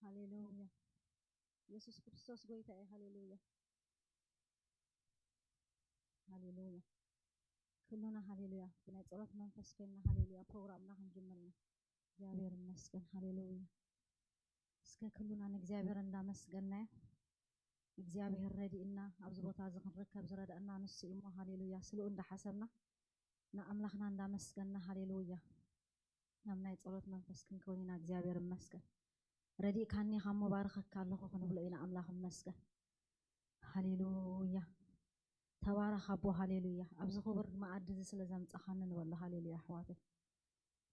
ሃሌሉያ። ኢየሱስ ክርስቶስ ጎይታ እዩ። ሃሌሉያ፣ ሃሌሉያ። ኩሉና ሃሌሉያ ብናይ ጸሎት መንፈስ ኮይንና ሃሌሉያ ፕሮግራምና ክንጅምር ኢና። እግዚኣብሔር ይመስገን። ሃሌሉያ። እስከ ኩሉና ንእግዚኣብሔር እንዳመስገናዮ፣ እግዚኣብሔር ረዲእና ኣብዚ ቦታ እዚ ክንርከብ ዝረደእና ንሱ እዩ እሞ፣ ሃሌሉያ። ስልኡ እንዳሓሰብና ንኣምላኽና እንዳመስገና፣ ሃሌሉያ፣ ናብ ናይ ጸሎት መንፈስ ክንከውን ኢና። እግዚኣብሔር ይመስገን። ረዲእካኒ ኢኻ እሞ ባርኸካ ኣለኹ ክንብሎ ኢና። ኣምላኽ ይመስገን። ሃሌሉያ። ተባረኽ ኣቦ፣ ሃሌሉያ። ኣብዚ ክቡር መኣዲ እዚ ስለ ዘምጻኻኒ ንበሎ፣ ሃሌሉያ። ኣሕዋተይ፣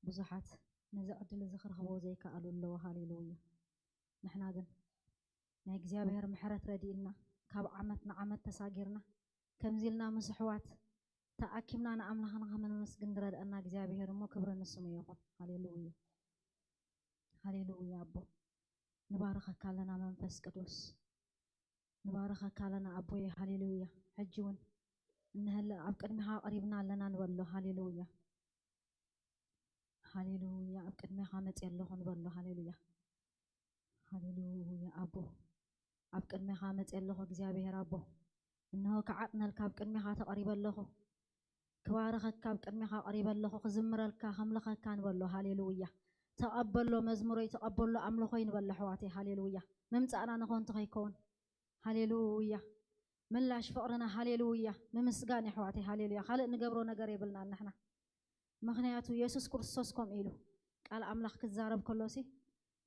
ብዙሓት ነዚ ዕድል እዚ ክረኽብዎ ዘይከኣሉ ኣለዉ፣ ሃሌሉያ። ንሕና ግን ናይ እግዚኣብሔር ምሕረት ረዲእና፣ ካብ ዓመት ንዓመት ተሳጊርና፣ ከምዚ ኢልና ምስ ኣሕዋት ተኣኪብና ንኣምላኽና ከነመስግን ዝረድኣና እግዚኣብሔር እሞ ክብሪ ንስሙ ይኹን። ሃሌሉያ፣ ሃሌሉያ። ኣቦ፣ ንባርኸካ ኣለና መንፈስ ቅዱስ፣ ንባርኸካ ኣለና ኣቦየ። ሃሌሉያ። ሕጂ እውን እንሀለ ኣብ ቅድሚኻ ቀሪብና ኣለና ንበሎ። ሃሌሉያ፣ ሃሌሉያ። ኣብ ቅድሜኻ መጽየ ኣለኹ ንበሎ። ሃሌሉያ፣ ሃሌሉያ። ኣቦ፣ ኣብ ቅድሜኻ መጽየ ኣለኹ እግዚኣብሔር ኣቦ። እንሆ ክዓጥነልካ ኣብ ቅድሜኻ ተቐሪበ ኣለኹ። ክባርኸካ ኣብ ቅድሜኻ ቀሪበ ኣለኹ። ክዝምረልካ፣ ከምልኸካ ንበሎ። ሃሌሉያ። ተቐበሎ መዝሙረይ፣ ተቐበሎ ኣምልኾይ ንበሎ ኣሕዋተይ። ሃሌሉያ። ምምጻእና ንኾንቲ ከይከውን። ሃሌሉያ። ምላሽ ፍቕርና፣ ሃሌሉያ። ምምስጋን ኣሕዋተይ፣ ሃሌሉያ። ካልእ ንገብሮ ነገር የብልናን ንሕና። ምኽንያቱ የሱስ ክርስቶስ ከምኡ ኢሉ ቃል ኣምላኽ ክዛረብ ከሎሲ፣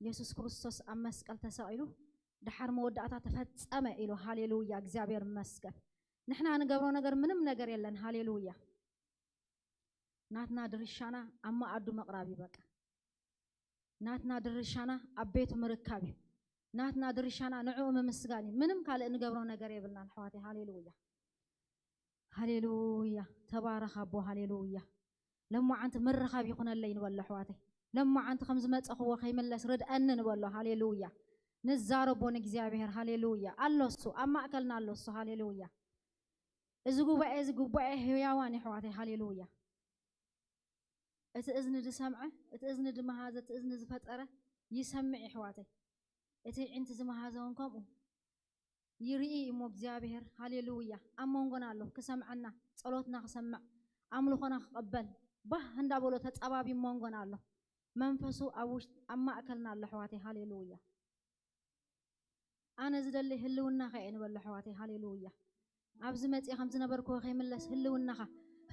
የሱስ ክርስቶስ ኣብ መስቀል ተሰቒሉ፣ ደሓር መወዳእታ ተፈጸመ ኢሉ። ሃሌሉያ፣ እግዚኣብሔር ይመስገን። ንሕና ንገብሮ ነገር ምንም ነገር የለን። ሃሌሉያ። ናትና ድርሻና ኣብ መኣዱ ምቕራብ እዩ በቃ። ናትና ድርሻና ኣብ ቤቱ ምርካብ እዩ። ናትና ድርሻና ንዕኡ ምምስጋን እዩ። ምንም ካልእ ንገብሮ ነገር የብልናን ኣሕዋተይ። ሃሌሉያ፣ ሃሌሉያ። ተባረኽ ኣቦ። ሃሌሉያ። ለማዓንቲ ምርኻብ ይኹነለይ ንበሎ ኣሕዋተይ። ለማዓንቲ ከም ዝመጸኽዎ ከይምለስ ርድኣኒ ንበሎ። ሃሌሉያ። ንዛረቦ ንእግዚኣብሔር። ሃሌሉያ። ኣሎ እሱ፣ ኣብ ማእከልና ኣሎ እሱ። ሃሌሉያ። እዚ ጉባኤ፣ እዚ ጉባኤ ህያዋን ኣሕዋተይ። ሃሌሉያ። እቲ እዝኒ ዝሰምዐ፣ እቲ እዝኒ ዝመሃዘ፣ እቲ እዝኒ ዝፈጠረ ይሰምዕ ኣሕዋተይ። እቲ ኣዒንቲ ዝመሃዘ እውን ከምኡ ይርኢ እሞ እግዚኣብሔር። ሃሌሉያ። ኣብ መንጎና ኣሎ፣ ክሰምዐና፣ ጸሎትና ክሰምዕ፣ ኣምልኾና ክቕበል፣ ባህ እንዳበሎ ተጸባቢ መንጎና ኣሎ። መንፈሱ ኣብ ውሽጥ፣ ኣብ ማእከልና ኣሎ ኣሕዋተይ። ሃሌሉያ። ኣነ ዝደሊ ህልውናኻ እየ ንበሎ ኣሕዋተይ። ሃሌሉያ። ኣብዚ መጽየ ከም ዝነበርክዎ ከይምለስ ህልውናኻ፣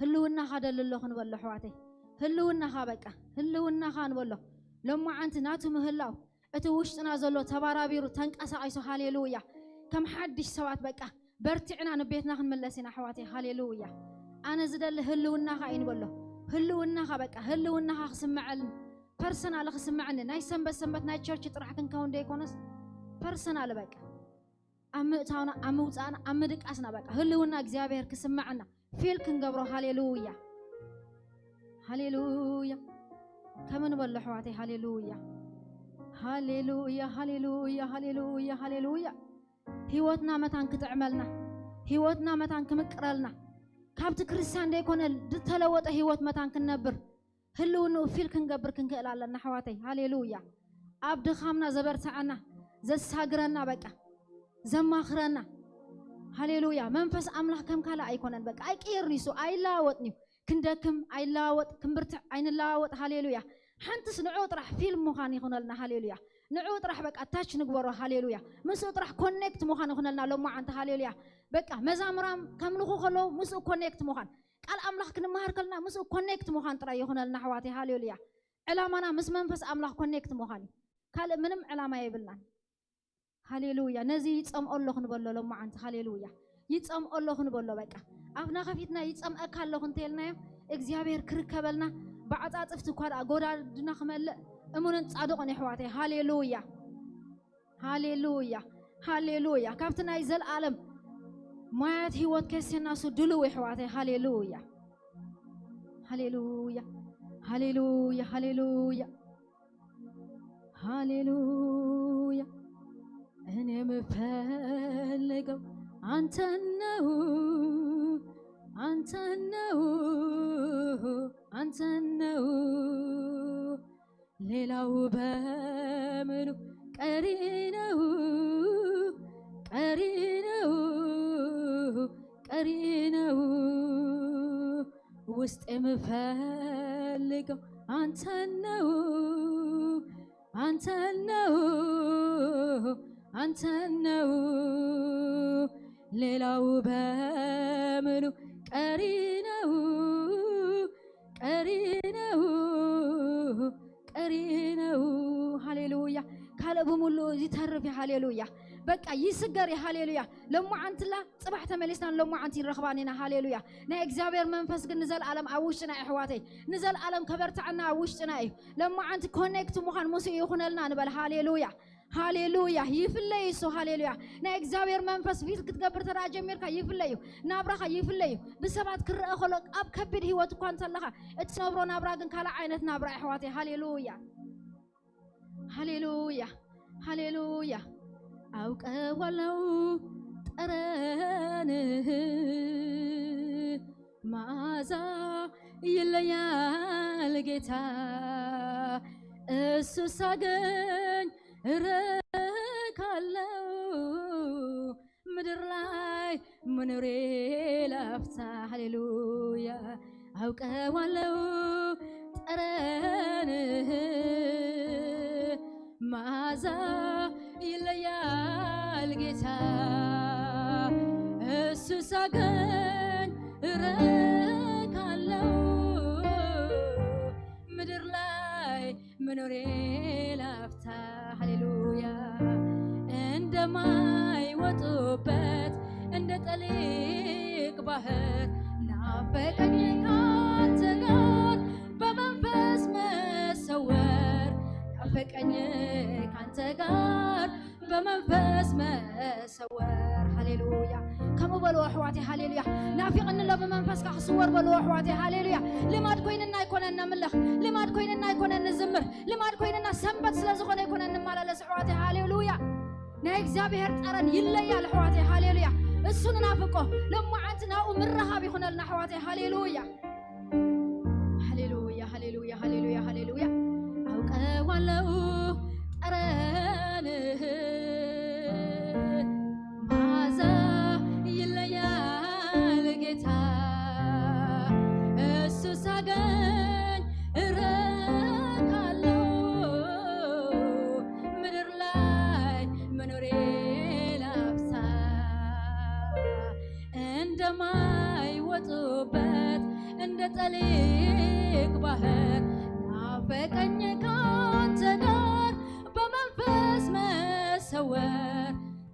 ህልውናኻ ደሊ ኣለኹ ንበሎ ኣሕዋተይ። ህልውናኻ በቃ፣ ህልውናኻ ንበሎ። ሎማዓንቲ ናቱ ምህላው እቲ ውሽጥና ዘሎ ተባራቢሩ ተንቀሳቒሱ፣ ሃሌሉያ። ከም ሓድሽ ሰባት በቃ በርቲዕና ንቤትና ክንምለስ ኢና ኣሕዋተይ። ሃሌሉያ። ኣነ ዝደሊ ህልውናኻ እዩ ንበሎ። ህልውናኻ በቃ፣ ህልውናኻ ክስምዐልን ፐርሰናል ክስምዐኒ፣ ናይ ሰንበት ሰንበት ናይ ቸርች ጥራሕ ክንከውን ዘይኮነስ ፐርሰናል በቃ። ኣብ ምእታውና፣ ኣብ ምውፃእና፣ ኣብ ምድቃስና በቃ ህልውና እግዚኣብሔር ክስምዐና ፊል ክንገብሮ። ሃሌሉያ፣ ሃሌሉያ። ከም ንበሎ ኣሕዋተይ፣ ሃሌሉያ፣ ሃሌሉያ፣ ሃሌሉያ፣ ሃሌሉያ፣ ሃሌሉያ። ህይወትና መታን ክጥዕመልና፣ ህይወትና መታን ክምቅረልና፣ ካብቲ ክርስቲያን ዘይኮነ ዝተለወጠ ህይወት መታን ክንነብር ህልውንኡ ፊል ክንገብር ክንክእል ኣለና ኣሕዋተይ። ሃሌሉያ። ኣብ ድኻምና ዘበርትዐና፣ ዘሳግረና፣ በቃ ዘማኽረና። ሃሌሉያ። መንፈስ ኣምላኽ ከም ካልእ ኣይኮነን። በቃ ኣይቅየርን እዩ፣ ኣይለዋወጥን እዩ። ክንደክም ኣይለዋወጥ፣ ክንብርትዕ ኣይንለዋወጥ። ሃሌሉያ። ሓንትስ ንዕኡ ጥራሕ ፊልም ምዃን ይኹነልና። ሃሌሉያ። ንዕኡ ጥራሕ በቃ ታች ንግበሮ። ሃሌሉያ። ምስኡ ጥራሕ ኮኔክት ምዃን ይኹነልና ሎማዓንቲ። ሃሌሉያ። በቃ መዛምራን ከምልኹ ከለዉ ምስኡ ኮኔክት ምዃን፣ ቃል ኣምላኽ ክንመሃር ከለና ምስኡ ኮኔክት ምዃን ጥራይ ይኹነልና ኣሕዋተይ። ሃሌሉያ። ዕላማና ምስ መንፈስ ኣምላኽ ኮኔክት ምዃን እዩ። ካልእ ምንም ዕላማ የብልናን። ሃሌሉያ። ነዚ ይጸምኦ ኣለኹ ንበሎ ሎማዓንቲ። ሃሌሉያ። ይጸምኦ ኣለኹ ንበሎ። በቃ ኣፍና ከፊትና ይጸምአካ ኣለኹ እንተልናዮ እግዚኣብሔር ክርከበልና፣ ብዓጻጽፍቲ እኳ ደኣ ጎዳድና ክመልእ እሙንን ጻድቕን ኣሕዋተይ። ሃሌሉያ፣ ሃሌሉያ፣ ሃሌሉያ። ካብቲ ናይ ዘለኣለም ማያት ህይወት ከሴናሱ ድልው ኣሕዋተይ። ሃሌሉያ፣ ሃሌሉያ፣ ሃሌሉያ፣ ሃሌሉያ፣ ሃሌሉያ። እኔ የምፈልገው አንተን ነው፣ አንተን ነው፣ አንተን ነው። ሌላው በምኑ ቀሪ ነው፣ ቀሪ ነው፣ ቀሪ ነው። ውስጥ የምፈልገው አንተን ነው፣ አንተን ነው፣ አንተን ነው። ሌላው በምሉ ቀሪ ነው፣ ቀሪ ነው፣ ቀሪ ነው። ሃሌሉያ። ካልእ ብምሉኡ ይተርፍ እዩ። ሃሌሉያ። በቃ ይስገር እዩ። ሃሌሉያ። ሎማዓንትላ ጽባሕ ተመሊስና ሎማዓንቲ ንረኽባን ኢና። ሃሌሉያ። ናይ እግዚኣብሔር መንፈስ ግን ንዘለኣለም ኣብ ውሽጥና እዩ፣ ኣሕዋተይ። ንዘለኣለም ከበርትዐና ኣብ ውሽጥና እዩ። ሎማዓንቲ ኮኔክት ምዃን ምስኡ ይኹነልና ንበል። ሃሌሉያ። ሃሌሉያ። ይፍለይ እሱ። ሃሌሉያ። ናይ እግዚኣብሔር መንፈስ ፊል ክትገብር ተደኣ ጀሚርካ ይፍለይ እዩ። ናብራኻ ይፍለይ እዩ። ብሰባት ክረአ ከሎ ኣብ ከቢድ ህይወት እኳ እንተለኻ፣ እትነብሮ ናብራ ግን ካልእ ዓይነት ናብራ፣ ኣሕዋተይ። ሃሌሉያ። ሃሌሉያ። ሃሌሉያ። ኣውቀዋለው ጠረንህ፣ መዓዛ ይለያል ጌታ። እሱ ሳገኝ እረካለው፣ ምድር ላይ መኖሬ ላፍታ። ሃሌሉያ። አውቀዋለው ጠረንህ፣ መዓዛ ይለያል ጌታ። እሱ ሳገኝ እረካለው፣ ምድር ላይ መኖሬ ላፍታ። ሃሌሉያ። እንደማይወጡበት እንደ ጠሊቅ ባህር ናፈቀኝ ካንተ ጋር በመንፈስ መሰወር። ናፈቀኝ ካንተ ጋር በመንፈስ መሰወር። ሃሌሉያ። ከምኡ በልዎ ኣሕዋተይ። ሃሌሉያ። ናፊቕኒ ኣሎ ብመንፈስካ ክስወር በልዎ ኣሕዋተይ። ሃሌሉያ። ልማድ ኮይንና ኣይኮነን ነምልኽ፣ ልማድ ኮይንና ኣይኮነን ንዝምር፣ ልማድ ኮይንና ሰንበት ስለ ዝኾነ ኣይኮነን ንመላለስ ኣሕዋተይ። ሃሌሉያ። ናይ እግዚኣብሔር ጠረን ይለያል ኣሕዋተይ። ሃሌሉያ። እሱ ንናፍቆ። ሎማዓንቲ ናብኡ ምርኻብ ይኹነልና ኣሕዋተይ። ሃሌሉያ። ሃሌሉያ፣ ሃሌሉያ፣ ሃሌሉያ፣ ሃሌሉያ። አውቀዋለው ጠረንህ፣ መዓዛ ይለያል ጌታ። እሱ ሳገኝ እረካለው፣ ምድር ላይ መኖሬ ላፍታ። እንደማይወጡበት እንደ ጠሊቅ ባህር ናፈቀኝ ካንተ ጋር በመንፈስ መሰወር።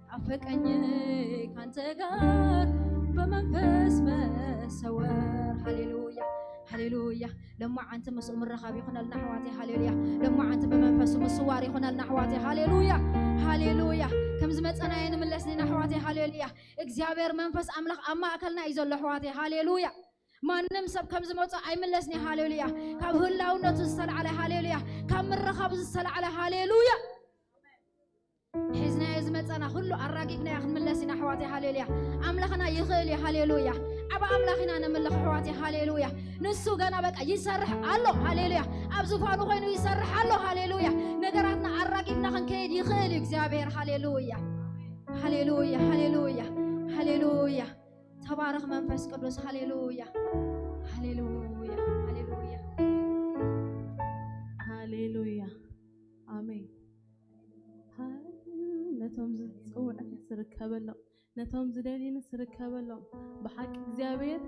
ናፈቀኝ ካንተ ጋር በመንፈስ መሰወር። ሃሌሉያ፣ ሃሌሉያ። ለማዓንቲ ምስኡ ምርኻብ ይኹነልና ኣሕዋተይ። ሃሌሉያ። ለማዓንቲ ብመንፈሱ ምስዋር ይኹነልና ኣሕዋተይ። ሃሌሉያ፣ ሃሌሉያ። ከም ዝመጸናዮ ንምለስ ኒና ኣሕዋተይ። ሃሌሉያ። እግዚኣብሔር መንፈስ ኣምላኽ ኣብ ማእከልና እዩ ዘሎ ኣሕዋተይ። ሃሌሉያ። ማንም ሰብ ከም ዝመጾ ኣይምለስን እዩ። ሃሌሉያ። ካብ ህላውነቱ ዝተላዕለ፣ ሃሌሉያ፣ ካብ ምርኻቡ ዝተላዕለ፣ ሃሌሉያ። ሒዝናዮ ዝመጻና ኩሉ ኣራጊፍናዮ ክንምለስ ኢና ኣሕዋተይ። ሃሌሉያ። ኣምላኽና ይኽእል እዩ። ሃሌሉያ። ዓብ ኣምላኽ ኢና ነምልኽ ኣሕዋተይ። ሃሌሉያ። ንሱ ገና በቃ ይሰርሕ ኣሎ። ሃሌሉያ። ኣብ ዙፋኑ ኮይኑ ይሰርሕ ኣሎ። ሃሌሉያ። ነገራትና ኣራጊፍና ክንከይድ ይኽእል እዩ እግዚኣብሔር። ሃሌሉያ፣ ሃሌሉያ፣ ሃሌሉያ፣ ሃሌሉያ። ተባረኽ መንፈስ ቅዱስ። ሃሌሉያ፣ ሃሌሉያ፣ ሃሌሉያ። ሃሌሉያ። ኣሜን። ሃሌሉያ። ነቶም ዝጽውዕን ዝርከበሎም፣ ነቶም ዝደልዩን ዝርከበሎም። ብሓቂ እግዚኣብሔር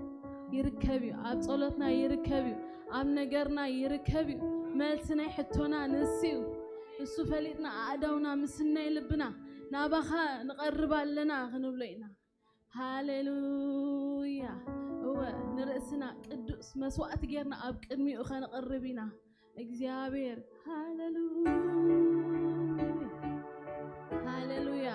ይርከብ እዩ። ኣብ ጸሎትና ይርከብ እዩ። ኣብ ነገርና ይርከብ እዩ። መልሲ ናይ ሕቶና ንሱ እዩ። እሱ ፈሊጥና ኣእዳውና ምስናይ ልብና ናባኻ ንቐርብ ኣለና ክንብሎ ኢና። ሃሌሉያ። እወ፣ ንርእስና ቅዱስ መስዋዕቲ ጌርና ኣብ ቅድሚኡ ከነቕርብ ኢና። እግዚኣብሔር፣ ሃሌሉያ፣ ሃሌሉያ፣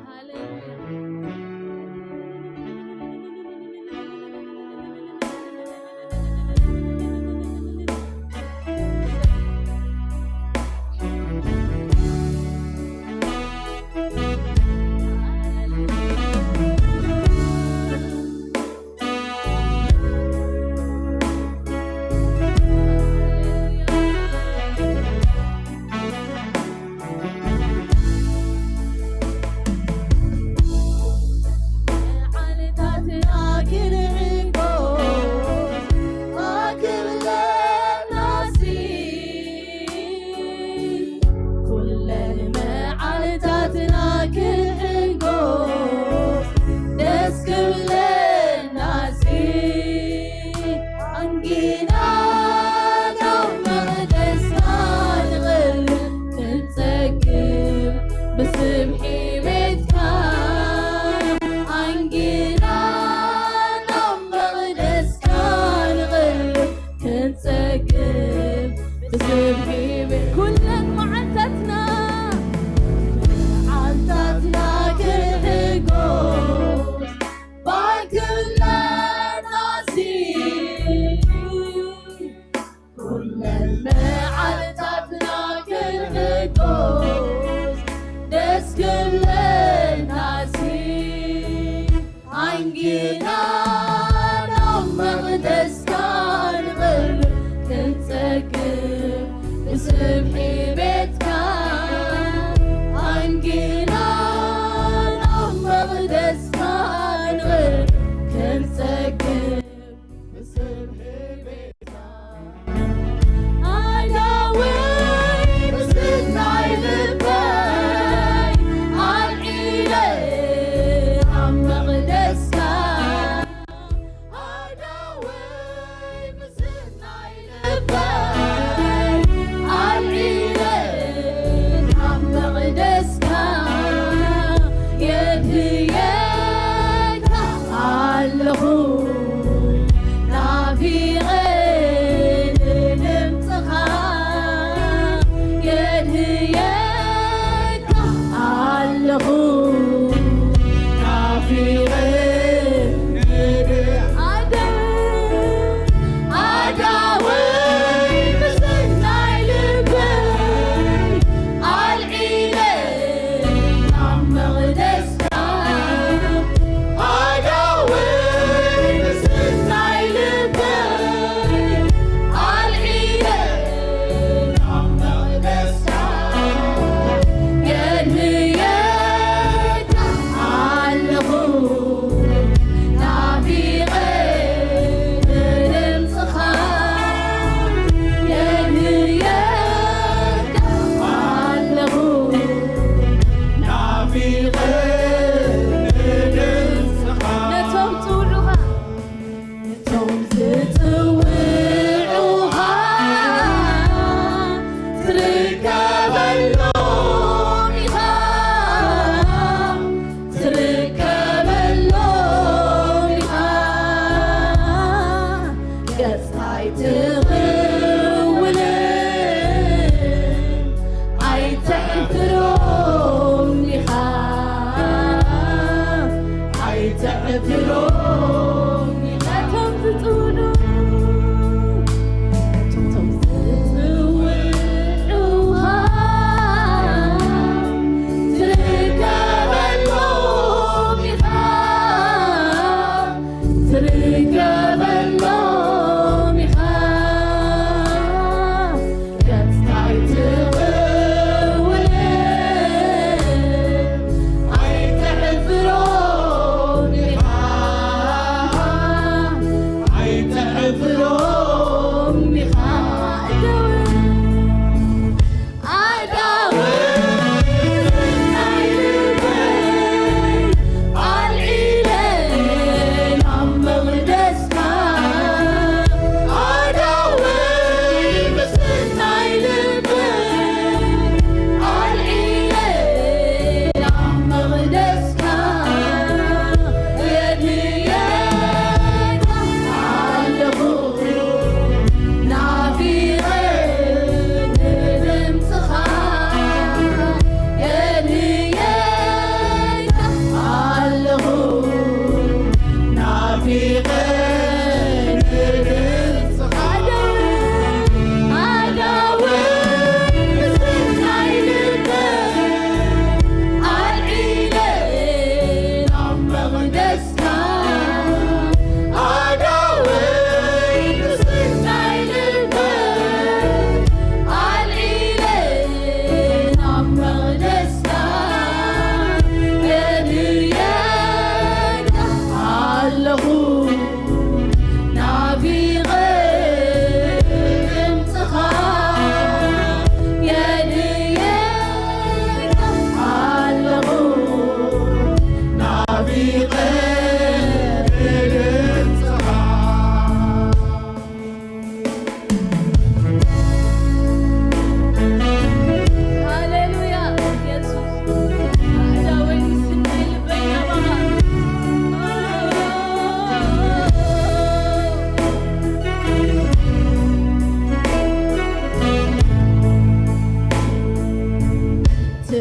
ሃሌሉያ።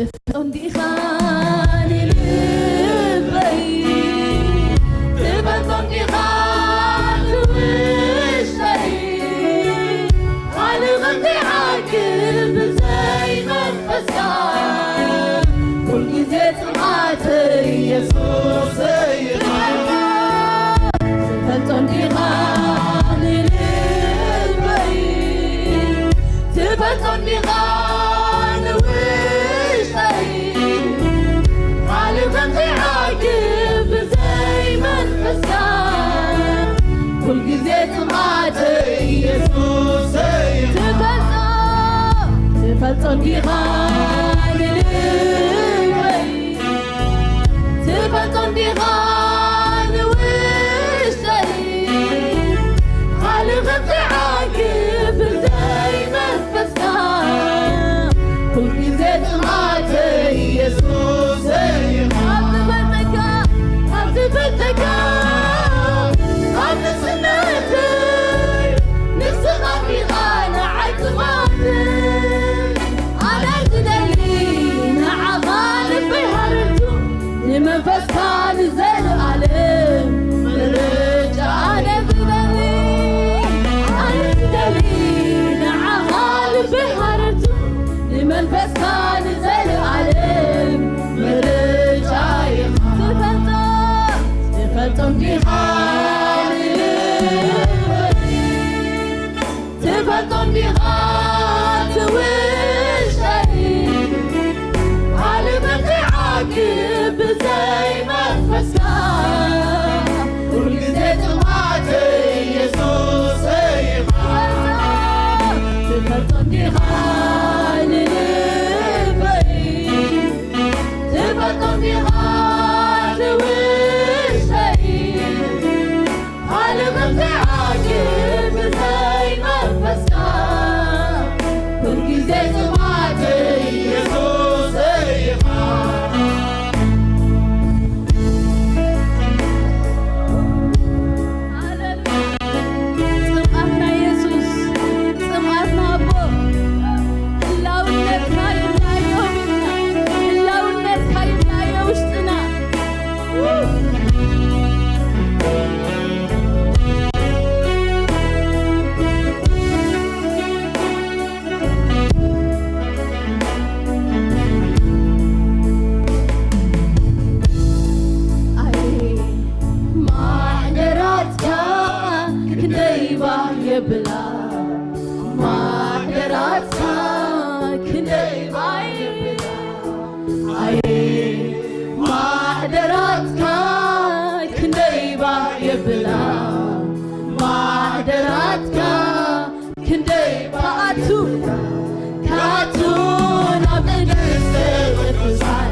ትፈልጦ እንዲኻ ንልበይ፣ ትፈልጦ እንዲኻ ንውሽጠይ፣ ካልእ ከምዘይዓግብ ብዘይ መንፈስካ፣ ኩልግዜ ጽምኣተይ የሱሰይ ኢኻ። ትፈልጦ እንዲኻ ንልበይ፣ ትፈልጦ እንዲኻ ንውሽጠይ፣ ካልእ ከምዘይዓግብ ብዘይ መንፈስካ፣ ኩልግዜ ጽምኣተይ የሱሰይ ኢኻ። ትፈልጦ፣ ትፈልጦ እንዲኻ ንልበይ፣ ትፈልጦ እንዲኻ ንውሽጠይ፣ ካልእ ከምዘይዓግብ ብዘይ መንፈስካ፣ ኩልግዜ ጽምኣተይ የሱሰይ ኢኻ። ካብ ዝፈልጠካ፣ ካብ ዝፈልጠካ፣ ካብ ንእስነተይ ንስኻ ኢኻ ንዓይ ጽምኣተይ። ኣነ ዝደሊ ንዓኻ ልበይ ሃረርቱ፣ ንመንፈስካ ንዘለኣለም ምርጫ። ኣነ ዝደሊ፣ ኣነ ዝደሊ ንዓኻ ልበይ ሃረርቱ፣ ንመንፈስካ ንዘለኣለም ምርጫ ኢኻ። ትፈልጦ፣ ትፈልጦ እንዲኻ ንልበይ፣ ትፈልጦ እንዲኻ ትውሽጠይ፣ ካልእ ከምዘይዓግብ ብዘይ መንፈስካ፣ ኩልግዜ ጽምኣተይ የሱሰይ ኢኻ። ትፈልጦ እንዲኻ ንልበይ፣ ትፈልጦ እንዲኻ ንውሽጠይ፣ ካልእ ከምዘይዓግብ ብዘይ መንፈስካ፣ ኩልግዜ ጽምኣተይ የሱሰይ ኢኻ። ጽምኣትና የሱስ፣ ጽምኣትና ኣቦ፣ ህላውነትካ ይላዮ ቢልና፣ ህላውነትካ ይላዮ ውሽጥና። ኣይ ማሕደራትካ ክንደይ ባህ የብላ፣ ማሕደራትካ ክንደይ ባህ የብላ። ኣይ ማሕደራትካ ክንደይ ባህ የብላ፣ ማሕደራትካ ክንደይ ባህ። ክኣቱ፣ ክኣቱ ናብ ቅድስተ ቅዱሳን፣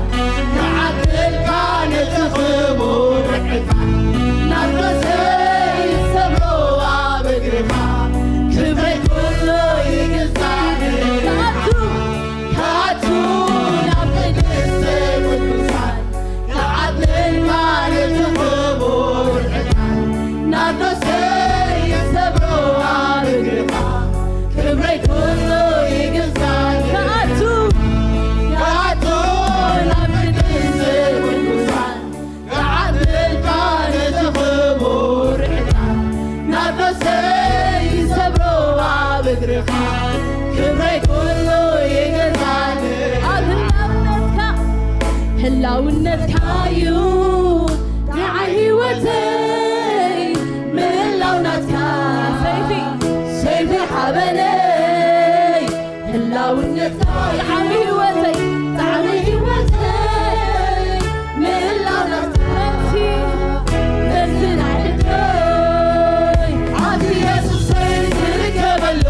ክዓብልልካ ነቲ ክቡር ዕጣን፣ ናርዶሰይ ሰብሮ ኣብ እግርኻ፣ ክብረይ ኩሉ ይግዛእ። ክኣቱ፣ ክኣቱ ናብ ቅድስተ ቅዱሳን፣ ክዓብልልካ ነቲ ክቡር ዕጣን፣ ናርዶሰይ ይሰብሮ ኣብ እግርኻ፣ ክብረይ ኩሉ ይግዛእ። ክኣቱ፣ ክኣቱ ናብ ቅድስተ ቅዱሳን፣ ክዓብልልካ ነቲ ክቡር ዕጣን፣ ናርዶሰይ ይሰብሮ ኣብ እግርኻ፣ ክብረይ ኩሉ ይግዛእ። ኣብ ህላውነትካ፣ ህላውነትካ እዩ ንዓይ ህይወተይ፣ ምህላው ናትካ ሰይፊ፣ ሰይፊ ሓበነይ። ህላውነትካ ጣዕሚ ህይወተይ፣ ጣዕሚ ህይወተይ፣ ምህላው ናትካ ነቲ፣ ነቲ ናይ ሕድረይ። ኣብቲ የሱሰይ ዝርከበሉ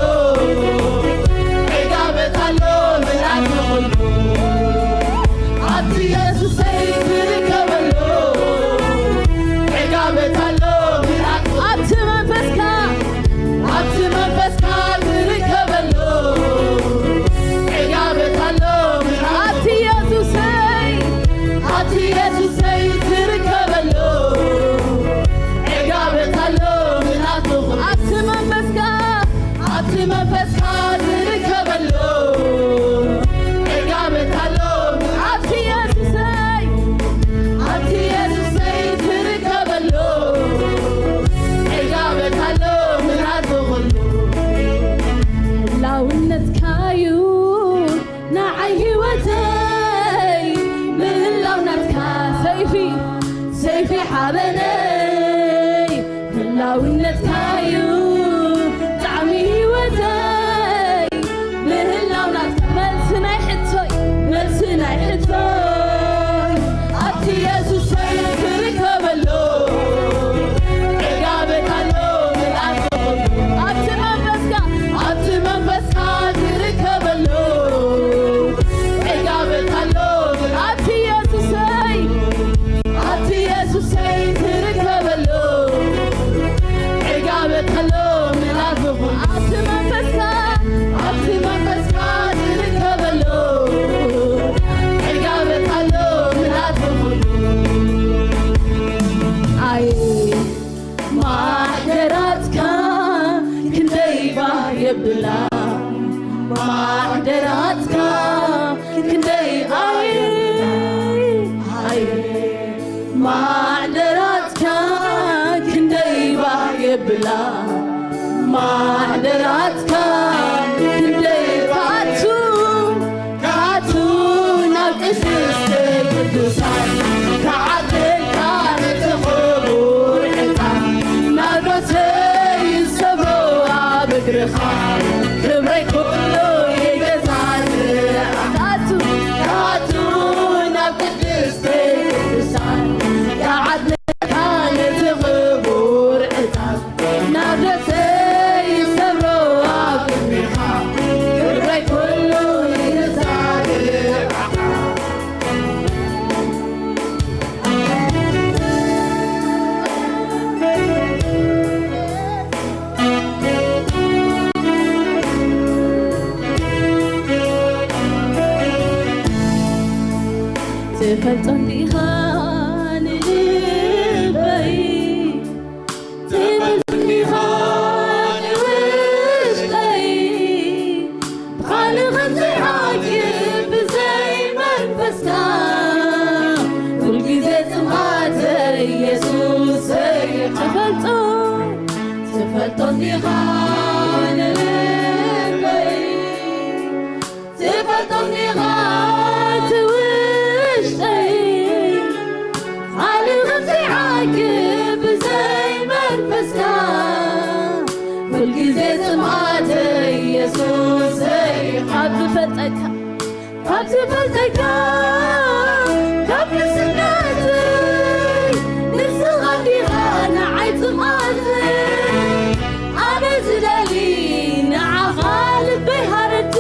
ዕጋበት ኣሎ ምልኣት ኩሉ። ኣብቲ የሱሰይ ዝርከበሉ ዕጋበት ኣበነይ ህላውነትካዩ ጣዕሚ ህይወተይ ምህላው ናትካ መልሲ ናይ ሕቶይ መልሲ ናይ ሕቶይ ኣብቲ የሱሰይ ትርከበሉ ዕጋበት ኣሎ ምልኣት ኣብቲ መንፈስካ ኣብቲ መንፈስካ ትርከበሉ ዕጋበት ኣሎ ኣብቲ የሱሰይ ኣብቲ የሱሰይ ትርከበሉ ዕጋበት ኣሎ ምልኣት ዝኾን ኣብቲ መንፈስካ ኣብቲ መንፈስካ ትርከበሉ ዕጋበት ኣሎ ምልኣት ዝኾን ኣይ ማሕደራትካ ክንደይ ባህ የብላ ማሕደራትካ ክንደይ ኣይ ኣይ ማሕደራትካ ክንደይ ባህ የብላ ማሕደራትካ ክንደይ ካቱ ካቱ ናብ ቅድስተ ቅዱሳን ክዓብለልካ ነቲ ክቡር ዕጣን ናብ ርእሰይ ዝሰብሮ ኣብ እግርኻ ክብረይ ኩሉ ይገዛእ ካቱ ካቱ ናብ ቅድስተ ቅዱሳን ክዓብለልካ ነቲ ክቡር ዕጣን ናብ ርእሰይ ሰብሮ ኣብ ቅድሜኻ ክብረይ ኩሉ ይዛግዕ ትፈልጦ እንዲኻ ንልበይ ትፈልጦ እንዲኻ ንውሽጠይ ብኻልእ ከምዘይዓግብ ብዘይ መንፈስካ ኩልግዜ ጽምኣተይ የሱሰይ ትፈልጦ ትፈልጦ እንዲኻ ንልበይ ትፈልጦ እንዲኻ እቲ ውሽጠይ ካልእ ከምዘይዓግብ ብዘይ መንፈስካ ኩልግዜ ጽምኣተይ የሱሰይ ካብ ዝፈልጠካ ካብ ዝፈልጠካ ካብ ንስነተይ ንስኻ እንዲኻ ንዓይ ጽምኣተይ ኣነ ዝደሊ ንዓኻ ልበይ ሃረቱ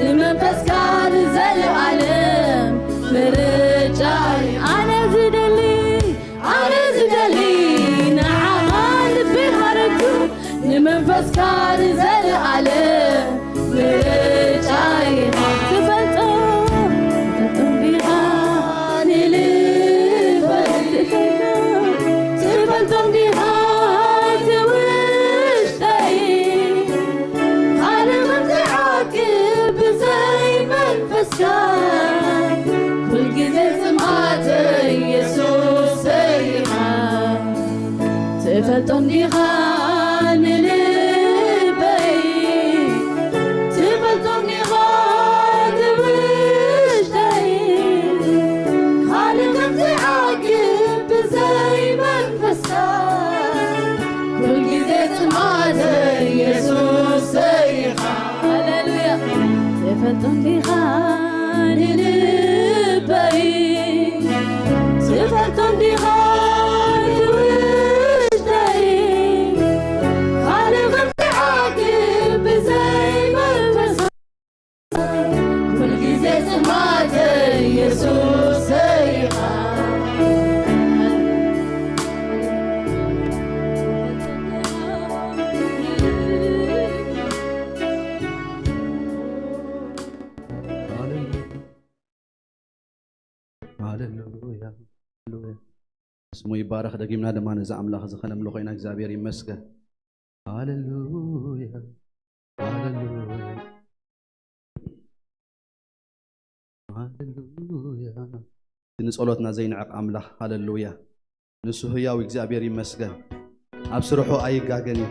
ንመንፈስካ ንዘለኣለም ምርጫይ ኣነ ዝደሊ ኣነ ዝደሊ ንዓኻ ልበይ ሃረቱ ንመንፈስካ ንዘለኣለም ምርጫይ ትፈልጦ ትፈልጦ እንዲኻ ንልበይ ትፈልጦ እንዲኻ እቲ ውሽጠይ ካልእ ከምዘይዓግብ ብዘይ መንፈስካ ኩልግዜ ጽምኣተይ የሱሰይ ኢኻ ትፈልጦ እንዲኻ ንልበይ ትፈልጦ እንዲኻ እቲ ውሽጠይ ካልእ ከምዘይዓግብ ብዘይ መንፈስካ ኩልግዜ ጽምኣተይ የሱሰይ ኢኻ ሃሌሉያ ትፈልጦ እንዲኻ ንልበይ ትፈልጦ እንዲኻ እቲ ውሽጠይ ካልእ ከምዘይዓግብ ብዘይ መንፈስካ ኩልግዜ ጽምኣተይ የሱሰይ ኢኻ ሃሌሉያ ሃሌሉያ ስሙ ይባረኽ። ደጊምና ድማ ነዚ ኣምላኽ እዚ ከነምልኾ ኢና። እግዚኣብሔር ይመስገን። ሃሌሉያ ሃሌሉያ ሃሌሉያ። እቲ ንጸሎትና ዘይንዕቕ ኣምላኽ ሃሌሉያ። ንሱ ህያው እግዚኣብሔር ይመስገን። ኣብ ስርሑ ኣይጋገን እዩ።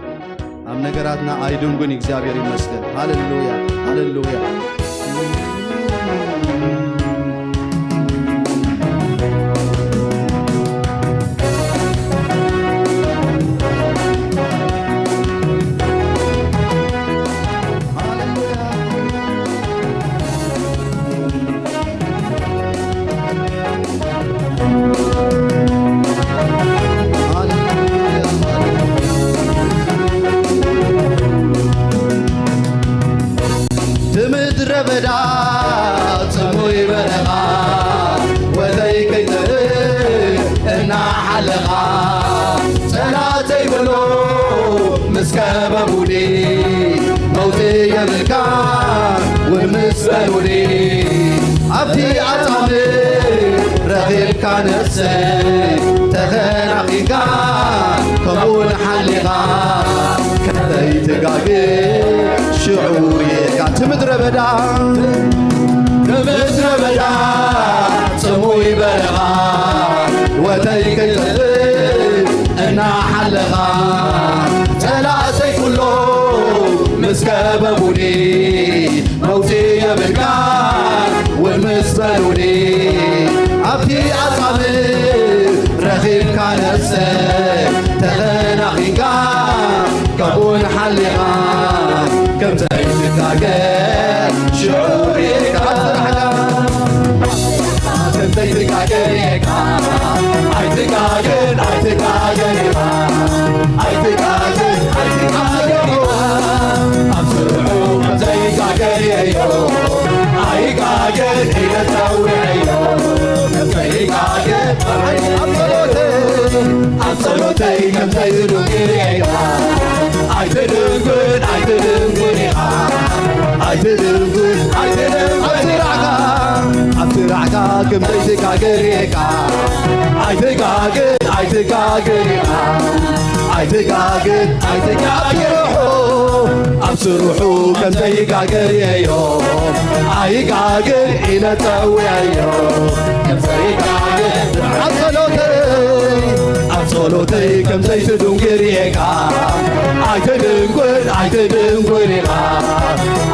ኣብ ነገራትና ኣይድንጉን እግዚኣብሔር ይመስገን። ሃሌሉያ ሃሌሉያ። የብልካ እውን ምስ በሉኒ፣ ኣብቲ ኣጻምእ ረኺብካ ነፍሰይ ተኸናኺንካ፣ ከምኡውን ሓሊኻ ከይትጋገ ሽዑ ርኢኻ። እቲ ምድረ በዳ፣ ምድረ በዳ ጽሙይ በረኻ፣ ህይወተይ ከይጠፍእ እናሓለኻ፣ ጸላእተይ ኩሎም ምስ ከበቡኒ፣ መውጽኢ የብልካ እውን ምስ በሉኒ፣ ኣብቲ ኣጻምእ ረኺብካ ነፍሰይ ተኸናኺንካ፣ ከምኡውን ሓሊኻ ከም ዘይትጋገ ሽዑ ርኢኻ። ኣብ ስራሕካ ከም ዘይትጋገ ርኢኻ። ኣይትጋገን፣ ኣይትጋገን ኢኻ። ኣይትጋገን፣ ኣይትጋገን ኢኻ። ኣብ ስርሑ ከም ዘይጋገ ርእየዮ። ኣይጋገን ኢለ ጸዊዐዮ። ከም ዘይጋገ ኣብ ጸሎተይ፣ ኣብ ጸሎተይ ከም ዘይትድንጉ ርእየዮ። ኣይትድንጉን፣ ኣይትድንጉን ኢኻ። ኣይትድንጉን፣ ኣይትድንጉን ኢኻ። ኣብ ስራሕካ፣ ኣብ ስራሕካ ከም ዘይትጋገ ርእየካ። ኣይትጋገን፣ ኣይትጋገን ኢኻ። ኣይትጋገን፣ ኣይትጋገን ኢኻ። ኣብ ስርሑ ከም ዘይጋገ ርእየዮ። ኣይጋገን ኢለ ጸዊዐዮ። ከም ዘይጋገ ኣብ ጸሎተይ፣ ኣብ ጸሎተይ ከም ዘይትድንጉ ርእየካ። ኣይትድንጉን፣ ኣይትድንጉን ኢኻ።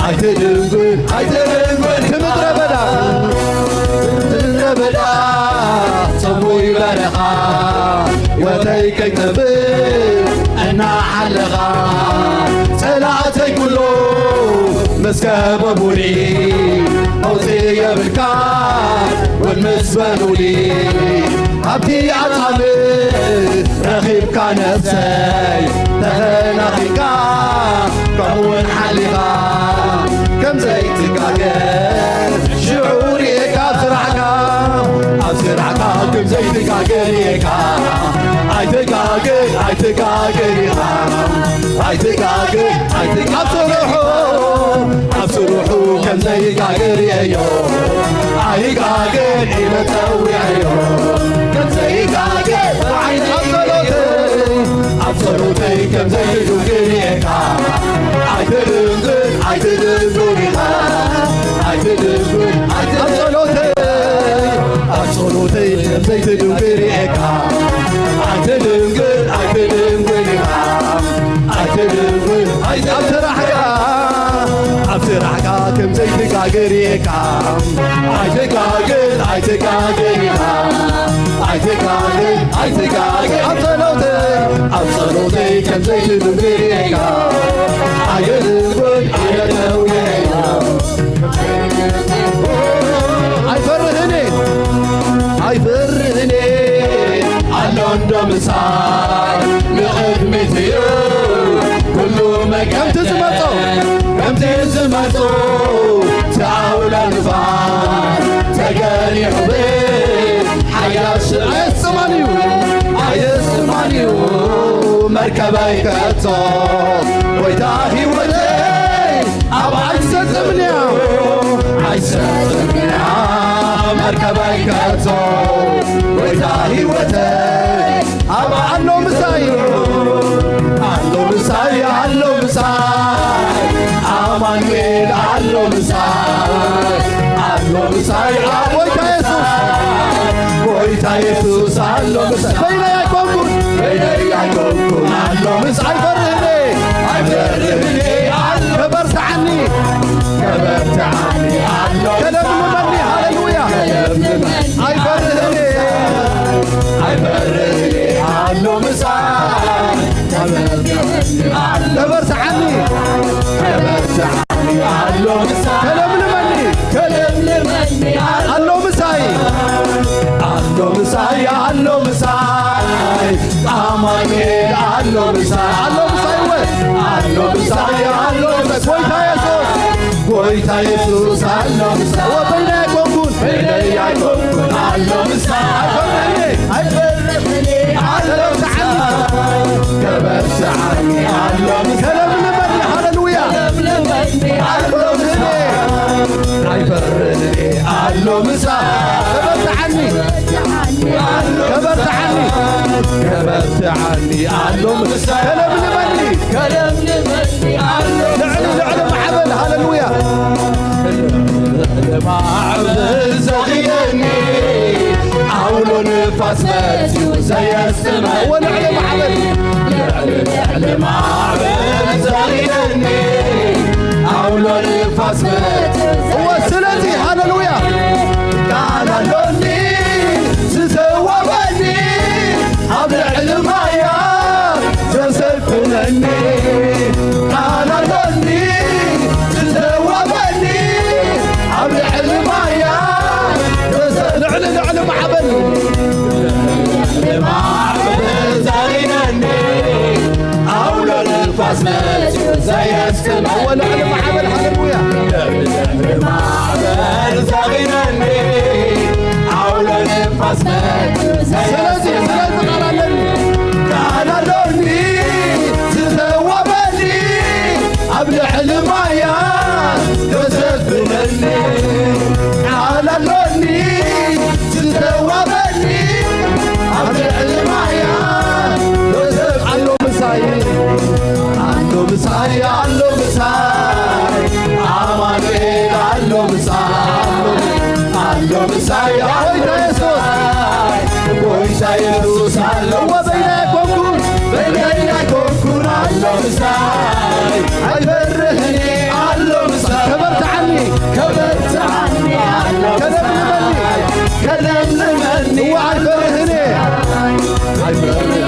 ኣይትድንጉን፣ ኣይትድንጉን። እቲ ምድረ በዳ፣ ምድረ በዳ ጽሙይ በረኻ፣ ህይወተይ ከይጠፍእ እናሓለኻ፣ ጸላእተይ ኩሎ ምስ ከበቡኒ፣ መውጽኢ የብልካ እውን ምስ በሉኒ፣ ኣብቲ ኣጻምእ ረኺብካ ነፍሰይ ተኸናኺንካ፣ ከምኡውን ሓሊኻ ከም ዘይትጋገ ሽዑ ርኢኻ። ኣብ ስራሕካ፣ ኣብ ስራሕካ ከም ዘይትጋገ ርኢኻ። ኣይትጋገ፣ ኣይትጋገ ርኢኻ። ኣይትጋገ፣ ኣይትጋገ ኣብ ስርሑ፣ ኣብ ስርሑ ከም ዘይጋገ ርእየዮ። ኣይጋገን ኢለ ጸዊዐዮ። ከም ዘይጋገ ብዓይኒ ኣብ ጸሎተይ፣ ኣብ ጸሎተይ ከም ዘይትድንጉ ርእየካ። ኣይትድንጉን፣ ኣይትድንጉን ኢኻ። ኣይትድንጉን፣ ኣይትድንጉን ኣብ ጸሎተይ፣ ኣብ ጸሎተይ ከም ዘይትድንጉ ርእየካ። ኣይትድንጉን፣ ኣይትድንጉን ኢኻ። ኣይትድንጉን፣ ኣይትድንጉን ኣብ ስራሕካ፣ ኣብ ስራሕካ ከም ዘይትጋገ ርእየካ። ኣይትጋገን፣ ኣይትጋገን ኢኻ። ኣይትጋገን፣ ኣይትጋገን ኣብ ጸሎተይ፣ ኣብ ጸሎተይ ከም ዘይትድንጉ ርእየካ። ኣይትድንጉን፣ ኣይትድንጉን ኢኻ። ኣይፈርህን እየ፣ ኣይፈርህን እየ። ኣሎ እንዶ ምሳይ ንቕድሚት እዩ ኩሉ መገድ። ከምቲ ዝመጾ፣ ከምቲ ዝመጾ፣ እቲ ኣውሎ ንፋስ ተገሊሑ ብሓያል ስም ኣየስጥማን እዩ፣ ኣየስጥማን እዩ። መርከበይ ከቶ ጎይታ ህይወተይ ኣብ ኣይትሰጥምን እያ፣ ኣይትሰጥምን እያ መርከበይ ከቶ። ጎይታ ህይወተይ ኣብ ኣሎ ምሳይ፣ ኣሎ ምሳይ፣ ኣሎ ምሳይ፣ ኣማኑኤል ኣሎ ምሳይ፣ ኣሎ ምሳይ፣ ኣብ ጎይታ የሱስ፣ ጎይታ የሱስ ኣሎ ምሳይ። በይነይ ኣይኮንኩን፣ በይነይ ኣይኮንኩን፣ ኣሎ ምሳይ። ኣይፈርህን፣ ኣይፈርህን ኣሎ። ከበርትዓኒ፣ ከበርትዓኒ ኣሎ። ከለምልመኒ፣ ሃሌሉያ። ከለምልመኒ፣ ኣይፈርህን፣ ኣይፈርህን ኣሎ ምሳይ። ከበርትዓኒ፣ ከበርትዓኒ ኣሎ ምሳይ። ከለምልመኒ፣ ከለምልመኒ ኣሎ ምሳይ። ኣሎ ምሳይ፣ ኣሎ ምሳይ፣ ኣማኑኤል ኣሎ ምሳይ። ኣሎ ምሳይ ወ-፣ ኣሎ ምሳይ፣ ኣሎ ምሳይ፣ ጎይታ የሱስ፣ ጎይታ የሱስ ኣሎ ምሳይ። ወ-፣ በይነይ ኣይኮንኩን፣ በይነይ ኣይኮንኩን ኣሎ ምሳይ። ኣይፈርህን፣ ኣይፈርህን ኣሎ ምሳይ። ከበርትዓኒ ኣሎ ምሳይ። ከለምልመኒ፣ ሃሌሉያ። ከለምልመኒ ኣሎ ምሳ ከበርትዓኒ፣ ከበርትዓኒ፣ ከበርትዓኒ ኣሎ ምሳ ከለምልመኒ፣ ከለምልመኒ ኣሎ ልዕሊ፣ ልዕሊ ማዕበል። ሃሌሉያ። ማዕበል ዘኽየኒ፣ ኣውሎ ንፋስ መጺኡ ዘየስጥመኒ። እወ፣ ልዕሊ ማዕበል። ልዕሊ፣ ልዕሊ ማዕበል ዘኽየኒ፣ ኣውሎ ንፋስ መጺኡ እወ፣ ስለዚ ሃሌሉያ። ቃል ኣሎኒ ዝተዋበኒ፣ ኣብ ልዕሊ ማያ ዘሰፍነኒ። ቃል ኣሎኒ ዝተዋበኒ፣ ኣብ ልዕሊ ማያ ዘሰ-፣ ልዕሊ፣ ልዕሊ ማዕበል፣ ልዕሊ ማዕበል ዘኺነኒ፣ ኣውሎ ንፋስ መጺኡ ዘየስጥመኒ። እወ፣ ልዕሊ ማዕበል፣ ሃሌሉያ። ልዕሊ ማዕበል ዘኺነኒ፣ ኣውሎ ንፋስ መጺኡ ዘየስጥመኒ። ስለዚ፣ ስለዚ ቃል ኣለኒ። ቃል ኣሎኒ ዝተዋበኒ፣ ኣብ ልዕሊ ማያ ዘሰፍነኒ። ቃል ኣሎኒ ዝተዋበኒ፣ ኣብ ልዕሊ ማያ ኣሎ ምሳይ፣ ኣሎ ምሳይ፣ ኣሎ ምሳይ፣ ኣማኑኤል ኣሎ ምሳይ፣ ኣሎ ምሳይ፣ ኣሎ ምሳይ፣ ጎይታ የሱስ፣ ጎይታ የሱስ ኣሎ። እወ፣ በይነይ ኣይኮንኩን፣ በይነይ ኣይኮንኩን፣ ኣሎ ምሳይ፣ ኣይፈርህን እየ፣ ኣሎ ምሳይ፣ ከበርትዓኒ፣ ከበርትዓኒ፣ ኣሎ ምሳይ፣ ከለምልመኒ፣ ከለምልመኒ፣ እወ፣ ኣይፈርህን እየ፣ ኣይፈርህን እየ፣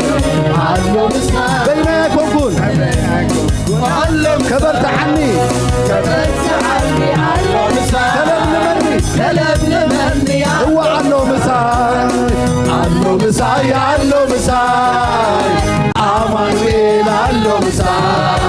ኣሎ ምሳይ፣ በይነይ ኣይኮንኩን፣ ኣሎ ምሳይ፣ ከበርትዓኒ፣ ከበርትዓኒ፣ ኣሎ ምሳይ፣ ከለምልመኒ፣ ከለምልመኒ፣ እወ፣ ኣሎ ምሳይ፣ ኣሎ ምሳይ፣ ኣሎ ምሳይ፣ ኣማኑኤል ኣሎ ምሳይ፣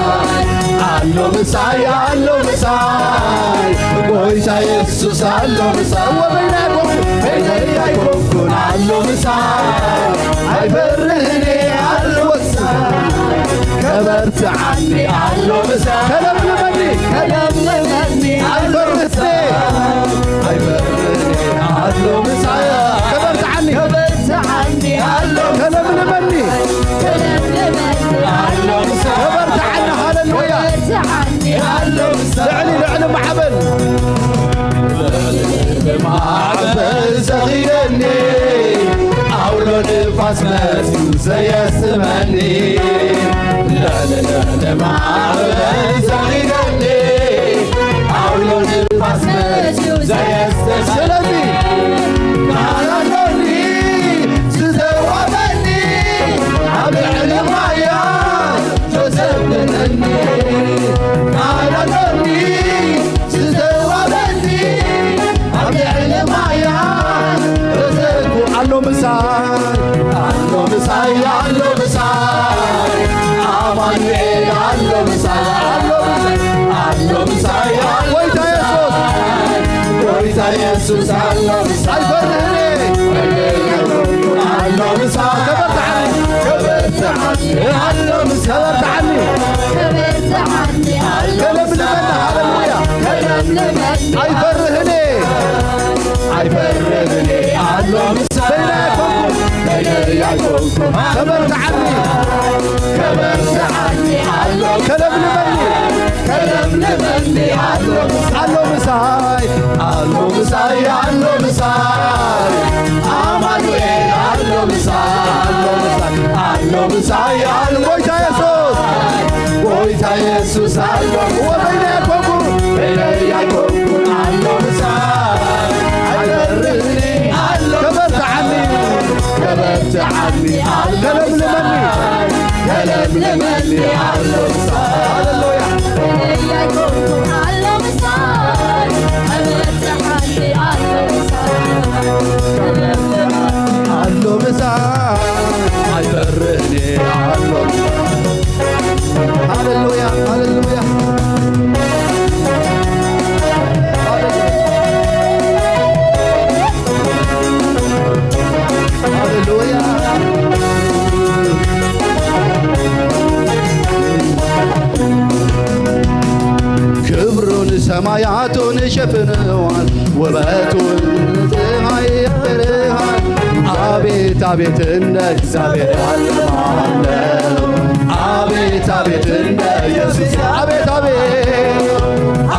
ኣሎ ምሳይ፣ ኣሎ ምሳይ፣ ጎይታ የሱስ ኣሎ ምሳይ። እወ፣ በይነይ ኣይኮንኩን፣ በይነይ ኣይኮንኩን፣ ኣሎ ምሳይ፣ ኣይፈርህን እየ፣ ኣሎ ምሳይ፣ ከበርትዓኒ፣ ኣሎ ምሳይ፣ ከለምልመኒ፣ ከለምልመኒ፣ ኣይፈርህን እየ፣ ኣይፈርህን እየ፣ ኣሎ ምሳይ፣ ከበርትዓኒ፣ ከበርትዓኒ፣ ኣሎ ከለምልመኒ፣ ከለምልመኒ፣ ኣሎ ምሳይ፣ ከበርትዓኒ። ሃሌሉያ። ከበርትዓኒ፣ ኣሎ ምሳይ፣ ልዕሊ፣ ልዕሊ ማዕበል፣ ልዕሊ ማዕበል ዘኽየኒ፣ ኣውሎ ንፋስ መጺኡ ዘየስጥመኒ። ልዕሊ፣ ልዕሊ ማዕበል ዘኽየኒ፣ ኣውሎ ንፋስ መጺኡ ዘየስጥመኒ። ስለዚ ቃል ኣሎኒ ዝተዋበኒ፣ ኣብ ልዕሊ ማያ ዘሰፍነኒ። ቃል ኣሎኒ ዝተዋበኒ፣ ኣብ ልዕሊ ማያ ተዘርጉ ኣሎ ምሳይ፣ ኣሎ ምሳይ፣ ኣሎ ምሳይ፣ ኣማኑኤል ኣሎ ምሳይ፣ ኣሎ ምሳይ፣ ኣሎ ምሳይ፣ ኣሎ ጎይታ የሱስ፣ ምሳይ፣ ጎይታ የሱስ ኣሎ ምሳይ፣ ኣይፈርህን እየ፣ ኣሎ ምሳይ፣ ከበርትዓኒ፣ ከበርትዓኒ፣ ኣሎ ምሳይ፣ ከበርትዓኒ፣ ከበርትዓኒ፣ ኣሎ ከለምልመኒ፣ ሃሌሉያ። ከለምልመኒ፣ ኣይፈርህን እየ፣ ኣይፈርህን እየ፣ ኣሎ ምሳይ፣ በይነይ ኣይኮንኩን፣ በይነይ ኣይኮንኩን፣ ከበርትዓኒ፣ ከበርትዓኒ፣ ኣሎ ከለምልመኒ፣ ከለምልመኒ፣ ኣሎ ምሳይ፣ ኣሎ ምሳይ፣ ኣሎ ምሳይ፣ ኣሎ ምሳይ፣ ኣማኑኤል ኣሎ ምሳይ፣ ኣሎ ምሳይ፣ ኣሎ ምሳይ፣ ኣሎ ጎይታ የሱስ፣ ጎይታ የሱስ ኣሎ። እወ፣ በይነይ ኣይኮንኩን፣ በይነይ ኣይኮንኩን፣ ኣሎ ምሳይ፣ ኣይፈርህን እየ፣ ኣሎ ከበርትዓኒ፣ ከበርትዓኒ፣ ኣሎ ከለምልመኒ፣ ምሳይ፣ ከለምልመኒ፣ ኣሎ ምሳይ። ሃሌሉያ። ኣሎ ምሳይ፣ ኣይፈርህን እየ፣ ኣሎ ምሳይ። ሃሌሉያ፣ ሃሌሉያ። ሃሌሉያ። ክብሩን ሰማያቱን ሸፍነዋል፣ ውበቱን አቤት እንደ እግዚአብሔር ያለ ማን ነው? አቤት አቤት እንደ ኢየሱስ፣ አቤት አቤት፣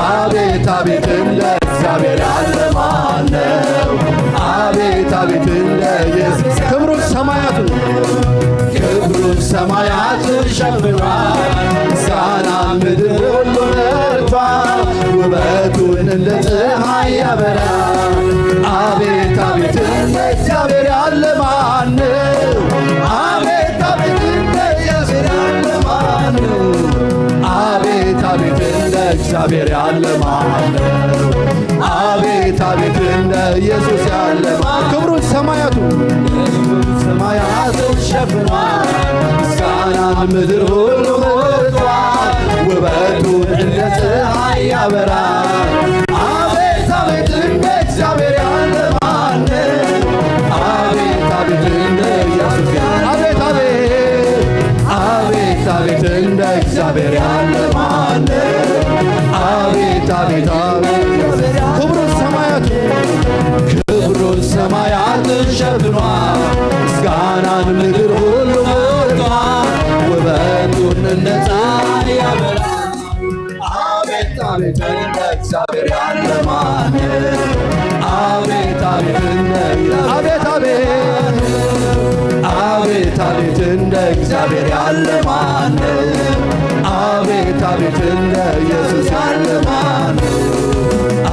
አቤት አቤት እንደ እግዚአብሔር ያለ ማን ነው? አቤት አቤት እንደ ኢየሱስ። ክብሩን ሰማያቱ፣ ክብሩን ሰማያቱ ሸፍኗል፣ ምስጋና ምድር ሁሉ ሞልቷል፣ ውበቱን እንደ ፀሐይ ያበራል። አቤት አቤት እንደ እግዚአብሔር ያለ ማን ነው? አቤት አቤት እንደ እግዚአብሔር ያለ ማን ነው? አቤት አቤት እንደ እግዚአብሔር ያለ ማን ነው? አቤት አቤት እንደ ኢየሱስ ያለ ማን? ክብሩን ሰማያቱ፣ ሰማያቱ ሸፍኗል፣ ምስጋናን ምድር ሁሉ ሞልቷል፣ ውበቱን እንደ ፀሐይ ያበራል። አቤት አቤት እንደ እግዚአብሔር ያለ ማን ነው? አቤት አቤት እንደ ኢየሱስ ያለ፣ አቤት አቤት፣ አቤት አቤት እንደ እግዚአብሔር ያለ ማን ነው? አቤት አቤት አቤት፣ ክብሩን ሰማያቱ፣ ክብሩን ሰማያት ሸፍኗል፣ ምስጋናን ምድር ሁሉ ሞልቷል፣ ውበቱን እንደ ፀሐይ ያበራል። አቤት አቤት እንደ እግዚአብሔር ያለ ማን ነው? አቤት አቤት እንደ፣ አቤት አቤት፣ አቤት አቤት እንደ እግዚአብሔር ያለ ማን ነው? አቤት አቤት እንደ ኢየሱስ ያለ ማን ነው?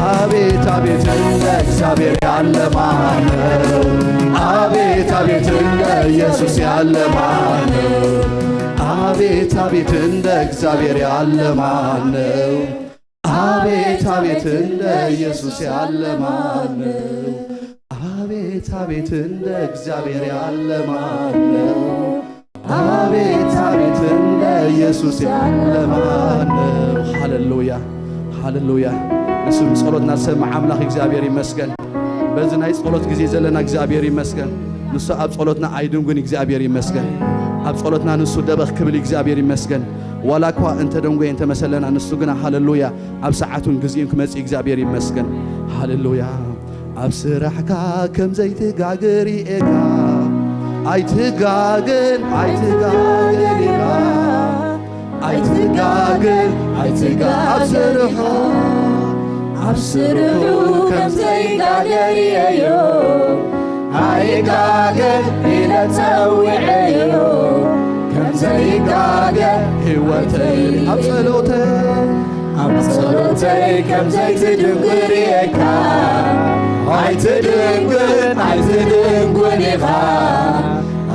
አቤት አቤት እንደ እግዚአብሔር ያለ ማን ነው? አቤት አቤት እንደ ኢየሱስ ያለ ማን ነው? አቤት አቤት እንደ እግዚአብሔር ያለ ማን ነው? አቤት አቤት እንደ ኢየሱስ ያለ ማን ነው? አቤት አቤት እንደ እግዚአብሔር ያለ ማን ነው? አቤት አቤት እንደ ኢየሱስ ያለ ማን ነው? ሃሌሉያ፣ ሃሌሉያ። ንሱ ጸሎትና ዝሰምዕ ኣምላኽ እግዚኣብሔር ይመስገን። በዚ ናይ ጸሎት ግዜ ዘለና እግዚኣብሔር ይመስገን። ንሱ ኣብ ጸሎትና ኣይድንጉን እግዚኣብሔር ይመስገን። ኣብ ጸሎትና ንሱ ደበኽ ክብል እግዚኣብሔር ይመስገን። ዋላ እኳ እንተደንጎየ እንተመሰለና ንሱ ግና ሃሌሉያ ኣብ ሰዓቱን ግዜኡን ክመጽእ እግዚኣብሔር ይመስገን። ሃሌሉያ። ኣብ ስራሕካ ከም ዘይትጋገር እየካ ኣይትጋገን ኣይትጋገን ኢኻ ኣይትጋገን ኣይትጋ ኣብ ስርሑ ኣብ ስርሑ ከም ዘይጋገር እየዮ ኣይጋገን ኢለ ጸዊዐዮ ከም ዘይጋገ ህይወተይ ኣብ ጸሎተይ ኣብ ጸሎተይ ከም ዘይትድንጉር እየካ ኣይትድንጉን ኣይትድንጉን ኢኻ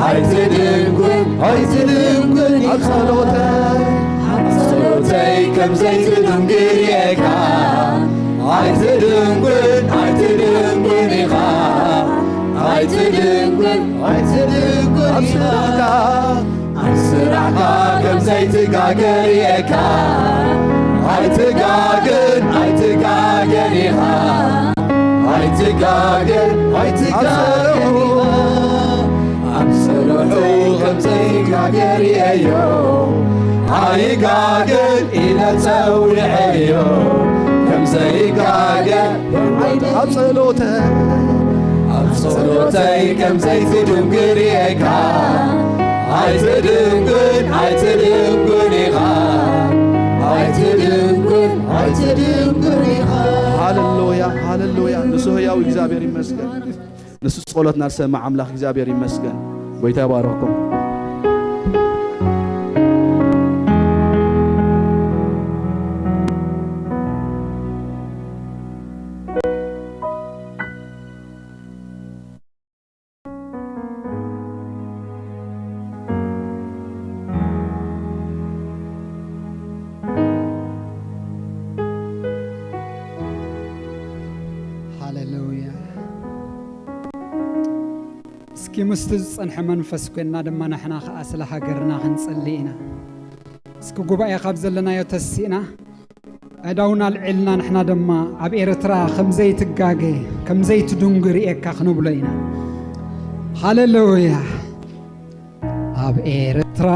ኣይትድንጉን ኣይትድንጉን ኣብ ጸሎተይ ኣብ ጸሎተይ ከም ዘይትድንጉር እየካ ኣይትድንጉን ኣይትድንጉን ኢኻ ኣይትድንጉን ኣይትድንጉን ኣብ ኢኻ ስራሕካ ኣብ ስራሕካ ከም ዘይትጋገር እየካ ኣይትጋገን ኣይትጋገን ኢኻ ኣይትጋገን ኣይትጋገን ኢኻ ኣብ ስርሑ ከም ዘይጋገር እየዮ ኣይጋገን ኢለ ጸዊዐዮ ከም ዘይጋገ ኣብ ጸሎተይ ኣብ ጸሎተይ ከም ዘይትድንግር እየካ ኣይትድንግን ኣይትድንግን ኢኻ ኣይትድንግን ኣይትድንግን ኢኻ ሃሌሉያ ሃሌሉያ ንሱ ህያው እግዚኣብሔር ይመስገን ንሱ ጸሎትና ዝሰምዕ ኣምላኽ እግዚኣብሔር ይመስገን ጎይታ ይባረኽኩም ሃሌሉያ እስኪ ምስቲ ዝጸንሐ መንፈስ ኮይንና ድማ ንሕና ኸዓ ስለ ሃገርና ክንጽሊ ኢና እስኪ ጉባኤ ካብ ዘለናዮ ተሲእና ኣእዳውና ኣልዒልና ንሕና ድማ ኣብ ኤርትራ ከም ዘይትጋገ ከም ዘይትድንጉ ርእየካ ክንብሎ ኢና ሃሌሉያ ኣብ ኤርትራ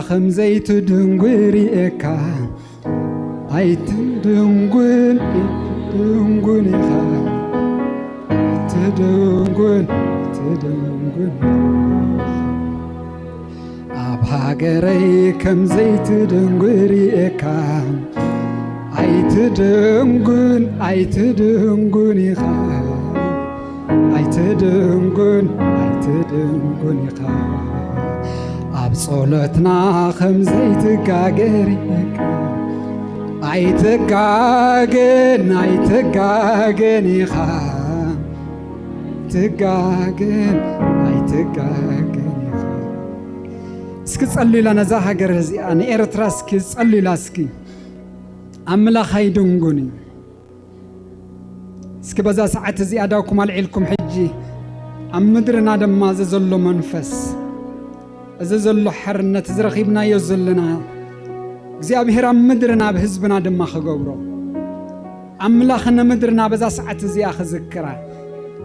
ከም ዘይትድንጉ ርእየካ ኣይትድንጉን ኣይትድንጉን ኢኻ ትድንጉን ትድንጉን ኣብ ሃገረይ ከም ዘይትድንጉ ርኤካ። ኣይትድንጉን ኣይትድንጉን ኢኻ። ኣይትድንጉን ኣይትድንጉን ኢኻ። ኣብ ጸሎትና ከም ዘይትጋገር ኢኻ። ኣይትጋገን ኣይትጋገን ኢኻ። ትጋገን ኣይትጋገን ኢኻ። እስኪ ጸልዩላ ነዛ ሃገር እዚኣ ንኤርትራ እስኪ ጸልዩላ እስኪ። ኣምላኽ ኣይድንጉን እዩ። እስኪ በዛ ሰዓት እዚኣ ዳውኩም ኣልዒልኩም ሕጂ ኣብ ምድርና ድማ እዚ ዘሎ መንፈስ፣ እዚ ዘሎ ሓርነት፣ እዚ ረኺብናዮ ዘለና እግዚኣብሔር ኣብ ምድርና ኣብ ህዝብና ድማ ክገብሮ፣ ኣምላኽ ንምድርና በዛ ሰዓት እዚኣ ክዝክራ፣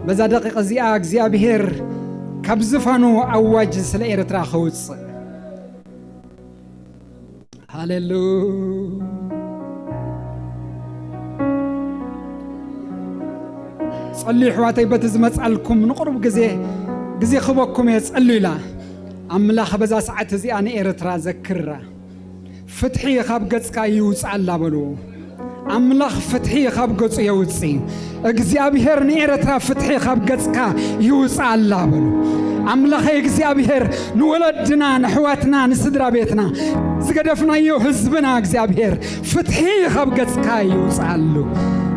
በዛ ደቂቕ እዚኣ እግዚኣብሔር ካብ ዝፋኑ ኣዋጅ ስለ ኤርትራ ክውጽእ። ሃሌሉ። ጸልዩ ኣሕዋተይ፣ በቲ ዝመጻልኩም ንቁሩብ ግዜ፣ ግዜ ክበኩም እየ፣ ጸልዩላ። ኣምላኽ በዛ ሰዓት እዚኣ ንኤርትራ ዘክራ። ፍትሒ ካብ ገጽካ ይውጻኣላ በሉ። ኣምላኽ ፍትሒ ካብ ገጹ የውጽእ። እግዚኣብሔር ንኤርትራ ፍትሒ ካብ ገጽካ ይውጻኣላ በሉ። ኣምላኸይ እግዚኣብሔር ንወለድና፣ ንኣሕዋትና፣ ንስድራ ቤትና፣ ዝገደፍናዮ ህዝብና እግዚኣብሔር ፍትሒ ካብ ገጽካ ይውጻኣሉ።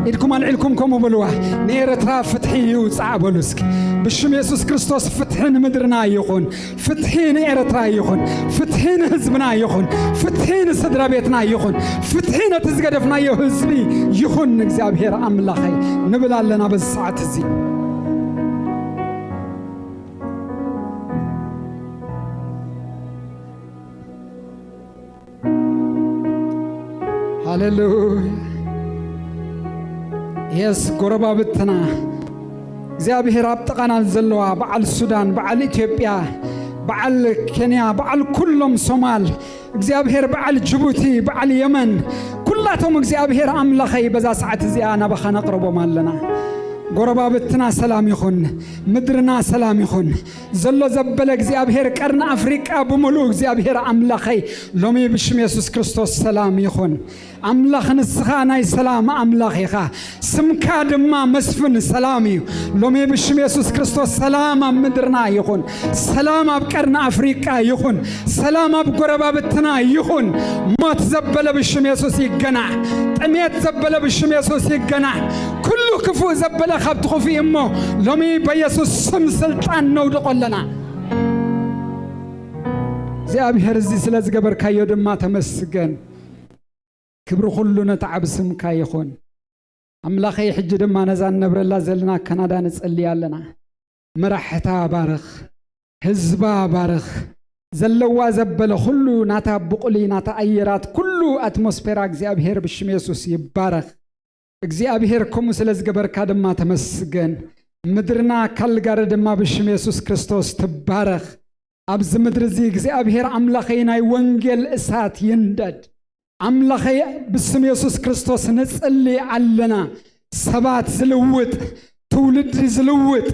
ኢድኩም ኣልዒልኩም ከምኡ በልዋ፣ ንኤርትራ ፍትሒ ይውጻእ በሉ እስኪ። ብሽም የሱስ ክርስቶስ ፍትሒ ንምድርና ይኹን። ፍትሒ ንኤርትራ ይኹን፣ ፍትሒ ንህዝብና ይኹን፣ ፍትሒ ንስድራ ቤትና ይኹን፣ ፍትሒ ነቲ ዝገደፍናዮ ህዝቢ ይኹን እግዚኣብሔር ኣምላኸይ ንብል ኣለና በዚ ሰዓት እዚ። ሃሌሉያ። የስ፣ ጎረባብትና እግዚኣብሔር ኣብ ጥቓና ዘለዋ በዓል ሱዳን፣ በዓል ኢትዮጵያ፣ በዓል ኬንያ፣ በዓል ኩሎም ሶማል፣ እግዚኣብሔር በዓል ጅቡቲ፣ በዓል የመን፣ ኩላቶም እግዚኣብሔር ኣምላኸይ በዛ ሰዓት እዚኣ ናባኻ ነቕርቦም ኣለና። ጎረባብትና ሰላም ይኹን፣ ምድርና ሰላም ይኹን። ዘሎ ዘበለ እግዚኣብሔር ቀርኒ ኣፍሪቃ ብምሉኡ እግዚኣብሔር ኣምላኸይ ሎሚ ብሽም የሱስ ክርስቶስ ሰላም ይኹን። ኣምላኽ ንስኻ ናይ ሰላም ኣምላኽ ኢኻ። ስምካ ድማ መስፍን ሰላም እዩ። ሎሚ ብሽም የሱስ ክርስቶስ ሰላም ኣብ ምድርና ይኹን። ሰላም ኣብ ቀርኒ ኣፍሪቃ ይኹን። ሰላም ኣብ ጎረባብትና ይኹን። ሞት ዘበለ ብሽም የሱስ ይገናሕ። ጥሜት ዘበለ ብሽም የሱስ ይገናሕ። ኩሉ ክፉእ ዘበለ ካብቲ ክፉእ እሞ ሎሚ በየሱስ ስም ስልጣን ነውድቆ ኣለና። እግዚኣብሔር እዚ ስለ ዝገበርካዮ ድማ ተመስገን። ክብሪ ኩሉ ነቲ ዓቢ ስምካ ይኹን። ኣምላኸይ፣ ሕጂ ድማ ነዛ እንነብረላ ዘለና ካናዳ ንጸሊ ኣለና። መራሕታ ባርኽ፣ ህዝባ ባርኽ፣ ዘለዋ ዘበለ ኩሉ ናታ ብቑሊ፣ ናታ ኣየራት፣ ኩሉ ኣትሞስፌራ እግዚኣብሔር ብሽም የሱስ ይባረኽ። እግዚኣብሔር ከምኡ ስለ ዝገበርካ ድማ ተመስገን። ምድርና ካልጋሪ ድማ ብሽም የሱስ ክርስቶስ ትባረኽ። ኣብዚ ምድሪ እዚ እግዚኣብሔር ኣምላኸይ ናይ ወንጌል እሳት ይንደድ። ኣምላኸይ ብስም የሱስ ክርስቶስ ንጽሊ ኣለና። ሰባት ዝልውጥ፣ ትውልዲ ዝልውጥ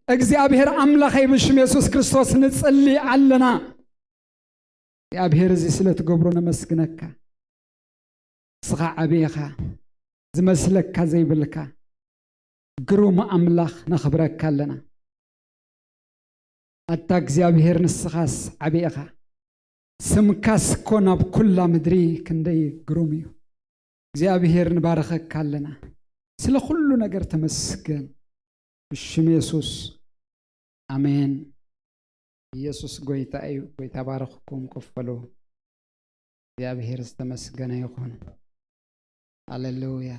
እግዚኣብሔር ኣምላኸይ ብሽም የሱስ ክርስቶስ ንጽሊ ኣለና። እግዚኣብሔር እዚ ስለ ትገብሮ ነመስግነካ። ንስኻ ዓቢ ኢኻ፣ ዝመስለካ ዘይብልካ ግሩም ኣምላኽ ነኽብረካ ኣለና። ኣታ እግዚኣብሔር ንስኻስ ዓቢ ኢኻ፣ ስምካስ እኮ ናብ ኩላ ምድሪ ክንደይ ግሩም እዩ። እግዚኣብሔር ንባርኸካ ኣለና። ስለ ኩሉ ነገር ተመስገን። ብሽም የሱስ ኣሜን። ኢየሱስ ጎይታ እዩ። ጎይታ ባርኽኩም። ኮፍ በሉ። እግዚኣብሔር ዝተመስገነ ይኹን። ሃሌሉያ።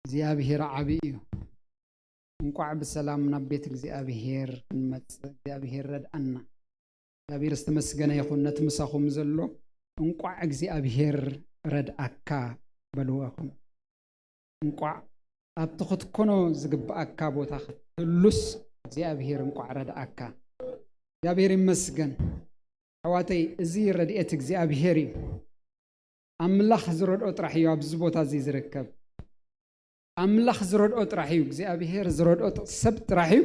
እግዚኣብሔር ዓቢ እዩ። እንቋዕ ብሰላም ናብ ቤት እግዚኣብሔር ክንመጽእ እግዚኣብሔር ረድኣና። እግዚኣብሔር ዝተመስገነ ይኹን። ነቲ ምሳኹም ዘሎ እንቋዕ እግዚኣብሔር ረድኣካ በልዎ ኢኹም። እንቋዕ ኣብቲ ክትኮኖ ዝግብኣካ ቦታ ክትህሉስ እግዚኣብሔር እንቋዕ ረድኣካ። እግዚኣብሔር ይመስገን። ኣሕዋተይ፣ እዚ ረድኤት እግዚኣብሔር እዩ። ኣምላኽ ዝረድኦ ጥራሕ እዩ ኣብዚ ቦታ እዚ ዝርከብ። ኣምላኽ ዝረድኦ ጥራሕ እዩ፣ እግዚኣብሔር ዝረድኦ ጥ- ሰብ ጥራሕ እዩ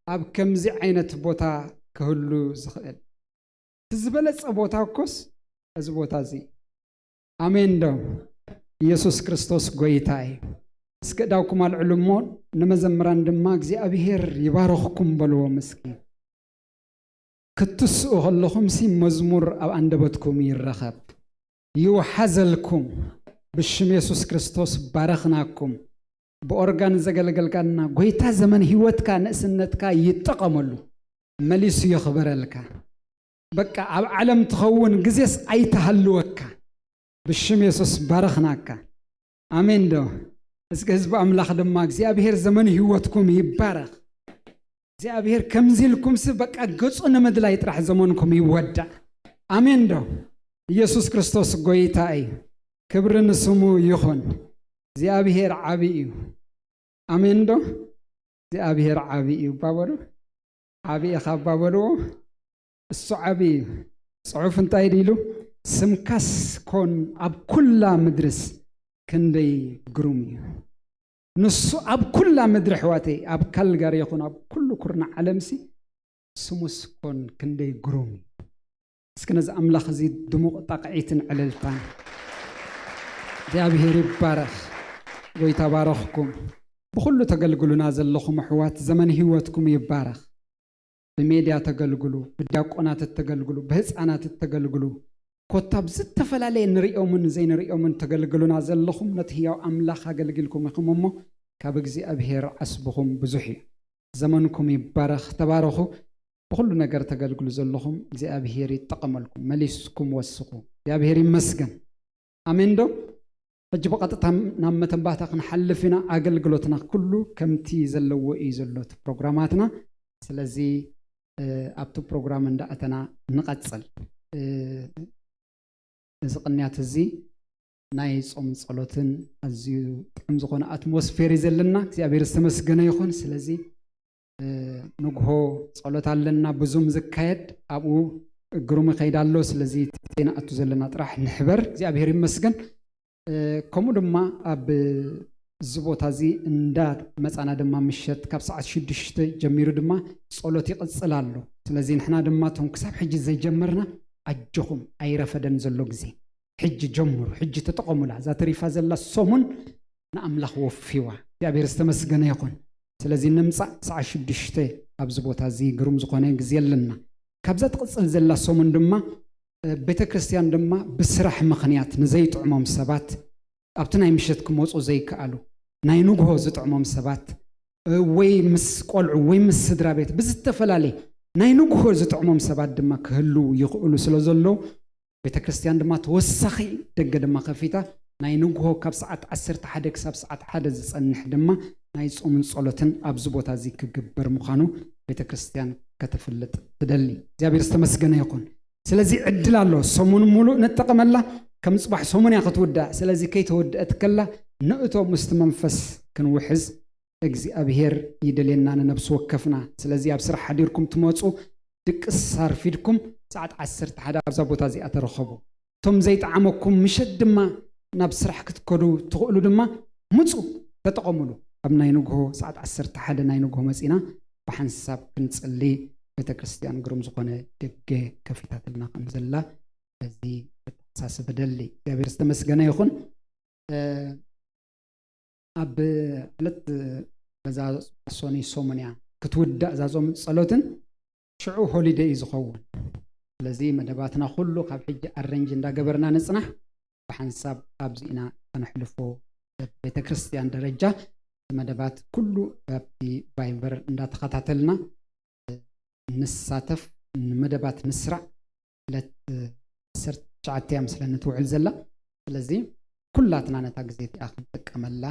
ኣብ ከምዚ ዓይነት ቦታ ክህሉ ዝኽእል። እቲ ዝበለጸ ቦታ እኮስ እዚ ቦታ እዚ። ኣሜን ዶ? ኢየሱስ ክርስቶስ ጎይታ እዩ። እስከ እዳውኩም ኣልዕሉ እሞ ንመዘምራን ድማ እግዚኣብሔር ይባረኽኩም በልዎም እስኪ። ክትስኡ ከለኹምሲ መዝሙር ኣብ ኣንደበትኩም ይረኸብ፣ ይውሓዘልኩም። ብሽም የሱስ ክርስቶስ ባረኽናኩም። ብኦርጋን ዘገልገልካና ጎይታ ዘመን ህይወትካ ንእስነትካ ይጠቐመሉ፣ መሊሱ የኽበረልካ። በቃ ኣብ ዓለም ትኸውን ግዜስ ኣይተሃልወካ። ብሽም የሱስ ባረኽናካ። ኣሜን ዶ? እስከ ህዝቢ ኣምላኽ ድማ እግዚኣብሔር ዘመን ህይወትኩም ይባረኽ። እግዚኣብሔር ከምዚ ኢልኩምሲ በቃ ገጹ ንምድላይ ጥራሕ ዘመንኩም ይወዳእ። ኣሜን ዶ? ኢየሱስ ክርስቶስ ጎይታ እዩ። ክብሪ ንስሙ ይኹን። እግዚኣብሔር ዓቢ እዩ። ኣሜን ዶ? እግዚኣብሔር ዓቢ እዩ። እባ በሉ። ዓቢ ኢኻ እባ በልዎ። እሱ ዓቢ እዩ። ጽሑፍ እንታይ ድዩ ኢሉ? ስምካስ ኮን ኣብ ኩላ ምድርስ ክንደይ ግሩም እዩ። ንሱ ኣብ ኩላ ምድሪ ኣሕዋተይ፣ ኣብ ካልጋሪ ይኹን ኣብ ኩሉ ኩርናዕ ዓለምሲ ስሙስ ኮን ክንደይ ግሩም እዩ። እስኪ ነዚ ኣምላኽ እዚ ድሙቕ ጣቕዒትን ዕልልታን። እግዚኣብሔር ይባረኽ። ጎይታ ባረኽኩም። ብኹሉ ተገልግሉና ዘለኹም ኣሕዋት ዘመን ህይወትኩም ይባረኽ። ብሜድያ ተገልግሉ፣ ብዲያቆናት እተገልግሉ፣ ብህፃናት እተገልግሉ፣ ኮታ ብዝተፈላለየ ንሪኦምን ዘይንሪኦምን ተገልግሉና ዘለኹም ነቲ ህያው ኣምላኽ ኣገልጊልኩም ኢኹም እሞ ካብ እግዚኣብሔር ዓስብኹም ብዙሕ እዩ። ዘመንኩም ይባረኽ፣ ተባረኹ። ብኹሉ ነገር ተገልግሉ ዘለኹም እግዚኣብሔር ይጠቐመልኩም፣ መሊስኩም ወስኹ። እግዚኣብሔር ይመስገን። ኣሜን ዶ? ሕጂ ብቐጥታ ናብ መተንባታ ክንሓልፍ ኢና። ኣገልግሎትና ኩሉ ከምቲ ዘለዎ እዩ ዘሎ እቲ ፕሮግራማትና። ስለዚ እ፣ ኣብቲ ፕሮግራም እንዳኣተና ንቐጽል። እ፣ እዚ ቅንያት እዚ ናይ ጾም ጸሎትን ኣዝዩ ጥዑም ዝኾነ ኣትሞስፌር እዩ ዘለና። እግዚኣብሔር ዝተመስገነ ይኹን። ስለዚ እ፣ ንግሆ ጸሎት ኣለና ብዙም ዝካየድ ኣብኡ ግሩም ይኸይድ ኣሎ። ስለዚ እቲ ንኣቱ ዘለና ጥራሕ ንሕበር። እግዚኣብሔር ይመስገን። እ፣ ከምኡ ድማ ኣብ እዚ ቦታ እዚ እንዳ መጻና ድማ ምሸት ካብ ሰዓት ሽዱሽተ ጀሚሩ ድማ ጸሎት ይቕጽል ኣሎ። ስለዚ ንሕና ድማ እቶም ክሳብ ሕጂ ዘይጀመርና ኣጆኹም ኣይረፈደን ዘሎ ግዜ ሕጂ ጀምሩ፣ ሕጂ ተጠቐሙላ። እዛ ተሪፋ ዘላ ሰሙን ንኣምላኽ ወፊዋ። እግዚኣብሔር ዝተመስገነ ይኹን። ስለዚ ንምጻእ ሰዓት ሽዱሽተ ኣብዚ ቦታ እዚ ግሩም ዝኾነ ግዜ ኣለና። ካብዛ ትቕጽል ዘላ ሰሙን ድማ እ፣ ቤተ ክርስቲያን ድማ ብስራሕ ምኽንያት ንዘይጥዕሞም ሰባት ኣብቲ ናይ ምሸት ክመጹ ዘይከኣሉ ናይ ንግሆ ዝጥዕሞም ሰባት እ፣ ወይ ምስ ቆልዑ ወይ ምስ ስድራ ቤት ብዝተፈላለየ ናይ ንግሆ ዝጥዕሞም ሰባት ድማ ክህልዉ ይኽእሉ ስለ ዘለዉ ቤተ ክርስቲያን ድማ ተወሳኺ ደገ ድማ ከፊታ ናይ ንግሆ ካብ ሰዓት ዓሰርተ ሓደ ክሳብ ሰዓት ሓደ ዝጸንሕ ድማ ናይ ጾምን ጸሎትን ኣብዚ ቦታ እዚ ክግበር ምዃኑ ቤተ ክርስቲያን ከተፍልጥ ትደሊ። እግዚኣብሔር ዝተመስገነ ይኹን። ስለዚ ዕድል ኣሎ፣ ሰሙን ሙሉእ ንጠቐመላ። ከም ጽባሕ ሰሙን እያ ክትውዳእ። ስለዚ ከይተወድአት ከላ ንእቶ ምስቲ መንፈስ ክንውሕዝ እግዚኣብሔር ይደልየና ንነብሲ ወከፍና። ስለዚ ኣብ ስራሕ ሓዲርኩም ትመጹ ድቅስ ኣርፊድኩም ሰዓት ዓሰርተ ሓደ ኣብዛ ቦታ እዚኣ ተረኸቡ። እቶም ዘይጠዓመኩም ምሸት ድማ ናብ ስራሕ ክትከዱ ትኽእሉ ድማ ምጹ ተጠቐሙሉ። ኣብ ናይ ንግሆ ሰዓት ዓሰርተ ሓደ ናይ ንግሆ መጺና ብሓንሳብ ክንጽሊ ቤተ ክርስቲያን ግሩም ዝኾነ ደገ ከፊታትልና ከም ዘላ በዚ ክተሓሳስብ እደሊ። እግዚኣብሔር ዝተመስገነ ይኹን። እ፣ ኣብ ዕለት በዛ ሶኒ ሰሙን እያ ክትውዳእ እዛ ጾም ጸሎትን ሽዑ ሆሊደይ እዩ ዝኸውን። ስለዚ መደባትና ኩሉ ካብ ሕጂ ኣረንጅ እንዳገበርና ንጽናሕ። ብሓንሳብ ኣብዚ ኢና ከነሕልፎ ቤተ ክርስቲያን ደረጃ እቲ መደባት ኩሉ ኣብቲ ቫይበር እንዳተኸታተልና ንሳተፍ፣ ንመደባት ንስራዕ። ዕለት ዓሰርተ ትሽዓተ እያ መስለኒ ትውዕል ዘላ። ስለዚ ኩላትና ነታ ግዜ እቲኣ ክንጥቀመላ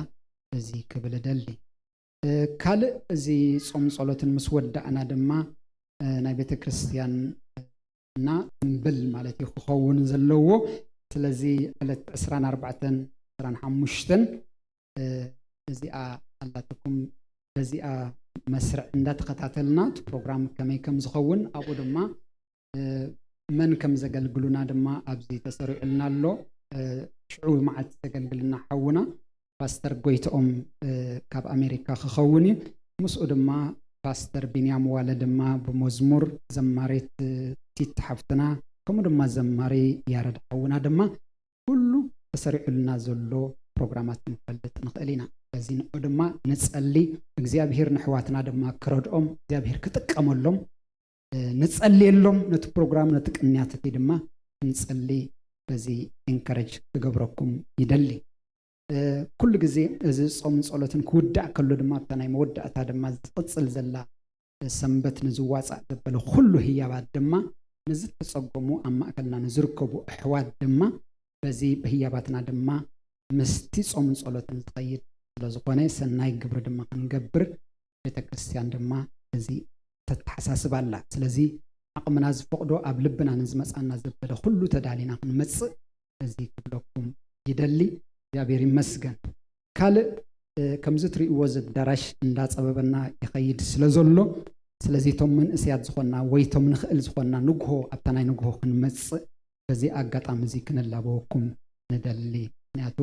እዚ ክብል እደሊ። እ፣ ካልእ እዚ ጾም ጸሎትን ምስ ወዳእና ድማ እ፣ ናይ ቤተ ክርስቲያን እና እምብል ማለት እዩ ክኸውን ዘለዎ። ስለዚ ዕለት ዕስራን ኣርባዕተን ዕስራን ሓሙሽተን እ፣ እዚኣ ኣላትኩም በዚኣ መስርዕ እንዳተኸታተልና እቲ ፕሮግራም ከመይ ከም ዝኸውን ኣብኡ ድማ እ፣ መን ከም ዘገልግሉና ድማ ኣብዚ ተሰሪዑልና ኣሎ። እ፣ ሽዑ መዓልቲ ዘገልግልና ሓውና ፓስተር ጎይትኦም ካብ ኣሜሪካ ክኸውን እዩ። ምስኡ ድማ ፓስተር ቢንያም ዋለ ድማ ብመዝሙር፣ ዘማሪት ቲት ሓፍትና፣ ከምኡ ድማ ዘማሪ ያረድ ሓውና ድማ ኩሉ ተሰሪዑልና ዘሎ ፕሮግራማት ክንፈልጥ ንኽእል ኢና። በዚ ንዑ ድማ ንጸሊ፣ እግዚኣብሔር ንሕዋትና ድማ ክረድኦም፣ እግዚኣብሔር ክጥቀመሎም ንጸልየሎም። ነቲ ፕሮግራም፣ ነቲ ቅንያት እቲ ድማ ክንጸሊ በዚ ኢንከረጅ ክገብረኩም ይደሊ። ኩሉ ግዜ እዚ ጾምን ጸሎትን ክውዳእ ከሎ ድማ ኣብታ ናይ መወዳእታ ድማ ዝቕጽል ዘላ ሰንበት ንዝዋጻእ ዘበለ ኩሉ ህያባት ድማ ንዝተጸገሙ ኣብ ማእከልና ንዝርከቡ ኣሕዋት ድማ በዚ ብህያባትና ድማ ምስቲ ጾምን ጸሎትን ዝኸይድ ስለ ዝኾነ ሰናይ ግብሪ ድማ ክንገብር ቤተ ክርስቲያን ድማ እዚ ተተሓሳስብ ኣላ። ስለዚ ዓቕምና ዝፈቕዶ ኣብ ልብና ንዝመጻና ዘበለ ኩሉ ተዳሊና ክንመጽእ እዚ ክብለኩም ይደሊ። እግዚኣብሔር ይመስገን። ካልእ ከምዚ ትርእይዎ እዚ ኣዳራሽ እንዳጸበበና ይኸይድ ስለ ዘሎ፣ ስለዚ እቶም መንእሰያት ዝኾንና ወይ እቶም ንኽእል ዝኾንና ንግሆ ኣብታ ናይ ንግሆ ክንመጽእ በዚ ኣጋጣሚ እዚ ክንላበወኩም ንደሊ። ምክንያቱ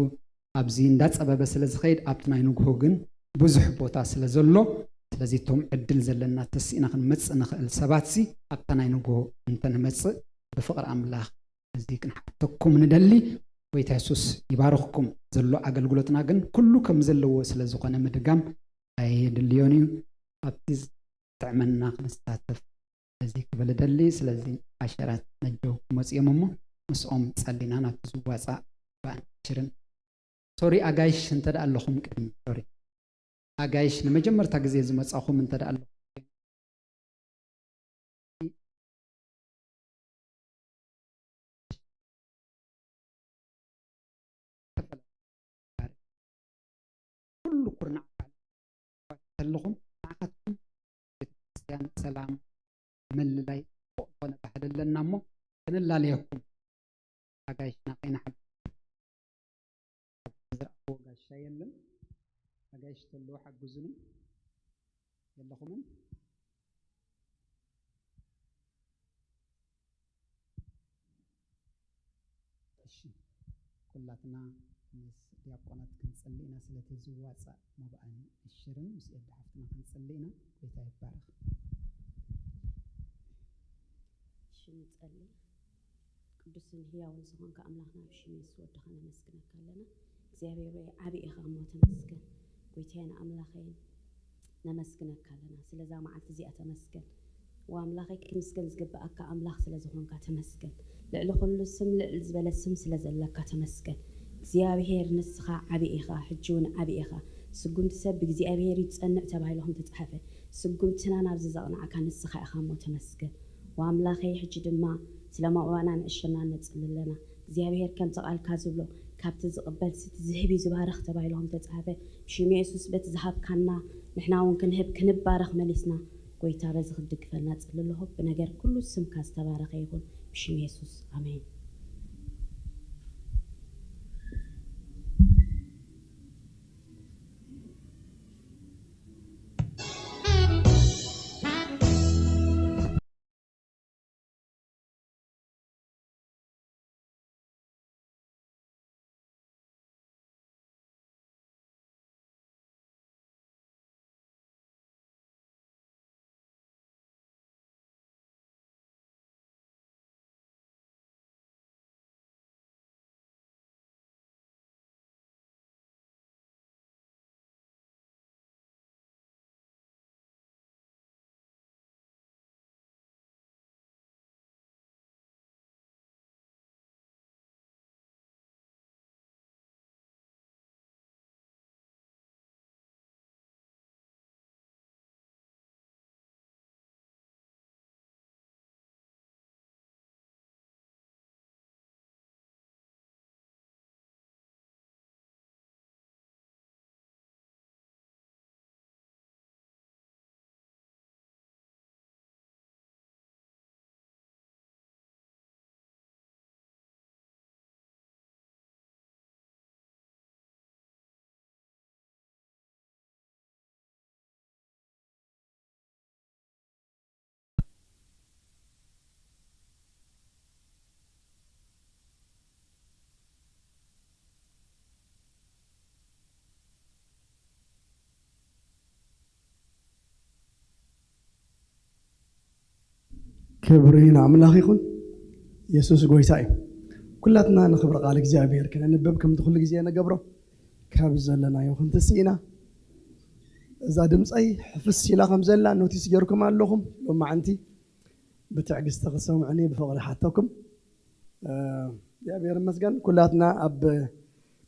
ኣብዚ እንዳጸበበ ስለ ዝኸይድ ኣብቲ ናይ ንግሆ ግን ብዙሕ ቦታ ስለ ዘሎ፣ ስለዚ እቶም ዕድል ዘለና ተሲእና ክንመጽእ ንኽእል ሰባት ሲ ኣብታ ናይ ንግሆ እንተንመጽእ ብፍቕሪ ኣምላኽ እዚ ክንሓተኩም ንደሊ። ጎይታ የሱስ ይባርኽኩም። ዘሎ ኣገልግሎትና ግን ኩሉ ከም ዘለዎ ስለ ዝኾነ ምድጋም ኣየድልዮን እዩ። ኣብቲ ዝጥዕመና ክንሳተፍ እዚ ክብል እደሊ። ስለዚ ኣሸራት ነጀው ክመፅኦም እሞ ምስኦም ፀሊና ናብቲ ዝዋፃእ ብኣንሽርን ሶሪ ኣጋይሽ እንተ ደኣ ኣለኹም ቅድሚ ሶሪ ኣጋይሽ ንመጀመርታ ግዜ ዝመጻኹም እንተ ደኣ ኣለኹም ኩሉ ኩርናዕ ተለኹም ንዓኻትኩም ቤተክርስትያን ሰላም ምልላይ ጽቡቕ ዝኾነ ባህሊ ኣለና እሞ ክንላለየኩም ኣጋይሽና ከይንሓብእ ዝረኣኽዎ ጋሻ የለን። ኣጋይሽ ተለዉ ሓግዙኒ። የለኹምን? እሺ፣ ኩላትና ምስ ዲያቆናት ክንጽሊ ኢና። ስለቲ ዝዋጻእ መባኣን እሽርን ምስ ኤልዳ ሓፍትና ክንጽሊ ኢና። ጎይታ ይባረኽ። እሺ፣ ንጸሊ። ቅዱስን ህያውን ዝኾንካ ኣምላኽና ብሽም የሱስ ወድኻ ነመስግነካ ኣለና። እግዚኣብሔር ሆይ ዓቢ ኢኻ እሞ ተመስገን። ጎይታዬን ኣምላኸይን ነመስግነካ ኣለና ስለዛ መዓልቲ እዚኣ ተመስገን። ወኣምላኸይ ክምስገን ዝግብኣካ ኣምላኽ ስለ ዝኾንካ ተመስገን። ልዕሊ ኩሉ ስም ልዕል ዝበለ ስም ስለ ዘለካ ተመስገን። እግዚኣብሔር ንስኻ ዓቢ ኢኻ፣ ሕጂ እውን ዓቢ ኢኻ። ስጉምቲ ሰብ ብእግዚኣብሔር እዩ ዝጸንዕ ተባሂሉ ከም ተጻሕፈ ስጉምትና ናብዚ ዘቕናዕካ ንስኻ ኢኻ እሞ ተመስገን። ወኣምላኸይ ሕጂ ድማ ስለ መባኣናን እሽርናን ነጽሊ ኣለና። እግዚኣብሔር ከምቲ ቃልካ ዝብሎ ካብቲ ዝቕበል ስቲ ዝህብ እዩ ዝባረኽ ተባሂሉ ከም ተጻሕፈ ብሽም የሱስ በቲ ዝሃብካና ንሕና እውን ክንህብ ክንባረኽ መሊስና ጎይታ በዚ ክትድግፈና ጽሊ ኣለኹ። ብነገር ኩሉ ስምካ ዝተባረኸ ይኹን ብሽም የሱስ ኣሜን። ክብሪ ንኣምላኽ ይኹን። የሱስ ጎይታ እዩ። ኩላትና ንኽብሪ ቃል እግዚኣብሔር ክነንብብ ከምቲ ኩሉ ግዜ ንገብሮ ካብ ዘለናዮ ክንትስእ ኢና። እዛ ድምፀይ ሕፍስ ኢላ ከም ዘላ ኖቲስ ጌርኩም ኣለኹም። ሎማዓንቲ ብትዕግስቲ ክትሰምዑኒ ብፍቕሪ ሓተኩም። እ፣ እግዚኣብሔር ይመስገን። ኩላትና ኣብ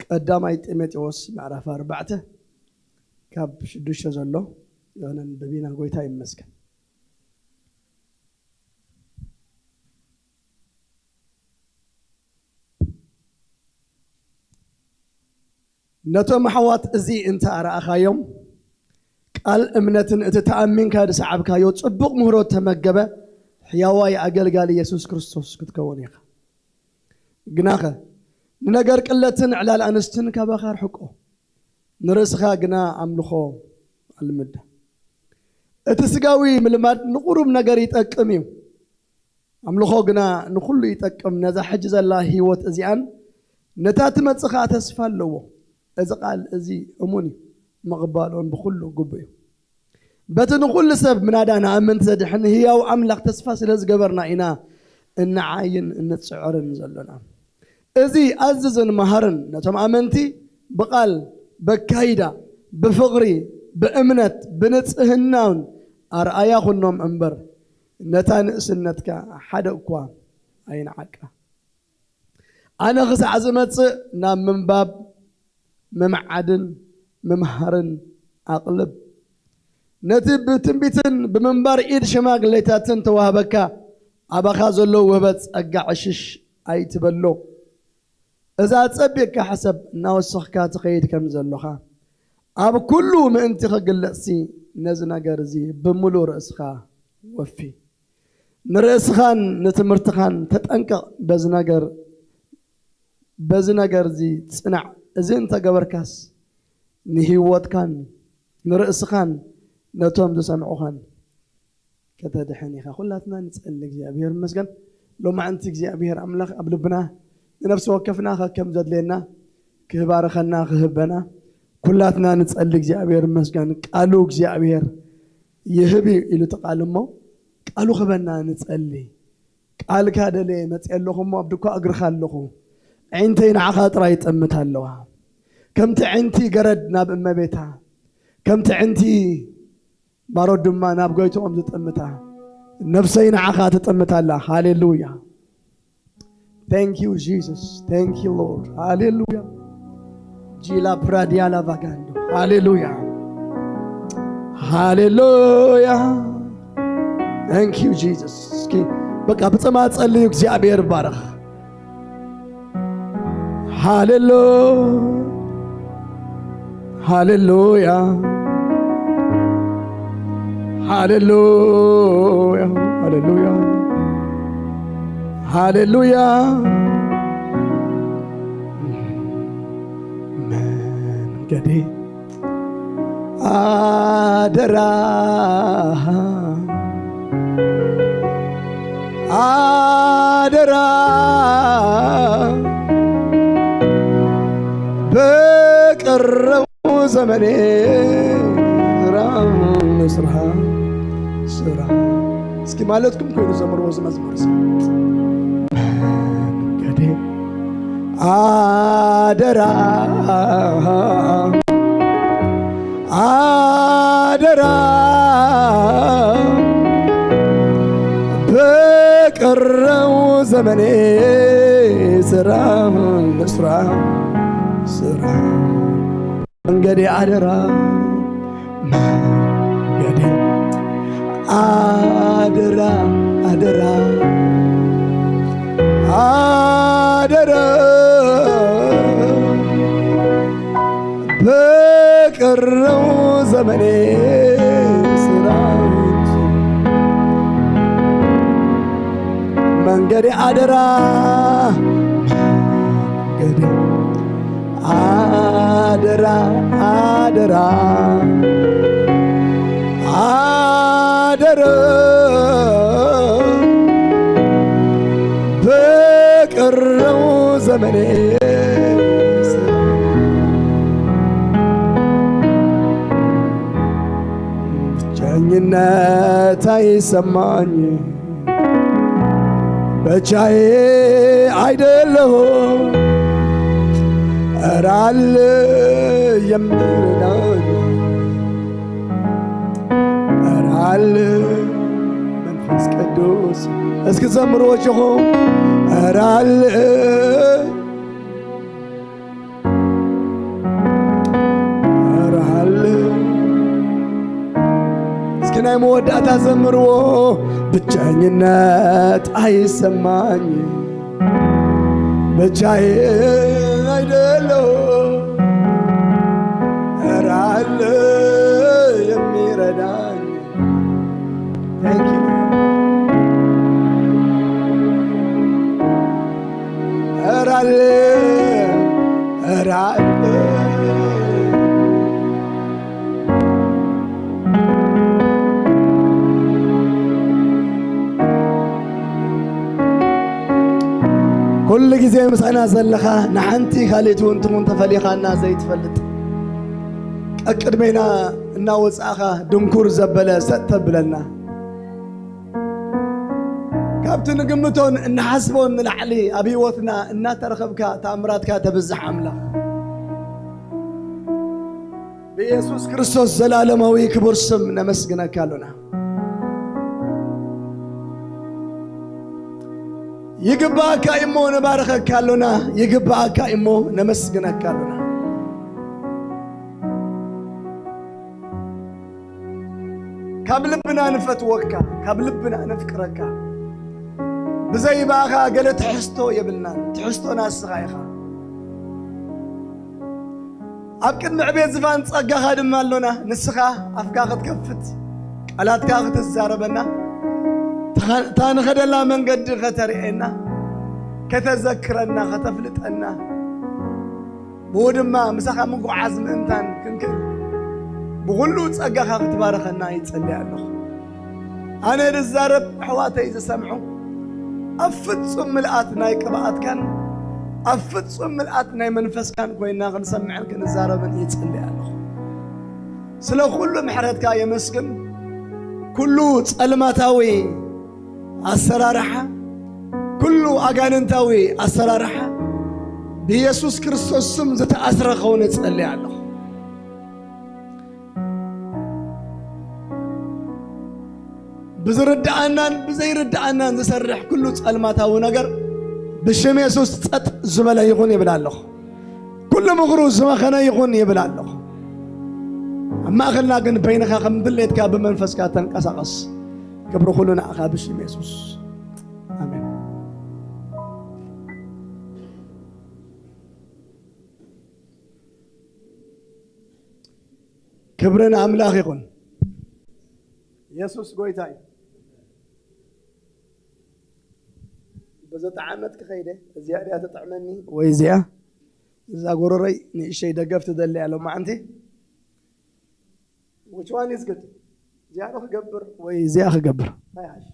ቀዳማይ ጢሞቴዎስ ምዕራፍ ኣርባዕተ ካብ ሽዱሽተ ዘሎ የነንብብ ኢና። ጎይታ ይመስገን። ነቶም ኣሕዋት እዚ እንተ ኣረኣኻዮም፣ ቃል እምነትን እቲ ተኣሚንካ ዝሰዓብካዮ ጽቡቕ ምህሮ እተመገበ ሕያዋይ ኣገልጋሊ የሱስ ክርስቶስ ክትከውን ኢኻ። ግናኸ፣ ንነገር ቅለትን ዕላል ኣንስትን ካባኻ ኣርሕቆ፣ ንርእስኻ ግና ኣምልኾ ኣልምድ። እቲ ስጋዊ ምልማድ ንቑሩብ ነገር ይጠቅም እዩ፣ ኣምልኾ ግና ንኹሉ ይጠቅም። ነዛ ሕጂ ዘላ ህይወት እዚኣን ነታ ትመጽእ ኸኣ ተስፋ ኣለዎ። እዚ ቃል እዚ እሙን እዩ፣ ምቕባል እውን ብኹሉ ግቡእ እዩ። በቲ ንኹሉ ሰብ ምናዳ ንኣመንቲ ዘድሕን ህያው ኣምላኽ ተስፋ ስለ ዝገበርና ኢና እንዓይን እንጽዕርን ዘሎና። እዚ ኣዝዝን መሃርን ነቶም ኣመንቲ ብቓል፣ በካይዳ፣ ብፍቕሪ፣ ብእምነት፣ ብንጽህናውን ኣርኣያ ኩኖም እምበር፣ ነታ ንእስነትካ ሓደ እኳ ኣይንዓቃ። ኣነ ክሳዕ ዝመጽእ ናብ ምንባብ፣ ምምዓድን ምምሃርን ኣቕልብ። ነቲ ብትንቢትን ብምንባር ኢድ ሽማግሌታትን ተዋህበካ፣ ኣባኻ ዘሎ ውህበት ጸጋ ዕሽሽ ኣይትበሎ። እዛ ጸቢቕካ ሕሰብ እናወሰኽካ ትኸይድ ከም ዘሎኻ፣ ኣብ ኩሉ ምእንቲ ክግለጽሲ ነዚ ነገር እዚ ብምሉእ ርእስኻ ወፊ። ንርእስኻን ንትምህርትኻን ተጠንቀቕ። በዚ ነገር፣ በዚ ነገር እዚ ጽናዕ። እዚ እንተገበርካስ ንህይወትካን ንርእስኻን ነቶም ዝሰምዑኻን ከተድሕን ኢኻ። ኩላትና ንጸሊ። እግዚኣብሔር ይመስገን። ሎማዕንቲ እግዚኣብሔር ኣምላኽ ኣብ ልብና ንነፍሲ ወከፍና ከከም ዘድልየና ክባርኸና ክህበና ኩላትና ንጸሊ። እግዚኣብሔር ይመስገን። ቃሉ እግዚኣብሔር ይህብ እዩ ኢሉ እቲ ቃል እሞ ቃሉ ክህበና ንጸሊ። ቃልካ ደልየ መጽየ ኣለኹ እሞ ኣብ ድኳ እግርኻ ኣለኹ። ኣዒንተይ ንዓኻ ጥራይ ይጠምታ ኣለዋ። ከምቲ ኣዒንቲ ገረድ ናብ እመቤታ፣ ከምቲ ኣዒንቲ ባሮት ድማ ናብ ጎይትኦም ዝጥምታ፣ ነፍሰይ ንዓኻ ትጥምታ ኣላ። ሃሌሉያ። Thank you, Jesus. Thank you, Lord. ሃሌሉያ። ጂላ ፕራዲያላ ቫጋንዶ። ሃሌሉያ። ሃሌሉያ። Thank you, Jesus. እስኪ በቃ ብጽማ ጸልዩ፣ እግዚኣብሔር ባረኽ። ሃሌሉ-፣ ሃሌሉያ፣ ሃሌሉያ፣ ሃሌሉያ፣ ሃሌሉያ። መንገዴ ኣደራ፣ ኣደራ፣ በቀረው ዘመኔ ስራ፣ ስራ፣ ስራ። እስኪ ማለትኩም ኮይኑ ዘምርዎ እዚ መዝሙር እዚ። መንገዴ ኣደራ፣ ኣደራ፣ በቀረው ዘመኔ ስራ፣ ስራ፣ ስራ። መንገዴ ኣደራ፣ መንገዴ ኣደራ፣ ኣደራ፣ ኣደራ፣ በቀረው ዘመኔ ስራ፣ መንገዴ ኣደራ፣ መንገዴ ኣደራ፣ ኣደራ፣ ኣደራ፣ በቀረው ዘመኔ ብቸኝነት ኣይሰማኝ። ብቻዬ አይደለሁም፣ ኧረ አለ የሚረዳኝ፣ ኧረ አለ መንፈስ ቅዱስ። እስኪ ዘምሩ ወጆኹም፣ ኧረ አለ ራል እስኪ ናይ መወዳእታ ዘምርዎ። ብቸኝነት አይሰማኝ፣ ብቻዬ አይደለሁ፣ ራል የሚረዳኝ። Thank you. ራል ራል ኩሉ ግዜ ምሳና ዘለኻ፣ ንሓንቲ ካልእቲ እውን ትኹን ተፈሊኻና ዘይትፈልጥ፣ ቀቅድሜና እናወጻእኻ ድንኩር ዘበለ ሰጥ ተብለና፣ ካብቲ ንግምቶን እንሓስቦን ንላዕሊ ኣብ ህይወትና እናተረኸብካ ተኣምራትካ ተብዝሕ ኣምላኽ። ብኢየሱስ ክርስቶስ ዘላለማዊ ክቡር ስም ነመስግነካ ኣሎና። ይግባእካ እሞ ንባርኸካ ኣሎና። ይግባእካ እሞ ነመስግነካ ኣሎና። ካብ ልብና ንፈትወካ፣ ካብ ልብና ነፍቅረካ። ብዘይ ብኣኻ ገለ ትሕዝቶ የብልናን። ትሕዝቶና ንስኻ ኢኻ። ኣብ ቅድሚ ዕቤት ዝፋን ጸጋኻ ድማ ኣሎና። ንስኻ ኣፍካ ክትከፍት፣ ቃላትካ ክትዛረበና፣ እታ ንኸደላ መንገዲ ከተርእየና፣ ከተዘክረና፣ ከተፍልጠና፣ ብኡ ድማ ምሳኻ ምጉዓዝ ምእንታን ክንክእል፣ ብኹሉ ጸጋኻ ክትባርኸና ይጸልይ ኣለኹ። ኣነ ዝዛረብ፣ ኣሕዋተይ ዝሰምዑ፣ ኣብ ፍጹም ምልኣት ናይ ቅብኣትካን ኣብ ፍጹም ምልኣት ናይ መንፈስካን ኮይና ክንሰምዕን ክንዛረብን ይጽልይ ኣለኹ። ስለ ኩሉ ምሕረትካ የመስግን። ኩሉ ጸልማታዊ ኣሰራርሓ፣ ኩሉ ኣጋንንታዊ ኣሰራርሓ ብኢየሱስ ክርስቶስ ስም ዝተኣስረ ክኸውን እጸልይ ኣለኹ። ብዝርድኣናን ብዘይርድኣናን ዝሰርሕ ኩሉ ጸልማታዊ ነገር ብሽም የሱስ ጸጥ ዝበለ ይኹን ይብል ኣለኹ። ኩሉ ምኽሩ ዝመኸነ ይኹን ይብል ኣለኹ። ኣብ ማእከልና ግን በይንኻ ከም ድሌትካ ብመንፈስካ ተንቀሳቐስ። ክብሪ ኩሉ ንኣኻ ብሽም የሱስ። ኣሜን። ክብሪ ንኣምላኽ ይኹን። የሱስ ጎይታ እዩ። ብዝጠዓመት ክኸይደ፣ እዚኣ ድያ ትጥዕመኒ ወይ እዚኣ? እዛ ጎረረይ ንእሽተይ ደገፍ ትደሊ እያ ሎማዓንቲ። Which one is good? እዚኣ ዶ ክገብር ወይ እዚኣ ክገብር? እንታይ ይሓሽ?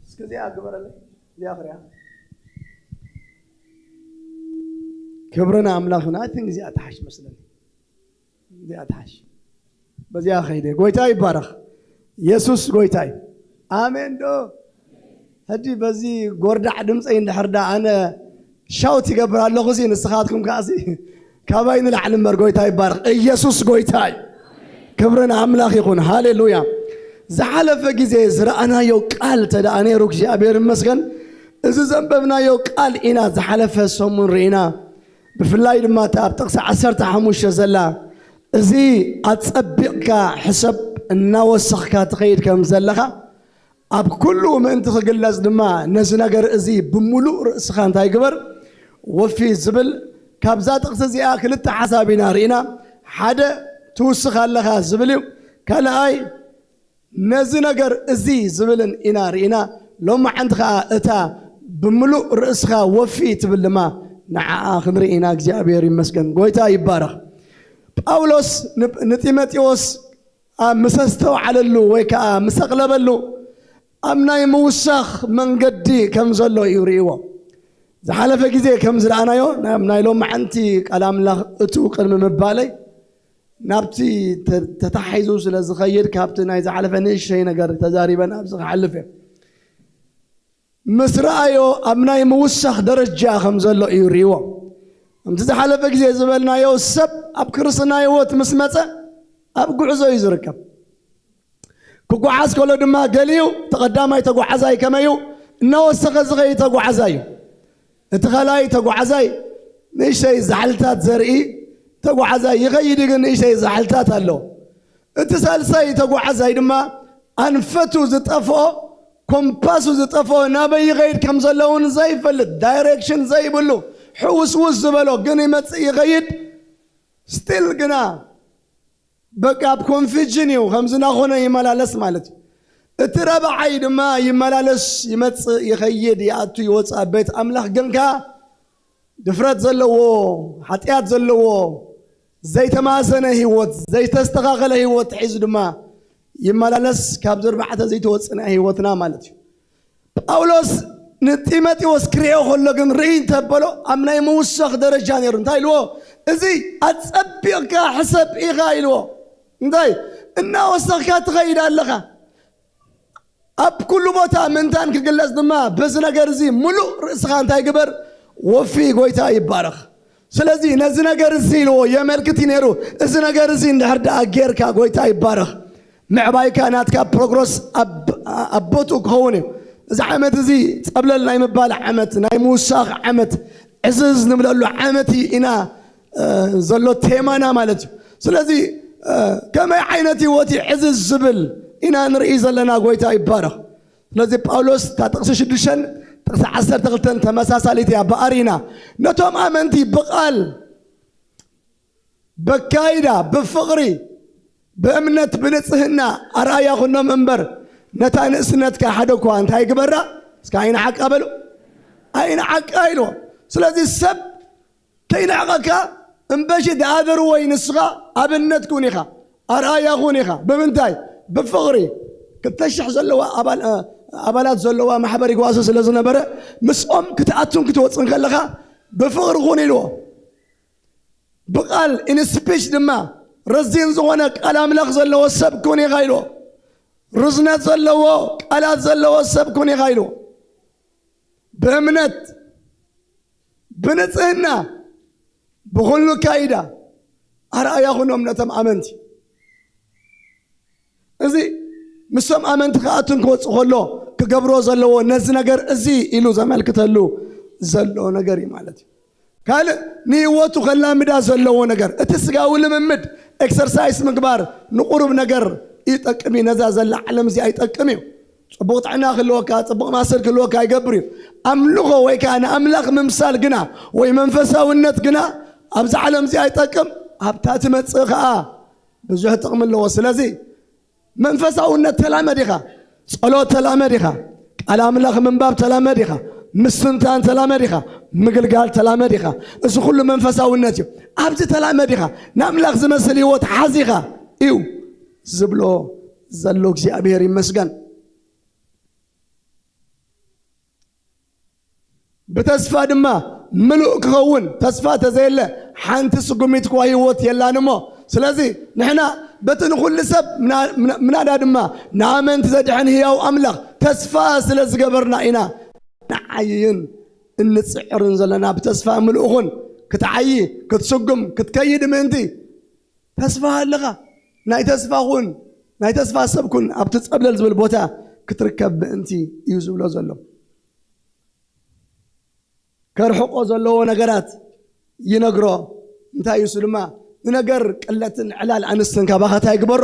እስኪ እዚኣ ግበረለይ። እዚኣ ክሪኣ። ክብሪ ንኣምላኽ ይኹን። I think እዚኣ ትሓሽ መስለኒ። እዚኣ ትሓሽ። በዚኣ ኸይደ። ጎይታ ይባረኽ። የሱስ ጎይታ እዩ። ኣሜን ዶ? ሕጂ በዚ ጎርዳዕ ድምፀይ እንድሕር ዳ ኣነ ሻውት ይገብር ኣለኹ ሲ፣ ንስኻትኩም ከዓ ሲ ካባይ ንላዕሊ እምበር። ጎይታ ይባረኽ። ኢየሱስ ጎይታ እዩ። ክብሪ ንኣምላኽ ይኹን። ሃሌሉያ። ዝሓለፈ ግዜ ዝረኣናዮ ቃል ተደኣ ነይሩ፣ እግዚኣብሔር ይመስገን፣ እዚ ዘንበብናዮ ቃል ኢና ዝሓለፈ ሰሙን ርኢና። ብፍላይ ድማ እታ ኣብ ጥቕሲ ዓሰርተ ሓሙሽተ ዘላ፣ እዚ ኣጸቢቕካ ሕሰብ፣ እናወሰኽካ ትኸይድ ከም ዘለኻ፣ ኣብ ኩሉ ምእንቲ ክግለጽ ድማ፣ ነዚ ነገር እዚ ብምሉእ ርእስኻ እንታይ ግበር? ወፊ ዝብል፣ ካብዛ ጥቕሲ እዚኣ ክልተ ሓሳብ ኢና ርኢና። ሓደ፣ ትውስኽ ኣለኻ ዝብል እዩ። ካልኣይ፣ ነዚ ነገር እዚ ዝብልን ኢና ርኢና። ሎማዓንቲ ኸኣ እታ ብምሉእ ርእስኻ ወፊ ትብል ድማ ንዓኣ ክንርኢ ኢና። እግዚኣብሔር ይመስገን። ጎይታ ይባረኽ። ጳውሎስ ን-፣ ንጢሞቴዎስ ኣብ ምስ ኣስተውዓለሉ ወይ ከኣ ምስ ኣቕለበሉ ኣብ ናይ ምውሳኽ መንገዲ ከም ዘሎ እዩ ርእይዎ። ዝሓለፈ ግዜ ከም ዝረኣናዮ ናብ ናይ ሎማዓንቲ ቃል ኣምላኽ እቱ ቅድሚ ምባለይ ናብቲ ተ-፣ ተታሒዙ ስለ ዝኸይድ ካብቲ ናይ ዝሓለፈ ንእሽተይ ነገር ተዛሪበ ናብዚ ክሓልፍ እየ። ምስ ረኣዮ ኣብ ናይ ምውሳኽ ደረጃ ከም ዘሎ እዩ ርእይዎ። ከምቲ ዝሓለፈ ግዜ ዝበልናዮ፣ ሰብ ኣብ ክርስትና ህይወት ምስ መጸ ኣብ ጉዕዞ እዩ ዝርከብ። ክጓዓዝ ከሎ ድማ ገሊኡ ተቐዳማይ ተጓዓዛይ ከመዩ እናወሰኸ ዝኸይድ ተጓዓዛይ እዩ። እቲ ካልኣይ ተጓዓዛይ ንእሽተይ ዛሕልታት ዘርኢ ተጓዓዛይ ይኸይድ፣ ግን ንእሽተይ ዛሕልታት ኣሎ። እቲ ሳልሳይ ተጓዓዛይ ድማ ኣንፈቱ ዝጠፍኦ፣ ኮምፓሱ ዝጠፍኦ፣ ናበይ ይኸይድ ከም ዘሎ እውን ዘይፈልጥ፣ ዳይሬክሽን ዘይብሉ፣ ሕውስውስ ዝበሎ ግን ይመጽእ ይኸይድ። ስቲል ግና በቃ ኣብ ኮንፊጅን እዩ፣ ከምዚ እናኾነ ይመላለስ ማለት እዩ። እቲ ረብዓይ ድማ ይመላለስ፣ ይመጽእ፣ ይኸይድ፣ ይኣቱ፣ ይወጽእ። ኣብ ቤት ኣምላኽ ግን ከኣ ድፍረት ዘለዎ፣ ሓጢኣት ዘለዎ፣ ዘይተማሰነ ህይወት፣ ዘይተስተኻኸለ ህይወት ሒዙ ድማ ይመላለስ። ካብዚ ኣርባዕተ ዘይተወጽእ ናይ ህይወትና ማለት እዩ። ጳውሎስ ንጢሞቴዎስ ክርእዮ ከሎ ግን ርኢ እንተበሎ ኣብ ናይ ምውሳኽ ደረጃ ነይሩ። እንታይ ኢልዎ? እዚ ኣጸቢቕካ ሕሰብ ኢኻ ኢልዎ። እንታይ? እናወሰኽካ ትኸይድ ኣለኻ። ኣብ ኩሉ ቦታ ምእንታን ክግለጽ ድማ በዚ ነገር እዚ ምሉእ ርእስኻ እንታይ ግበር? ወፊ። ጎይታ ይባረኽ። ስለዚ ነዚ ነገር እዚ ኢልዎ የመልክት እዩ ነይሩ። እዚ ነገር እዚ እንድሕር ደኣ ጌርካ፣ ጎይታ ይባረኽ፣ ምዕባይካ ናትካ ፕሮግረስ ኣብ፣ ኣብ ቦትኡ ክኸውን እዩ። እዚ ዓመት እዚ ጸብለል ናይ ምባል ዓመት፣ ናይ ምውሳኽ ዓመት፣ ዕዝዝ ንብለሉ ዓመት እዩ ኢና፣ እ፣ ዘሎ ቴማና ማለት እዩ። ስለዚ፣ እ፣ ከመይ ዓይነት ህይወት እዩ ዕዝዝ ዝብል ኢና ንርኢ ዘለና። ጎይታ ይባረኽ። ስለዚ ጳውሎስ እታ ጥቕሲ ሽዱሽተን ጥቕሲ ዓሰርተ ክልተን ተመሳሳሊት እያ። ብኣሪና ነቶም ኣመንቲ ብቓል፣ በካይዳ፣ ብፍቕሪ፣ ብእምነት፣ ብንጽህና ኣርኣያ ኩኖም እምበር፣ ነታ ንእስነትካ ሓደ እኳ እንታይ ግበራ? እስከ ኣይንዓቃ በሉ። ኣይንዓቃ ኢልዎ። ስለዚ ሰብ ከይንዕቐካ እምበሺ the other way ንስኻ ኣብነት ኩን ኢኻ፣ ኣርኣያ ኩን ኢኻ። ብምንታይ? ብፍቕሪ። ክልተ ሽሕ ዘለዋ ኣባል-፣ እ፣ ኣባላት ዘለዋ ማሕበር ይጓሱ ስለ ዝነበረ፣ ምስኦም ክትኣቱን ክትወጽን ከለኻ ብፍቕሪ ኩን ኢልዎ። ብቓል፣ ኢን ስፒች ድማ ረዚን ዝኾነ ቃል ኣምላኽ ዘለዎ ሰብ ኩን ኢኻ ኢልዎ። ርዝነት ዘለዎ ቃላት ዘለዎ ሰብ ኩን ኢኻ ኢልዎ። ብእምነት፣ ብንጽህና፣ ብኹሉ ካይዳ ኣርኣያ ኩኖም ነቶም ኣመንቲ። እዚ ምስቶም ኣመንቲ ክኣቱን ክወጽእ ከሎ ክገብሮ ዘለዎ ነዚ ነገር እዚ ኢሉ ዘመልክተሉ ዘሎ ነገር እዩ ማለት እዩ። ካልእ ንህይወቱ ከላምዳ ዘለዎ ነገር፣ እቲ ስጋዊ ልምምድ፣ ኤክሰርሳይስ ምግባር ንቁሩብ ነገር ይጠቅም እዩ፣ ነዛ ዘላ ዓለም እዚኣ ይጠቅም እዩ። ጽቡቕ ጥዕና ክህልወካ፣ ጽቡቕ ማሰል ክህልወካ ይገብር እዩ። ኣምልኾ ወይ ከኣ ንኣምላኽ ምምሳል ግና ወይ መንፈሳውነት ግና ኣብዛ ዓለም እዚኣ ይጠቅም፣ ኣብታ ትመጽእ ከኣ ብዙሕ ጥቕሚ ኣለዎ። ስለዚ መንፈሳውነት ተላመድ ኢኻ፣ ጸሎት ተላመድ ኢኻ፣ ቃል ኣምላኽ ምንባብ ተላመድ ኢኻ፣ ምስትንታን ተላመድ ኢኻ፣ ምግልጋል ተላመድ ኢኻ። እዚ ኩሉ መንፈሳውነት እዩ። ኣብዚ ተላመድ ኢኻ፣ ንኣምላኽ ዝመስል ህይወት ሓዝ ኢኻ እዩ ዝብሎ ዘሎ። እግዚኣብሔር ይመስገን። ብተስፋ ድማ ምሉእ ክኸውን፣ ተስፋ ተዘየለ ሓንቲ ስጉሚት እኳ ህይወት የላን እሞ። ስለዚ ንሕና በቲ ንኹሉ ሰብ ምና-፣ ምና-፣ ምናዳ ድማ ንኣመንቲ ዘድሕን ህያው ኣምላኽ ተስፋ ስለ ዝገበርና ኢና ንዓይን እንጽዕርን ዘለና። ብተስፋ ምሉእ ኹን። ክትዓዪ፣ ክትስጉም፣ ክትከይድ ምእንቲ ተስፋ ኣለኻ። ናይ ተስፋ ኩን፣ ናይ ተስፋ ሰብ ኩን፣ ኣብቲ ጸብለል ዝብል ቦታ ክትርከብ ምእንቲ እዩ ዝብሎ ዘሎ። ከርሕቆ ዘለዎ ነገራት ይነግሮ። እንታይ እዩ እሱ ድማ? ንነገር ቅለትን ዕላል ኣንስትን ካባኻ እንታይ ግበሮ?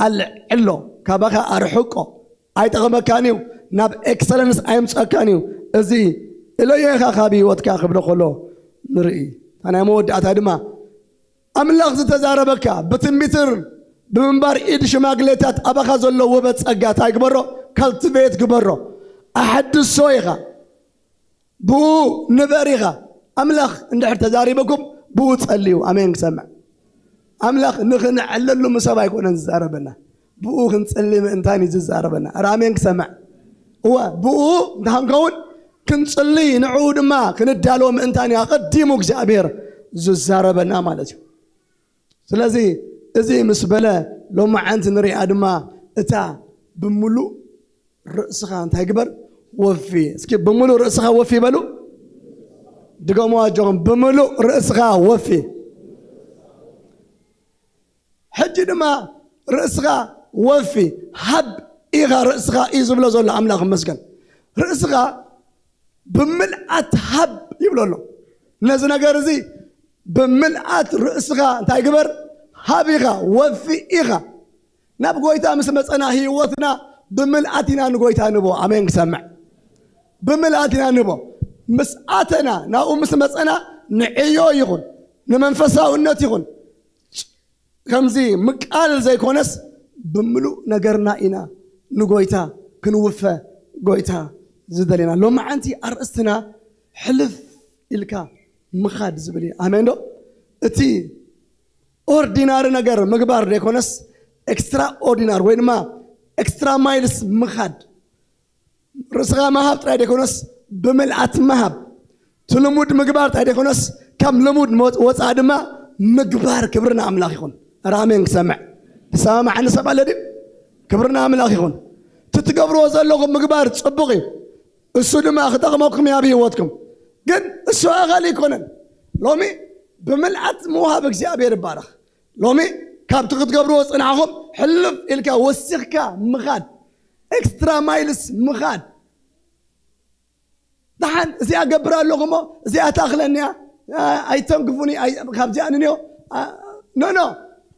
ኣልዕሎ፣ ካባኻ ኣርሕቆ። ኣይጠቕመካን እዩ፣ ናብ ኤክሰለንስ ኣየምጸካን እዩ። እዚ እለዮ ኢኻ ካብ ህይወትካ ክብሎ ከሎ ንርኢ። እታ ናይ መወዳእታ ድማ ኣምላኽ ዝተዛረበካ ብትንቢትን ብምንባር ኢድ ሽማግሌታት ኣባኻ ዘሎ ውበት ጸጋ እንታይ ግበሮ? ካልቲቬት ግበሮ። ኣሐድሶ ኢኻ። ብኡ ንበር ኢኻ። ኣምላኽ እንድሕር ተዛሪበኩም ብኡ ጸልዩ። ኣሜን ክሰምዕ። ኣምላኽ ንኽንዕለሉ ምስ ሰብ ኣይኮነን ዝዛረበና። ብኡ ክንጽሊ ምእንታን እዩ ዝዛረበና። ኧረ ኣሜን ክሰምዕ። እወ፣ ብኡ እንታይ ክንከውን? ክንጽሊ፣ ንዕኡ ድማ ክንዳሎ ምእንታን እዩ ኣቐዲሙ እግዚኣብሔር ዝዛረበና ማለት እዩ። ስለዚ እዚ ምስ በለ ሎማዓንቲ ንሪኣ ድማ እታ ብምሉእ ርእስኻ እንታይ ግበር? ወፊ። እስኪ ብምሉእ ርእስኻ ወፊ በሉ። ድገሙ ኣጆኹም፣ ብምሉእ ርእስኻ ወፊ። ሕጂ ድማ ርእስኻ ወፊ፣ ሃብ ኢኻ። ርእስኻ እዩ ዝብሎ ዘሎ ኣምላኽ ይመስገን። ርእስኻ ብምልኣት ሃብ ይብሎ ኣሎ። ነዚ ነገር እዚ ብምልኣት ርእስኻ እንታይ ግበር? ሃብ ኢኻ፣ ወፊ ኢኻ። ናብ ጎይታ ምስ መጸና ህይወትና ብምልኣት ኢና ንጎይታ ንቦ። ኣሜን ክሰምዕ። ብምልኣት ኢና ንቦ። ምስ ኣተና ናብኡ ምስ መጸና ንዕዮ ይኹን ንመንፈሳውነት ይኹን ከምዚ ምቃል ዘይኮነስ ብምሉእ ነገርና ኢና ንጎይታ ክንውፈ ጎይታ ዝደልየና። ሎማዓንቲ ኣርእስትና ሕልፍ ኢልካ ምኻድ ዝብል እዩ። ኣሜን ዶ? እቲ ኦርዲናሪ ነገር ምግባር ዘይኮነስ ኤክስትራ ኦርዲናሪ ወይ ድማ ኤክስትራ ማይልስ ምኻድ። ርእስኻ ምሃብ ጥራይ ዘይኮነስ ብምልኣት ምሃብ። እቲ ልሙድ ምግባር ጥራይ ዘይኮነስ ካብ ልሙድ መወፅ-፣ ወፃኢ ድማ ምግባር። ክብሪ ንኣምላኽ ይኹን። ኧረ ኣሜን ክሰምዕ። ዝሰማማዓኒ ሰብ ኣሎ ድዩ? ክብሪ ንኣምላኽ ይኹን። እቲ ትገብርዎ ዘለኹም ምግባር ፅቡቕ እዩ። እሱ ድማ ክጠቕመኩም እዩ ኣብ ህይወትኩም። ግን እሱ ኣኻሊ ኣይኮነን። ሎሚ ብምልኣት ምውሃብ እግዚኣብሔር ይባረኽ። ሎሚ ካብቲ ክትገብርዎ ዝፅናሕኹም ሕልፍ ኢልካ ወሲኽካ ምኻድ፣ ኤክስትራ ማይልስ ምኻድ። ደሓን እዚኣ ገብር ኣለኹ እሞ እዚኣ ትኣኽለኒ እያ፣ ኣ-፣ ኣይተንክፉኒ፣ ኣይ-፣ ካብዚኣ ንንዮ፣ ኣ-፣ ኖ፣ ኖ፣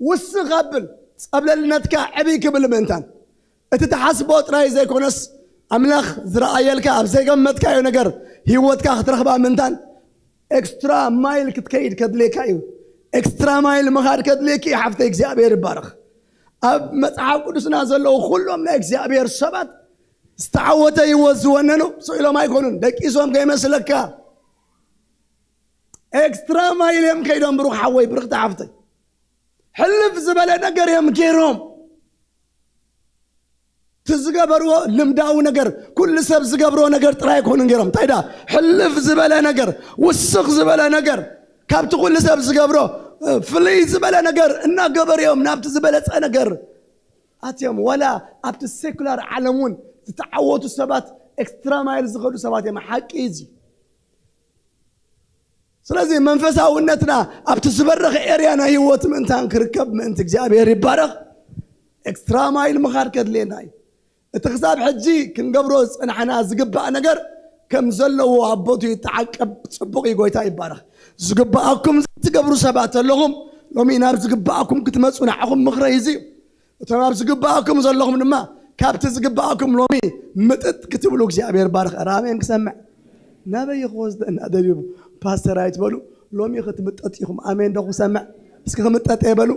ውስኽ ኣብል። ጸብለልነትካ ዕብይ ክብል ምእንታን፣ እቲ ትሓስቦ ጥራይ ዘይኮነስ ኣምላኽ ዝረኣየልካ ኣብ ዘይገመትካዮ ነገር ህይወትካ ክትረኽባ ምእንታን ኤክስትራ ማይል ክትከይድ ከድልየካ እዩ። ኤክስትራ ማይል ምኻድ ከድልየኪ እዩ ሓፍተይ። እግዚኣብሔር ይባረኽ። ኣብ መጽሓፍ ቅዱስና ዘለዉ ኩሎም ናይ እግዚኣብሔር ሰባት ዝተዓወተ ህይወት ዝወነኑ ስቕ ኢሎም ኣይኮኑን። ደቂሶም ከይመስለካ። ኤክስትራ ማይል እዮም ከይዶም፣ ብሩኽ ሓወይ፣ ብርኽቲ ሓፍተይ። ሕልፍ ዝበለ ነገር እዮም ገይሮም። እቲ ዝገበርዎ ልምዳዊ ነገር፣ ኩሉ ሰብ ዝገብሮ ነገር ጥራይ ኣይኮኑን ገይሮም። እንታይ ደኣ፣ ሕልፍ ዝበለ ነገር፣ ውስኽ ዝበለ ነገር፣ ካብቲ ኩሉ ሰብ ዝገብሮ፣ እ፣ ፍልይ ዝበለ ነገር እናገበሩ እዮም ናብቲ ዝበለጸ ነገር ኣትዮም። ዋላ ኣብቲ ሴኩላር ዓለም እውን ዝተዓወቱ ሰባት ኤክስትራ ማይል ዝኸዱ ሰባት እዮም። ሓቂ እዩ እዚ። ስለዚ መንፈሳውነትና ኣብቲ ዝበረኸ ኤርያ ናይ ህይወት ምእንታን ክርከብ ምእንቲ እግዚኣብሔር ይባረኽ። ኤክስትራ ማይል ምኻድ ከድልየና እዩ። እቲ ክሳብ ሕጂ ክንገብሮ ዝጸናሕና ዝግባእ ነገር ከም ዘለዎ ኣብ ቦትኡ ይተዓቀብ። ጽቡቕ እዩ፣ ጎይታ ይባረኽ። ዝግባኣኩም ዘይትገብሩ ሰባት ኣለኹም፣ ሎሚ ናብ ዝግባኣኩም ክትመጹ ንዓኹም ምኽረይ እዚ እዩ። እቶም ኣብ ዝግባኣኩም ዘለኹም ድማ ካብቲ ዝግባኣኩም ሎሚ ምጥጥ ክትብሉ እግዚኣብሔር ባርኽ። ኧረ ኣሜን ክሰምዕ። ናበይ እዩ ክወስደና ደልዩ? ፓስተር ኣይትበሉ። ሎሚ ክትምጠጥ ኢኹም። ኣሜን ዶ ክሰምዕ? እስኪ ክምጠጥ እየ በሉ።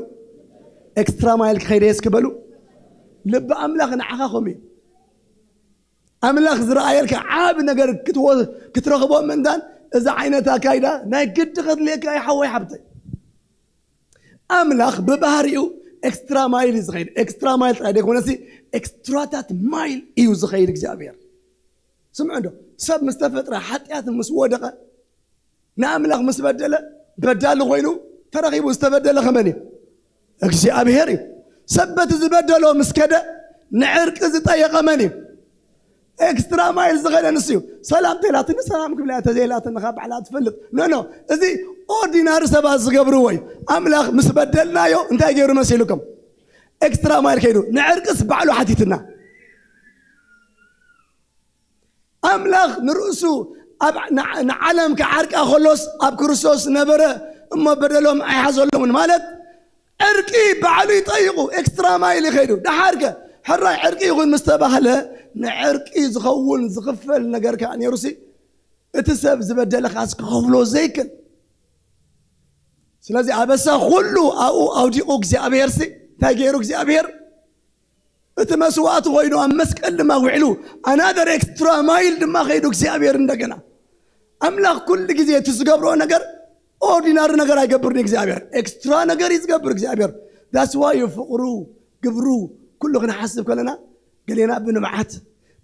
ኤክስትራ ማይል ክኸይደ እስኪ በሉ። ልቢ ኣምላኽ ንዓኻ ከምኡ እዩ። ኣምላኽ ዝረኣየልካ ዓቢ ነገር ክትወ-፣ ክትረኽቦ ምእንታን እዚ ዓይነት ኣካይዳ ናይ ግዲ ከድልየካ እዩ ሓወይ ሓብተይ። ኣምላኽ ብባህሪኡ ኤክስትራ ማይል እዩ ዝኸይድ። ኤክስትራ ማይል ጥራይ ዘይኮነሲ ኤክስትራታት ማይል እዩ ዝኸይድ እግዚኣብሔር። ስምዑ እንዶ፣ ሰብ ምስ ተፈጥረ፣ ሓጢኣት ምስ ወደቐ፣ ንኣምላኽ ምስ በደለ፣ በዳሊ ኮይኑ ተረኺቡ ዝተበደለ ከመን እዩ? እግዚኣብሔር እዩ። ሰብ በቲ ዝበደሎ ምስ ከደ ንዕርቂ ዝጠየቐ መን እዩ? ኤክስትራ ማይል ዝኸደ ንሱ እዩ። ሰላም ተላትኒ ሰላም ክብላ እያ፣ ተዘይላትኒ ካብ ባዕላ ትፈልጥ። ኖ፣ ኖ፣ እዚ ኦርዲናሪ ሰባት ዝገብርዎ እዩ። ኣምላኽ ምስ በደልናዮ እንታይ ገይሩ መሲልኩም? ኤክስትራ ማይል ከይዱ ንዕርቅስ ባዕሉ ሓቲትና። ኣምላኽ ንርእሱ ኣብ ን-፣ ንዓለም ክዓርቃ ከሎስ ኣብ ክርስቶስ ነበረ እሞ በደሎም ኣይሓዘሎምን። ማለት ዕርቂ ባዕሉ ይጠይቑ፣ ኤክስትራ ማይል ይኸይዱ። ደሓርከ ሕራይ ዕርቂ ይኹን ምስ ተባህለ ንዕርቂ ዝኸውን ዝኽፈል ነገር ከኣ ነይሩሲ እቲ ሰብ ዝበደለ ከኣስ ክኸፍሎ ዘይክል። ስለዚ ኣበሳ ኩሉ ኣብኡ ኣውዲቑ እግዚኣብሔርሲ እንታይ ገይሩ እግዚኣብሔር? እቲ መስዋእቲ ኮይኑ ኣብ መስቀል ድማ ውዕሉ ኣናደር ኤክስትራ ማይል ድማ ከይዱ እግዚኣብሔር እንደገና። ኣምላኽ ኩሉ ግዜ እቲ ዝገብሮ ነገር ኦርዲናሪ ነገር ኣይገብርን እግዚኣብሔር፣ ኤክስትራ ነገር እዩ ዝገብር እግዚኣብሔር። That's why ፍቕሩ፣ ግብሩ ኩሉ ክንሓስብ ከለና ገሌና ብንብዓት፣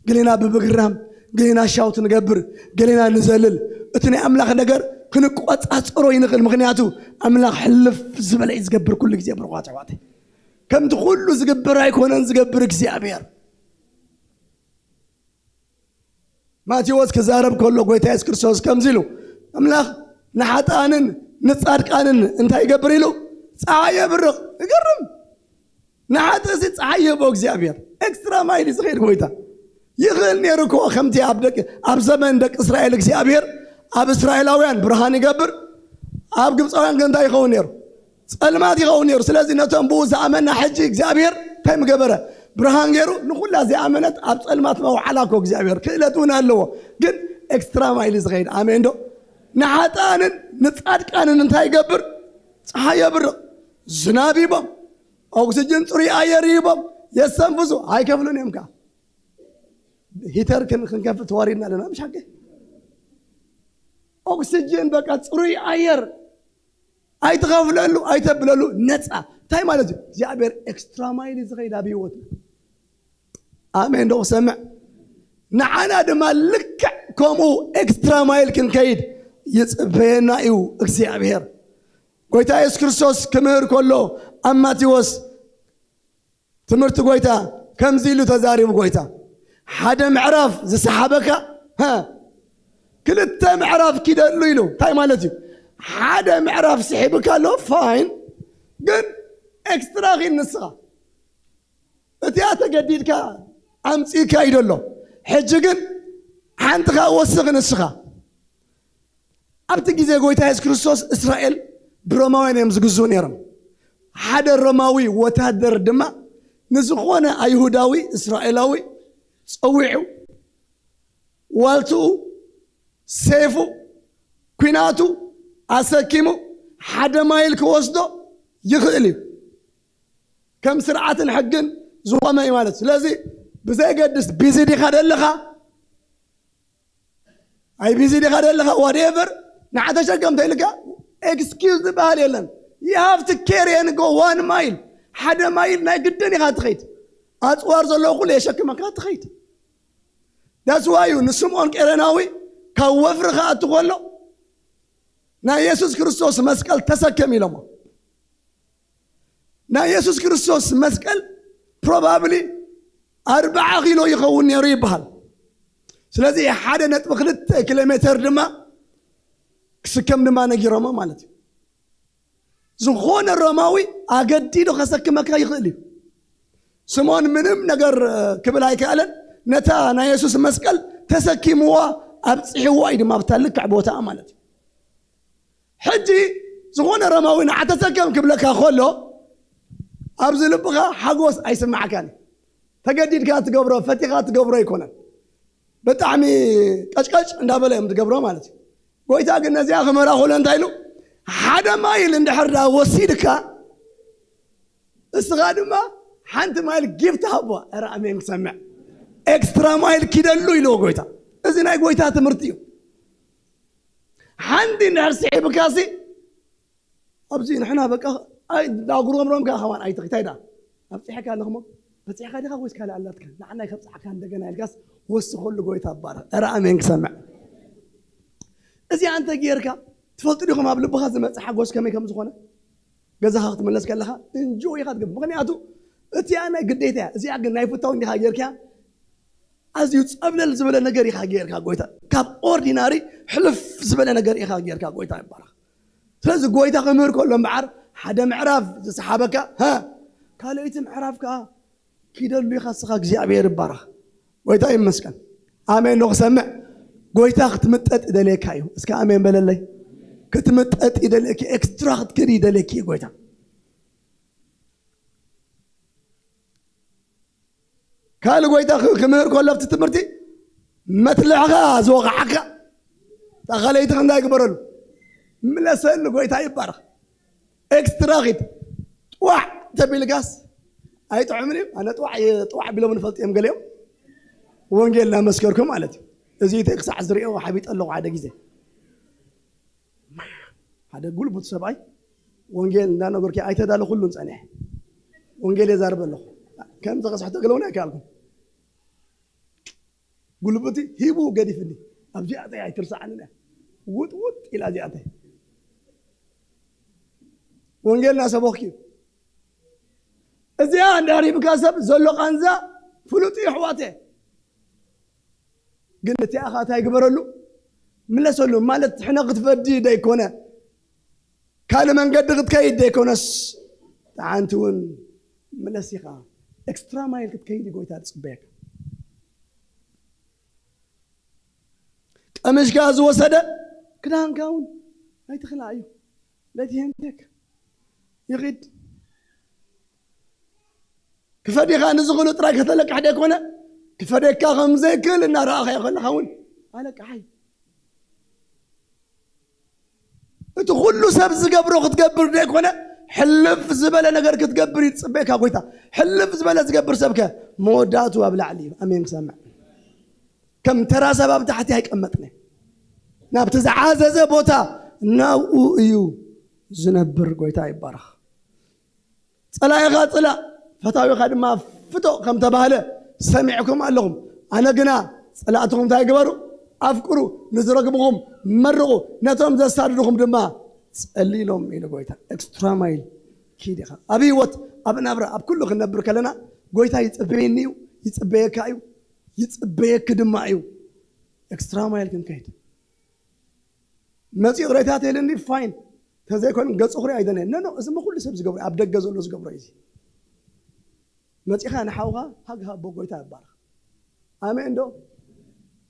ገሌና ብምግራም፣ ገሌና ሻውት ንገብር፣ ገሌና ንዘልል። እቲ ናይ ኣምላኽ ነገር ክንቆጻጸሮ ይንኽእል። ምኽንያቱ ኣምላኽ ሕልፍ ዝበለ እዩ ዝገብር ኩሉ ግዜ። ብሩኻት ኣሕዋተይ፣ ከምቲ ኩሉ ዝግበር ኣይኮነን ዝገብር እግዚኣብሔር። ማቴዎስ ክዛረብ ከሎ ጎይታ የሱስ ክርስቶስ ከምዚ ኢሉ፣ ኣምላኽ ንሓጥኣንን ንጻድቃንን እንታይ ይገብር ኢሉ? ጸሓይ የብርቕ። ይገርም። ንሓጥእሲ ጸሓይ ይህቦ እግዚኣብሔር። ኤክስትራ ማይል እዩ ዝኸይድ ጎይታ። ይኽእል ነይሩ እኮ ከምቲ ኣብ ደቂ፣ ኣብ ዘመን ደቂ እስራኤል እግዚኣብሔር ኣብ እስራኤላውያን ብርሃን ይገብር፣ ኣብ ግብፃውያን ግን እንታይ ይኸውን ነይሩ? ጸልማት ይኸውን ነይሩ። ስለዚ ነቶም ብኡ ዝኣመና ሕጂ እግዚኣብሔር እንታይ ምገበረ? ብርሃን ገይሩ ንኹላ ዘይኣመነት ኣብ ጸልማት መውዓላ እኮ እግዚኣብሔር ክእለት እውን ኣለዎ። ግን ኤክስትራ ማይል እዩ ዝኸይድ። ኣሜን ዶ? ንሓጥኣንን ንጻድቃንን እንታይ ይገብር? ጸሓይ የብርቕ፣ ዝናብ ይቦም፣ ኦክስጅን ጽሩይ ኣየር ይቦም፣ የስተንፍሱ፣ ኣይከፍሉን እዮም። ከ ሂተር ክን ክንከፍል ተዋሪድና ኣለና። ምሽ ሓቂ ኦክስጅን በቃ ጽሩይ ኣየር ኣይትኸፍለሉ ኣይተብለሉ፣ ነፃ። እንታይ ማለት እዩ? እግዚኣብሔር ኤክስትራ ማይል እዩ ዝኸይድ ኣብ ህይወትና። ኣሜን ዶ ክሰምዕ? ንዓና ድማ ልክዕ ከምኡ ኤክስትራ ማይል ክንከይድ ይጽበየና እዩ እግዚኣብሔር። ጎይታ የሱስ ክርስቶስ ክምህር ከሎ ኣብ ማቴዎስ ትምህርቲ ጎይታ ከምዚ ኢሉ ተዛሪቡ። ጎይታ ሓደ ምዕራፍ ዝሰሓበካ፣ ሃ፣ ክልተ ምዕራፍ ኪደሉ ኢሉ። እንታይ ማለት እዩ? ሓደ ምዕራፍ ስሒብካ ኣሎ፣ ፋይን፣ ግን ኤክስትራ ኺድ ንስኻ። እቲኣ ተገዲድካ ኣምጺእካ እዩ ዘሎ። ሕጂ ግን ሓንቲ ኸኣ ወስኽ ንስኻ። ኣብቲ ግዜ ጎይታ የሱስ ክርስቶስ እስራኤል ብሮማውያን እዮም ዝግዝኡ ነይሮም። ሓደ ሮማዊ ወታደር ድማ ንዝኾነ ኣይሁዳዊ እስራኤላዊ ጸዊዑ ዋልትኡ፣ ሴፉ፣ ኲናቱ ኣሰኪሙ ሓደ ማይል ክወስዶ ይኽእል እዩ። ከም ስርዓትን ሕግን ዝኾመ እዩ ማለት። ስለዚ ብዘይገድስ ቢዚ ዲኻ ደለኻ፣ ኣይ ቢዚ ዲኻ ደለኻ፣ ዋትኤቨር፣ ንዓ ተሸከም ተይልካ ኤክስኪውዝ ዝበሃል የለን። You have to carry and go one mile። ሓደ ማይል ናይ ግድን ኢኻ ትኸይድ። ኣጽዋር ዘለዎ ኩሉ የሸክመካ ትኸይድ። That's why እዩ ንስምዖን ቄረናዊ ካብ ወፍሪ ክኣቱ ከሎ ናይ የሱስ ክርስቶስ መስቀል ተሰከም ኢሎሞ። ናይ የሱስ ክርስቶስ መስቀል ፕሮባብሊ ኣርብዓ ኪሎ ይኸውን ነይሩ ይበሃል። ስለዚ ሓደ ነጥቢ ክልተ ኪሎ ሜተር ድማ ክስከም ድማ ነጊሮሞ ማለት እዩ። ዝኾነ ሮማዊ ኣገዲዱ ከሰክመካ ይኽእል እዩ። ስምዖን ምንም ነገር እ፣ ክብል ኣይከኣለን። ነታ ናይ የሱስ መስቀል ተሰኪምዋ ኣብፂሕዋ እዩ ድማ ኣብታ ልክዕ ቦታ ማለት እዩ። ሕጂ ዝኾነ ሮማዊ ንዓ ተሰከም ክብለካ ከሎ ኣብዚ ልብኻ ሓጎስ ኣይስማዓካን እዩ። ተገዲድካ ትገብሮ፣ ፈቲኻ ትገብሮ ኣይኮነን። ብጣዕሚ ቀጭቀጭ እንዳበለ እዮም ትገብሮ ማለት እዩ። ጎይታ ግን ነዚኣ ክመራ ከሎ እንታይ ኢሉ? ሓደ ማይል እንድሕር ዳ ወሲድካ እስኻ ድማ ሓንቲ ማይል ጊፍት ሃቦ። ኧረ ኣሜን ክሰምዕ። ኤክስትራ ማይል ኪደሉ ኢልዎ ጎይታ። እዚ ናይ ጎይታ ትምህርቲ እዩ። ሓንቲ እንድሕር ስሒብካሲ ኣብዚ ንሕና በቃ ኣይ እንዳጉረምረምካ ከማን ኣይትኺ እንታይ ዳ ኣብፂሕካ ኣለኹሞ በፂሕካ ዲኻ ወይስ ካልእ ኣላትካ ንዓናይ ከብፅሓካ እንደገና ኢልካስ ወስኸሉ ጎይታ ባረ። ኧረ ኣሜን ክሰምዕ። እዚኣ እንተ ጌርካ ትፈልጡ ዲኹም ኣብ ልብኻ ዝመፅእ ሓጎስ ከመይ ከም ዝኾነ? ገዛኻ ክትምለስ ከለኻ እንጆ ኢኻ ትገብር። ምኽንያቱ እቲኣ ናይ ግዴታ እያ። እዚኣ ግን ናይ ፍታው እንዲኻ ጌርካ ኣዝዩ ጸብለል ዝበለ ነገር ኢኻ ጌርካ ጎይታ። ካብ ኦርዲናሪ ሕልፍ ዝበለ ነገር ኢኻ ጌርካ ጎይታ ይባረኽ። ስለዚ ጎይታ ክምህር ከሎ እምበዓር ሓደ ምዕራፍ ዝሰሓበካ፣ ሃ፣ ካልኣይቲ ምዕራፍ ከኣ ኪደሉ ኢኻ እስኻ። እግዚኣብሔር ይባረኽ። ጎይታ ይመስገን። ኣሜን ዶ ክሰምዕ? ጎይታ ክትምጠጥ ይደልየካ እዩ። እስከ ኣሜን በለለይ። ክትምጠጥ ይደልየኪ፣ ኤክስትራ ክትክዲ ይደልየኪ እዩ ጎይታ። ካልእ ጎይታ ክ-፣ ክምህር ከሎ ኣብቲ ትምህርቲ መትልዕኻ ዝወቕዓካ እታ ካልኣይቲ ክንዳ ይግበረሉ። ምለሰሉ ጎይታ ይባረኽ። ኤክስትራ ኺድ። ጥዋዕ ተቢልካስ ኣይጥዑምን እዩ። ኣነ ጥዋዕ የ-፣ ጥዋዕ ቢሎም ንፈልጥ እዮም ገሊኦም። ወንጌል እናመስከርኩ ማለት እዩ። እዚ ኢተይ ክሳዕ ዝሪኦ ሓቢጠ ኣለኹ ሓደ ግዜ። ሓደ ጉልቡት ሰብኣይ ወንጌል እንዳነገርኩ ኣይተዳለኹሉን ጸኒሐ። ወንጌል የዛርብ ኣለኹ። ከምዚ ከስሕቶ ገለውን ኣይከኣልኩን። ጉልቡቲ ሂቡ ገዲፍኒ። ኣብዚኣተይ ኣይትርሳዓንን እያ። ውጥ ውጥ ኢላ እዚኣተይ። ወንጌል እናሰበኽኩ እዩ። እዚኣ እንዳሪብካ ሰብ ዘሎ ቃንዛ ፍሉጥ እዩ ኣሕዋተ። ግን እቲ ኣኻ እንታይ ግበረሉ? ምለሰሉ። ማለት ሕነ ክትፈዲ ደይኮነ፣ ካልእ መንገዲ ክትከይድ ደይኮነስ፣ ተሓንቲ እውን ምለስ ኢኻ። ኤክስትራ ማይል ክትከይድ ጎይታ ትጽበየካ። ቀምሽካ ዝወሰደ ክዳንካ እውን ኣይትኽላእዩ። ለትሄምቴክ ይኺድ። ክፈዲኻ ንዝኽእሉ ጥራይ ከተለቅሕ ደይኮነ፣ ክፈደካ ከም ዘይክእል እናረኣኻዮ ከለኻ እውን ኣለቅሓይ። እቲ ኩሉ ሰብ ዝገብሮ ክትገብር ደይኮነ፣ ሕልፍ ዝበለ ነገር ክትገብር ይጽበየካ ጎይታ። ሕልፍ ዝበለ ዝገብር ሰብከ መወዳእቱ ኣብ ላዕሊ እዩ። ኣሜን ክሰምዕ። ከም ተራ ሰብ ኣብ ታሕቲ ኣይቀመጥን። ናብቲ ዝዓዘዘ ቦታ ናብኡ እዩ ዝነብር። ጎይታ ይባረኽ። ጸላኢኻ ጽላእ፣ ፈታዊኻ ድማ ፍቶ ከም ተባህለ ሰሚዕኩም ኣለኹም። ኣነ ግና ጸላእትኹም እንታይ ግበሩ? ኣፍቅሩ፣ ንዝረግምኹም መርቑ፣ ነቶም ዘሳድድኹም ድማ ጸልኢሎም ኢሉ ጎይታ። ኤክስትራ ማይል ኪድ ኢኻ። ኣብ ህይወት፣ ኣብ ናብራ፣ ኣብ ኩሉ ክንነብር ከለና ጎይታ ይጽበየኒ እዩ፣ ይጽበየካ እዩ፣ ይጽበየኪ ድማ እዩ። ኤክስትራ ማይል ክንከይድ መጺኡ ቅሬታ ተይልኒ ፋይን። ተዘይኮይኑ ገጹ ክርኢ ኣይደለየን። ኖ፣ ኖ፣ እዚ ሞ ኩሉ ሰብ ዝገብሮ፣ ኣብ ደገ ዘሎ ዝገብሮ እዩ። እዚ መጺኻ ንሓውኻ ሃግ ሃቦ፣ ጎይታ ይባረኽ። ኣሜን ዶ?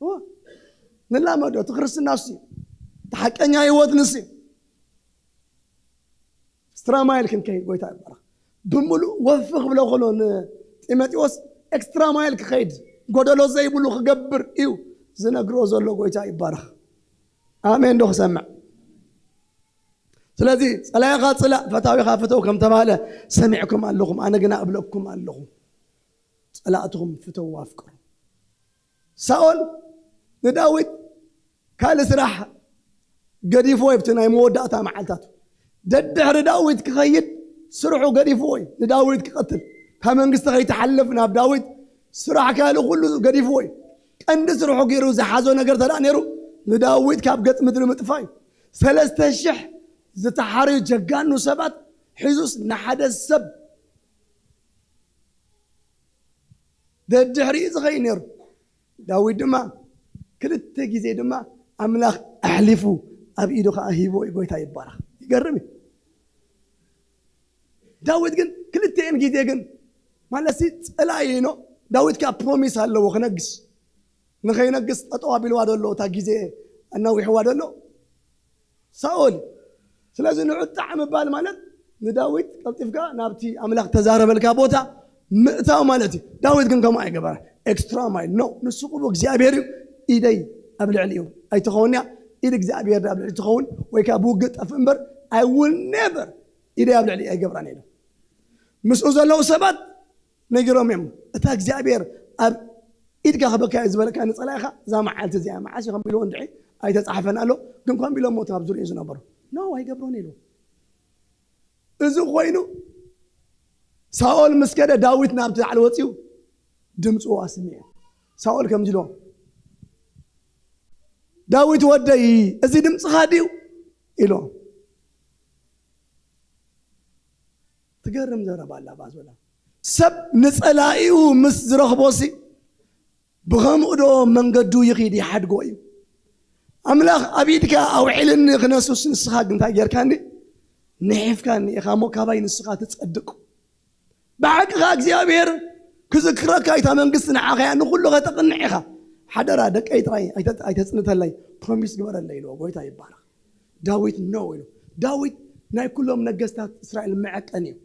እወ። ንላመዶ፣ እቲ ክርስትና እሱ እዩ። እቲ ሓቀኛ ህይወት ንሱ እዩ። ኤክስትራ ማይል ክንከይድ ጎይታ ይባረኽ። ብምሉእ ወፊ ክብሎ ከሎ ንጢሞቴዎስ ኤክስትራ ማይል ክኸይድ፣ ጎደሎ ዘይብሉ ክገብር እዩ ዝነግሮ ዘሎ። ጎይታ ይባረኽ። ኣሜን ዶ ክሰምዕ? ስለዚ ጸላኢኻ ጽላእ፣ ፈታዊኻ ፍተው ከም ተባህለ ሰሚዕኩም ኣለኹም። ኣነ ግና እብለኩም ኣለኹ፣ ጸላእትኹም ፍተው፣ ኣፍቅሩ። ሳኦል ንዳዊት ካልእ ስራሕ ገዲፍዎ እዩ፣ ኣብቲ ናይ መወዳእታ መዓልታቱ። ደድሕሪ ዳዊት ክኸይድ ስርሑ ገዲፍዎ እዩ፣ ንዳዊት ክቐትል። ካብ መንግስቲ ከይተሓልፍ ናብ ዳዊት ስራሕ ካልእ ኩሉ ገዲፍዎ እዩ። ቀንዲ ስርሑ ገይሩ ዝሓዞ ነገር ተደኣ ነይሩ፣ ንዳዊት ካብ ገጽ ምድሪ ምጥፋእ እዩ። ሰለስተ ሽሕ ዝተሓርዩ ጀጋኑ ሰባት ሒዙስ ንሓደ ሰብ ደድሕሪኡ ዝኸይድ ነይሩ። ዳዊት ድማ ክልተ ግዜ ድማ ኣምላኽ ኣሕሊፉ ኣብ ኢዱ ኸዓ ሂቦ እዩ። ጎይታ ይባረኽ። ይገርም እዩ። ዳዊት ግን ክልተኤን ግዜ ግን ማለት ሲ ጸላኢ ኖ። ዳዊት ከዓ ፕሮሚስ ኣለዎ ክነግስ። ንኸይነግስ ጠጠው ኣቢልዋ ደሎ፣ እታ ግዜ ኣናዊሕዋ ደሎ ሳኦል። ስለዚ ንዑ ጣዕ ምባል ማለት ንዳዊት ቀልጢፍካ ናብቲ ኣምላኽ ተዛረበልካ ቦታ ምእታው ማለት እዩ። ዳዊት ግን ከምኡ ኣይገበረ። ኤክስትራ ማይል ኖ፣ ንሱ ቅቡ እግዚኣብሔር እዩ። ኢደይ ኣብ ልዕሊ እዩ ኣይትኸውን እያ። ኢድ እግዚኣብሔር ኣብ ልዕሊ ትኸውን ወይ ከዓ ብውግእ ጠፍ እምበር፣ I will never፣ ኢደይ ኣብ ልዕሊ ኣይገብራን ኢሉ። ምስኡ ዘለዉ ሰባት ነጊሮም እዮም። እታ እግዚኣብሔር ኣብ ኢድካ ክበካ እየ ዝበለካ ንጸላኢኻ እዛ መዓልቲ እዚኣ መዓስ እዩ ከም ኢልዎ እንድዒ ኣይተጻሕፈን ኣሎ። ግን ከም ኢሎም ሞት ኣብ ዙሪኡ ዝነበሩ ኖ ኣይገብሮን ኢሉ። እዚ ኮይኑ ሳኦል ምስ ከደ ዳዊት ናብቲ ላዕሊ ወፂኡ ድምፁ ኣስሚዑ። ሳኦል ከምዚ ኢሎ፣ ዳዊት ወደይ፣ እዚ ድምፅኻ ድዩ ኢሎ። ትገርም ዘረባ ኣላ ባዞላ። ሰብ ንጸላኢኡ ምስ ዝረኽቦሲ ብኸምኡ ዶ መንገዱ ይኺድ ይሓድጎ እዩ። ኣምላኽ ኣብ ኢድካ ኣውዒልኒ ክነሱስ ንስኻ ግን እንታይ ጌርካኒ? ንሒፍካኒ ኢኻ እሞ ካባይ ንስኻ ትጸድቅ። ብሓቂ ኸኣ እግዚኣብሔር ክዝክረካ እታ መንግስቲ ንዓኻ እያ፣ ንኹሉ ኸተቕንዕ ኢኻ። ሓደራ ደቀይ ጥራይ ኣይተ- ኣይተጽንተለይ፣ ፕሮሚስ ግበረለይ ኢልዎ። ጎይታ ይባረኽ። ዳዊት ነው ኢሉ። ዳዊት ናይ ኩሎም ነገስታት እስራኤል መዐቀኒ እዩ።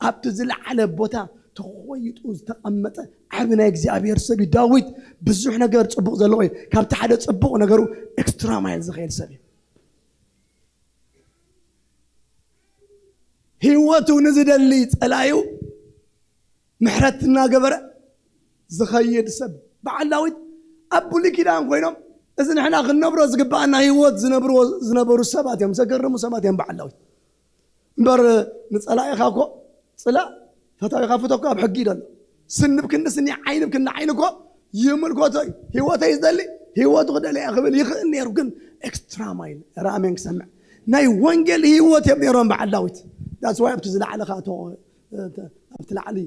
ኣብቲ ዝለዓለ ቦታ ተኾይጡ ዝተቐመጠ ዓቢ ናይ እግዚኣብሔር ሰብ እዩ። ዳዊት ብዙሕ ነገር ጽቡቕ ዘለዎ እዩ። ካብቲ ሓደ ጽቡቕ ነገሩ ኤክስትራ ማይል ዝኸይድ ሰብ እዩ። ህይወቱ ንዝደሊ ጸላዩ ምሕረት እናገበረ ዝኸይድ ሰብ። በዓል ዳዊት ኣብ ብሉይ ኪዳን ኮይኖም እዚ ንሕና ክንነብሮ ዝግባኣና ህይወት ዝነብርዎ ዝነበሩ ሰባት እዮም። ዘገርሙ ሰባት እዮም በዓል ዳዊት። እምበር ንጸላኢኻ እኮ ጽላእ፣ ፈታዊኻ ፍቶ እኮ ኣብ ሕጊ እዩ ዘሎ። ስኒ ብክንዲ ስኒ፣ ዓይኒ ብክንዲ ዓይኒ እኮ ይምልከቶ እዩ። ህይወተይ ዝደሊ ህይወቱ ክደለያ ክብል ይኽእል ነይሩ፣ ግን ኤክስትራ ማይል ራእሜን ክሰምዕ ናይ ወንጌል ህይወት እዮም ነይሮም በዓል ዳዊት። ዳስ ዋይ ኣብቲ ዝለዓለ ከዓ ቶ ኣብቲ ላዕሊ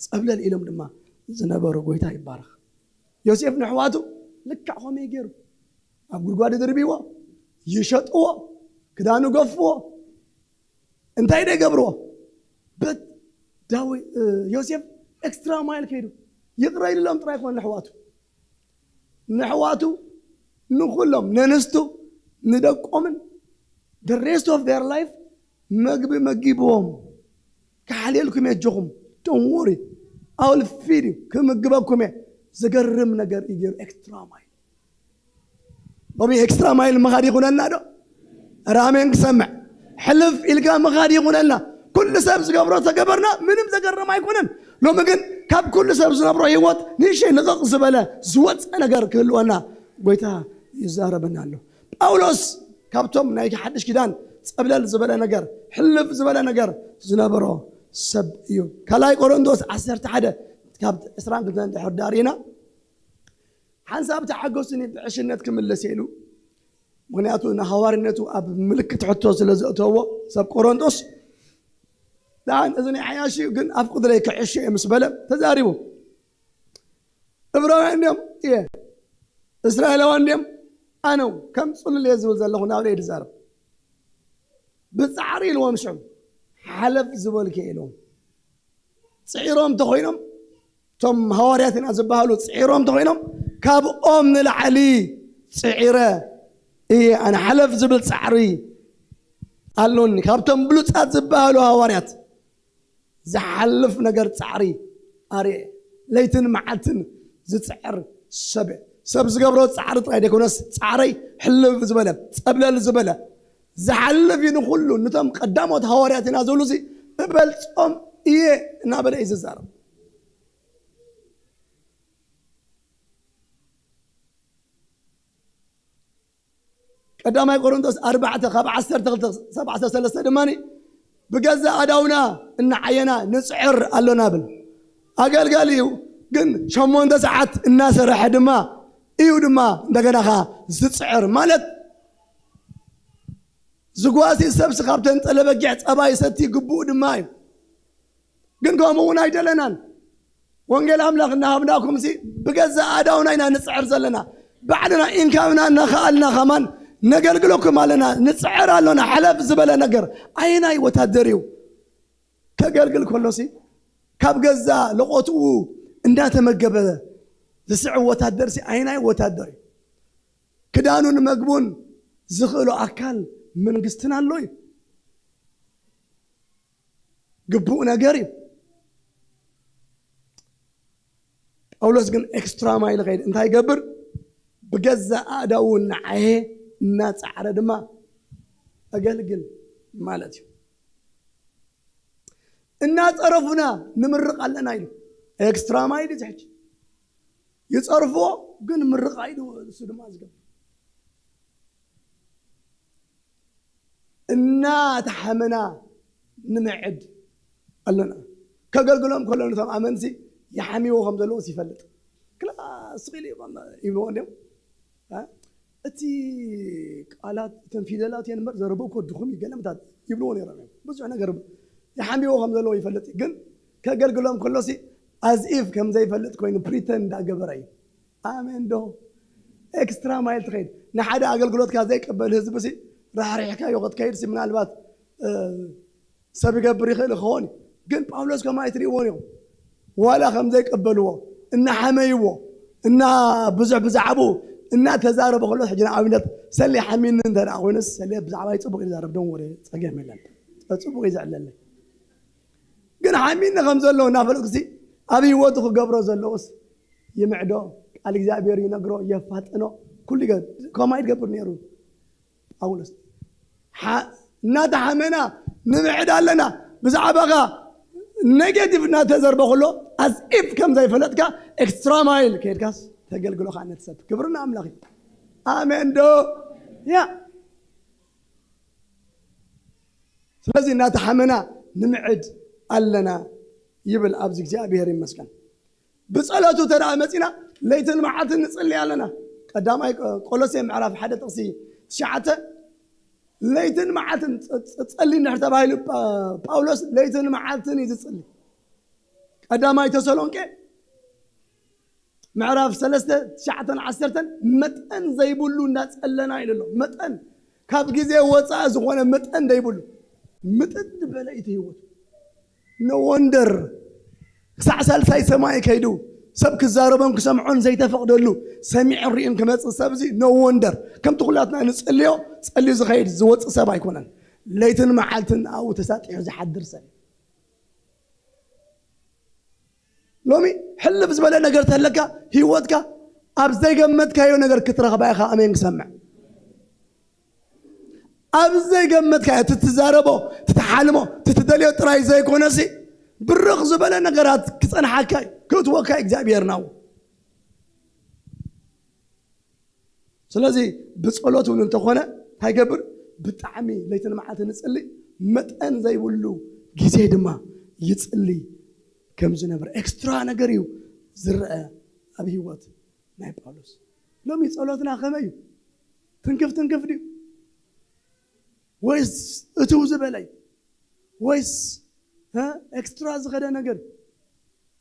ጸብለል ኢሎም ድማ ዝነበሩ። ጎይታ ይባረኽ። ዮሴፍ ንሕዋቱ ልክዕ ከምኡ እዩ ገይሩ። ኣብ ጉድጓድ ድርብዎ፣ ይሸጥዎ፣ ክዳኑ ገፍዎ። እንታይ ዶ ይገብርዎ? በት ዳዊት ዮሴፍ ኤክስትራ ማይል ከይዱ ይቕረ ኢልሎም ጥራይ ኮነ ንሕዋቱ ንሕዋቱ ንኹሎም ነንስቱ ንደቆምን the rest of their life መግቢ መጊብዎም። ካሕልየልኩም የጀኹም፣ don't worry, I will feed you, ክምግበኩም እየ። ዘገርም ነገር እዩ ገይሩ። ኤክስትራ ማይል ሎሚ ኤክስትራ ማይል ምኻድ ይኹነልና ዶ? ራሜን ክሰምዕ ሕልፍ ኢልካ ምኻድ ይኹነልና። ኩሉ ሰብ ዝገብሮ ተገበርና ምንም ዘገርም ኣይኮነን። ሎሚ ግን ካብ ኩሉ ሰብ ዝነብሮ ህይወት ንእሽተይ ልቕቕ ዝበለ ዝወፀ ነገር ክህልወና ጎይታ ይዛረበና ኣሎ። ጳውሎስ ካብቶም ናይ ሓድሽ ኪዳን ጸብለል ዝበለ ነገር ሕልፍ ዝበለ ነገር ዝነበሮ ሰብ እዩ። ካልኣይ ቆሮንቶስ ዓሰርተ ሓደ ካብ ዕስራን ክልተን ድሕር ዳሪና ሓንሳብ ተሓገሱኒ ብዕሽነት ክምለስ ኢሉ። ምኽንያቱ ንሃዋርነቱ ኣብ ምልክት ሕቶ ስለ ዘእተዎ ሰብ ቆሮንቶስ ደሓን እዚ ናይ ሓያሽ እዩ ግን ኣብ ቅድረይ ክዕሽ እየ ምስ በለ ተዛሪቡ። እብራውያን ድዮም እየ እስራኤላውያን ድዮም ኣነው ከም ጽሉል እየ ዝብል ዘለኹ ናብ ለይ ዝዛረብ ብጻዕሪ ኢልዎም ሽዑ ሓለፍ ዝበልክ እየ ኢልዎም ጽዒሮም ተኾይኖም እቶም ሃዋርያት ኢና ዝበሃሉ ጽዒሮም ተኾይኖም ካብኦም ንላዕሊ ጽዒረ እየ ኣነ ሓለፍ ዝብል ጻዕሪ ኣሎኒ ካብቶም ብሉጻት ዝበሃሉ ሃዋርያት ዝሓልፍ ነገር ጻዕሪ ኣርየ ለይትን መዓልትን ዝጽዕር ሰብ ሰብ ዝገብሮ ጻዕሪ ጥራይ ደይኮነስ ጻዕረይ ሕልፍ ዝበለ ጸብለል ዝበለ ዝሓልፍ እዩ ንኩሉ ንቶም ቀዳሞት ሃዋርያት ኢና ዝብሉ ሲ እበልጾም እየ እናበለ እዩ ዝዛረብ ቀዳማይ ቆሮንቶስ ኣርባዕተ ካብ ዓሰርተ ክልተ ክሳብ ዓሰርተ ሰለስተ ድማ ብገዛ ኣዳውና እናዓየና ንፅዕር ኣሎና ብል ኣገልጋሊ እዩ ግን ሸሞንተ ሰዓት እናሰረሐ ድማ እዩ ድማ እንደገና ኸዓ ዝፅዕር ማለት ዝጓሲ ሰብሲ ካብ ተንጠለ በጊዕ ፀባ ይሰቲ ግቡኡ ድማ እዩ ግን ከምኡ እውን ኣይደለናን ወንጌል ኣምላኽ እናሃብናኩም ሲ ብገዛ ኣዳውና ኢና ንፅዕር ዘለና ባዕልና ኢንካብና እናኸኣልና ኸማን ነገልግለኩም ኣለና ንፅዕር ኣሎና ሓለፍ ዝበለ ነገር ኣየናይ ወታደር እዩ ከገልግል ከሎ ሲ ካብ ገዛ ለቆትኡ እንዳተመገበ ዝስዕብ ወታደር ሲ ኣየናይ ወታደር እዩ ክዳኑን መግቡን ዝኽእሎ ኣካል መንግስትና ኣሎ እዩ ግቡእ ነገር እዩ ጳውሎስ ግን ኤክስትራ ማይል ኸይድ እንታይ ይገብር ብገዛ ኣእዳዉ እናዓየ እናፃዕረ ድማ ኣገልግል ማለት እዩ እናፀረፉና ንምርቕ ኣለና ኢሉ ኤክስትራ ማይል እዩ ሕጂ ይፀርፍዎ ግን ምርቓ ኢሉ እሱ ድማ ዝገብር እናተሓመና ንምዕድ ኣለና ከገልግሎም ከሎ ነቶም ኣመንቲ ይሓምዎ ከም ዘለውስ ይፈልጥ ክላስ ኢሉ ይብልዎ እንዲም እቲ ቃላት እተን ፊደላት እየን እምበር ዘረበ እኮ ድኹም ይገለምታት ይብልዎ ነይሮም እዮም ብዙሕ ነገር ይሓምዎ ከም ዘለዎ ይፈልጥ ግን ከገልግሎም ከሎሲ ኣዝኢፍ ከም ዘይፈልጥ ኮይኑ ፕሪተን እንዳገበረ እዩ ኣሜን ዶ ኤክስትራ ማይል ትኸይድ ንሓደ ኣገልግሎትካ ዘይቀበል ህዝቢ ሲ ራሕሪሕካዮ ክትከይድ ሲ ምናልባት ሰብ ይገብር ይኽእል ክኸውን ግን ጳውሎስ ከም ኣይትርእይዎን ኢኹም ዋላ ከም ዘይቀበልዎ እናሓመይዎ እና ብዙሕ ብዛዕባኡ እናተዛረበ ከሎ ሕጂ ንኣብነት ሰሌ ሓሚኒ እንተ ደኣ ኮይኑስ ሰሌ ብዛዕባ ይፅቡቅ ይዛረብ ደን ወደ ፀገም የለን ፅቡቅ እዩ ዘዕለለይ ግን ሓሚኒ ከም ዘሎ እናፈለጥኩሲ ኣብ ህይወቱ ክገብሮ ዘለዎስ ይምዕዶ ቃል እግዚኣብሔር ይነግሮ የፋጥኖ ኩሉ ከምኡ ይገብር ነይሩ ጳውሎስ እናተሓመና ንምዕድ ኣለና ብዛዕባኻ ኔጌቲቭ እናተዘርበ ከሎ ኣስኢፍ ከም ዘይፈለጥካ ኤክስትራ ማይል ከድካስ ተገልግሎ ከዓነት ሰብ ክብርና ኣምላኽ እዩ ኣሜን ዶ ያ ስለዚ እናተሓመና ንምዕድ ኣለና ይብል ኣብዚ እግዚኣብሔር ይመስገን ብጸሎቱ ተደኣ መጺና ለይትን መዓልትን ንጽሊ ኣለና ቀዳማይ ቆሎሴ ምዕራፍ ሓደ ጥቕሲ ትሽዓተ ለይትን መዓልትን ጸሊ እንድሕር ተባሂሉ ጳውሎስ ለይትን መዓልትን እዩ ዝጽሊ ቀዳማይ ተሰሎንቄ ምዕራፍ ሰለስተ ትሽዓተን ዓሰርተን መጠን ዘይብሉ እናጸለና ኢሉ ኣሎ። መጠን ካብ ግዜ ወፃኢ ዝኾነ መጠን ዘይብሉ ምጥጥ ዝበለ እዩ እቲ ህይወት። No wonder ክሳዕ ሳልሳይ ሰማይ ከይዱ ሰብ ክዛረቦን ክሰምዖን ዘይተፈቕደሉ ሰሚዕን ርእዩን ክመጽእ ሰብ እዚ no wonder ከምቲ ኩላትና ንጽልዮ ጸልዩ ዝኸይድ ዝወጽእ ሰብ ኣይኮነን። ለይትን መዓልትን ኣብኡ ተሳጢሑ ዝሓድር ሰብ እዩ። ሎሚ ሕልፍ ዝበለ ነገር ተለካ ህይወትካ ኣብ ዘይገመትካዮ ነገር ክትረኽባ ኢኻ። ኣሜን ክሰምዕ ኣብ ዘይገመትካዮ ትትዛረቦ ትትሓልሞ ትትደልዮ ጥራይ ዘይኮነሲ ብርኽ ዝበለ ነገራት ክጸንሓካ እዩ፣ ክእትወካ እዩ እግዚኣብሔር ናው። ስለዚ ብጸሎት እውን እንተኾነ እንታይ ገብር ብጣዕሚ ለይትን መዓልትን ንጽሊ መጠን ዘይብሉ ግዜ ድማ ይጽሊ ከም ዝነብር ኤክስትራ ነገር እዩ ዝረአ ኣብ ህይወት ናይ ጳውሎስ። ሎሚ ጸሎትና ከመይ እዩ? ትንክፍ ትንክፍ ድዩ ወይስ እትው ዝበለ እዩ? ወይስ እ፣ ኤክስትራ ዝኸደ ነገር?